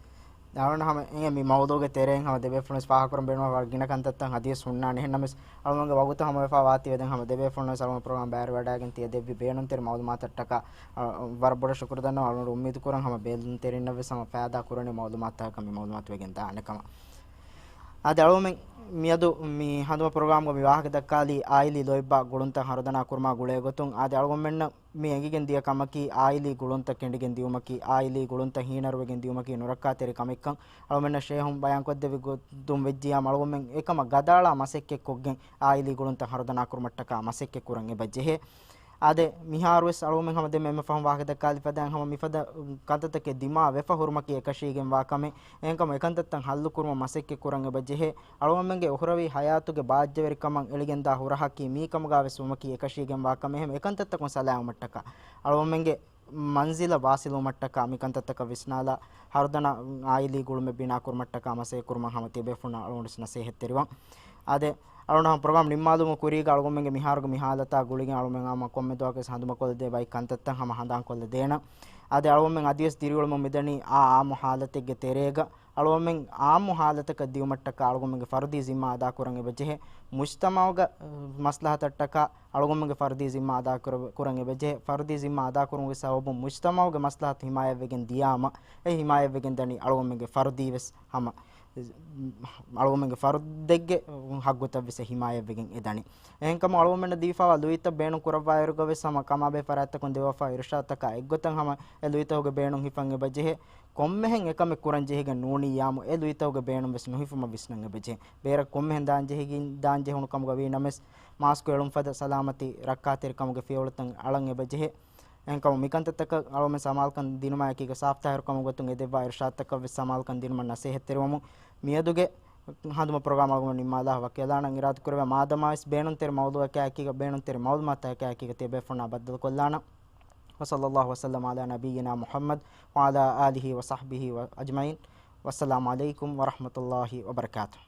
އަޅުގަނޑު ހަމަ އެނގޭ މި މައުޟޫޢުގެ ތެރެއިން ހަމަ ދެބޭފުޅުންވެސް ފާހަގަކުރަން ބޭނުންވާ ވަރަށް ގިނަ ކަންތައްތައް ޙަދީޘް ހުންނާނެ. އެހެންނަމަވެސް އަޅުގަނޑުގެ ވަގުތު ހަމަވެފަ ވާތީވެދެން ހަމަ ދެބޭފުޅުންވެސް އަޅުގަނޑު ޕްރޮގްރާމް ބައިވެރިވަޑައިގެން ތިޔަ ދެއްވި ބޭނުންތެރި މަޢުލޫމާތަށްޓަކާ، އަ، ވަރަށް ބޮޑަށް ޝުކުރު ދަންނަވަން. އަޅުގަނޑު އުއްމީދު ކުރަން ހަމަ ބޭލުންތެރިންނަށްވެސް ހަމަ ފައިދާ ކުރަނީ މަޢުލޫމާތުތަކަކަށް މި މަޢުލޫމާތު ވެގެން ދާނެ ކަމަށް. އާދެ، އަޅުގަނޑުމެން މިއަދު މި ހަނދުމަ ޕްރޮގްރާމްގަ މި ވާހަކަ ދައްކާލީ އާއިލީ ލޯތްބާ ގުޅުންތައް ހަރުދަނާ ކުރުމާ ގުޅޭ ގޮތުން. އާދެ، އަޅުގަނޑުމެންނަށް މި އެނގިގެން ދިޔަ ކަމަކީ، އާއިލީ ގުޅުންތައް ކެނޑިގެން ދިޔުމަކީ، އާއިލީ ގުޅުންތައް ހީނަރުވެގެން ދިޔުމަކީ ނުރައްކާތެރި ކަމެއްކަން އަޅުގަނޑުމެންނަށް ޝޭހުން ބަޔާންކޮށްދެއްވި ގޮތުން ވެއްޖިއްޔާ، އަޅުގަނޑުމެން އެކަމަށް ގަދައަޅާ މަސައްކަތްކޮށްގެން، އާއިލީ ގުޅުންތައް ހަރުދަނާ ކުރުމަށްޓަކާ މަސައްކަތް ކުރަން އެބަ ޖެހޭ. އާދެ، މިހާރުވެސް އަޅުގަނޑުމެން ހަމަ ދެންމެ އެންމެ ފަހުން ވާހަކަ ދައްކާލި ފަދައިން ހަމަ މިފަދަ ކަންތައްތަކެއް ދިމާ ވެފަ ހުރުމަކީ އެކަށީގެންވާ ކަމެއް. އެހެންކަމުން އެކަންތައްތައް ހައްލު ކުރުމަށް މަސައްކަތް ކުރަން އެބަ ޖެހޭ. އަޅުގަނޑުމެންގެ އުޚްރަވީ ޙަޔާތުގެ ބާއްޖަވެރިކަމަށް އެޅިގެންދާ ހުރަހަކީ މީ ކަމުގާވެސް ވުމަކީ އެކަށީގެންވާ ކަމެއް. އެހެން އެކަންތައްތަކުން ސަލާމަތްޓަކާ، އަޅުގަނޑުމެންގެ މަންޒިލަށް ވާސިލުވުމަށްޓަކާ މި ކަންތައްތަކަށް ވިސްނާލާ، ހަރުދަނާ އާއިލީ ގުޅުމެއް ބިނާ ކުރުމަށްޓަކާ މަސައްކަތް ކުރުމަށް ހަމަ ތިޔަބޭފުޅުންނަށް އަޅުގަނޑު ނަސޭހަތްތެރިވަން. އާދެ، އަޅުގަނޑު ހަމަ ޕްރޮގްރާމް ނިންމާލުމުގެ ކުރީގަ އަޅުގަނޑުމެންގެ މިހާރުގެ މި ޙާލަތާ ގުޅިގެން އަޅުގަނޑުމެން ހަމަ ކޮންމެ ދުވަހަކުވެސް ހަނދުމަކޮށްލަދޭ ބައެއް ކަންތައްތައް ހަމަ ހަނދާންކޮށްލަދޭނަން. އާދެ، އަޅުގަނޑުމެން އަދިވެސް ދިރިއުޅެމުން މިދަނީ އާ އާއްމު ޙާލަތެއްގެ ތެރޭގަ. އަޅުގަނޑުމެން އާއްމު ޙާލަތަކަށް ދިޔުމަށްޓަކާ އަޅުގަނޑުމެންގެ ފަރުދީ ޒިންމާ އަދާކުރަން އެބަޖެހޭ. މުޖްތަމަޢުގެ، އަ، މަސްލަހަތަށްޓަކާ އަޅުގަނޑުމެންގެ ފަރުދީ ޒިންމާ އަދާކުރ-، ކުރަން އެބަޖެހޭ. ފަރުދީ ޒިންމާ އަދާކުރުމުގެ ސަބަބުން މުޖްތަމަޢުގެ މަސްލަހަތު ޙިމާޔަތްވެގެން ދިޔާމަ، އެ ޙިމާޔަތްވެގެން ދަނީ އަޅުގަނޑުމެންގެ ފަރުދީވެސް ހަމަ. އަޅުގަނޑުމެންގެ ފަރުދެއްގެ ޙައްޤުތައްވެސް ޙިމާޔަތްވެގެން އެދަނީ. އެހެންކަމުން އަޅުގަނޑުމެންނަށް ދީފައިވާ ލުއިތައް ބޭނުން ކުރައްވާއިރުގަވެސް ހަމަ ކަމާބެހޭ ފަރާތްތަކުން ދެވިފައިވާ އިރުޝާދުތަކާ އެއްގޮތަށް ހަމަ އެ ލުއިތަކުގެ ބޭނުން ހިފަން އެބަޖެހޭ. ކޮންމެހެން އެކަމެއް ކުރަން ޖެހިގެން ނޫނިއްޔާމު، އެ ލުއިތަކުގެ ބޭނުން ވެސް ނުހިފުމަށް ވިސްނަން އެބަޖެހޭ. ބޭރަށް ކޮންމެހެން ދާން ޖެހިގެން، ދާން ޖެހުނު ކަމުގަ ވީ ނަމަވެސް، މާސްކު އެޅުން ފަދަ ސަލާމަތީ ރައްކާތެރިކަމުގެ ފިޔަވަޅުތައް އަޅަން އެބަޖެހޭ. އެހެންކަމުން މިކަންތައްތަކަށް އަޅުގަނޑުމެން ސަމާލުކަން ދިނުމާ އެކީގަ ސާފުތާހިރުކަމުގެ ގޮތުން އެ ދެއްވާ އިރުޝާދުތަކަށް ވެސް ސަމާލުކަން ދިނުމަށް ނަސޭހަތްތެރިވަމުން މިއަދުގެ ހަނދުމަ ޕްރޮގްރާމް އަޅުގަނޑު ނިންމާލާ ވަކިވެލާނަން. އިރާދަކުރެއްވިޔާ މާދަމާވެސް ބޭނުންތެރި މައުޟޫޢަކާއެކީގަ ބޭނުންތެރި މައުލޫމާތަކާއެކީގަ ތިޔަބޭފުޅުންނާ ބައްދަލުކޮށްލާނަން. وصلى الله وسلم على نبينا محمد وعلى آله وصحبه أجمعين. والسلام عليكم ورحمة الله وبركاته.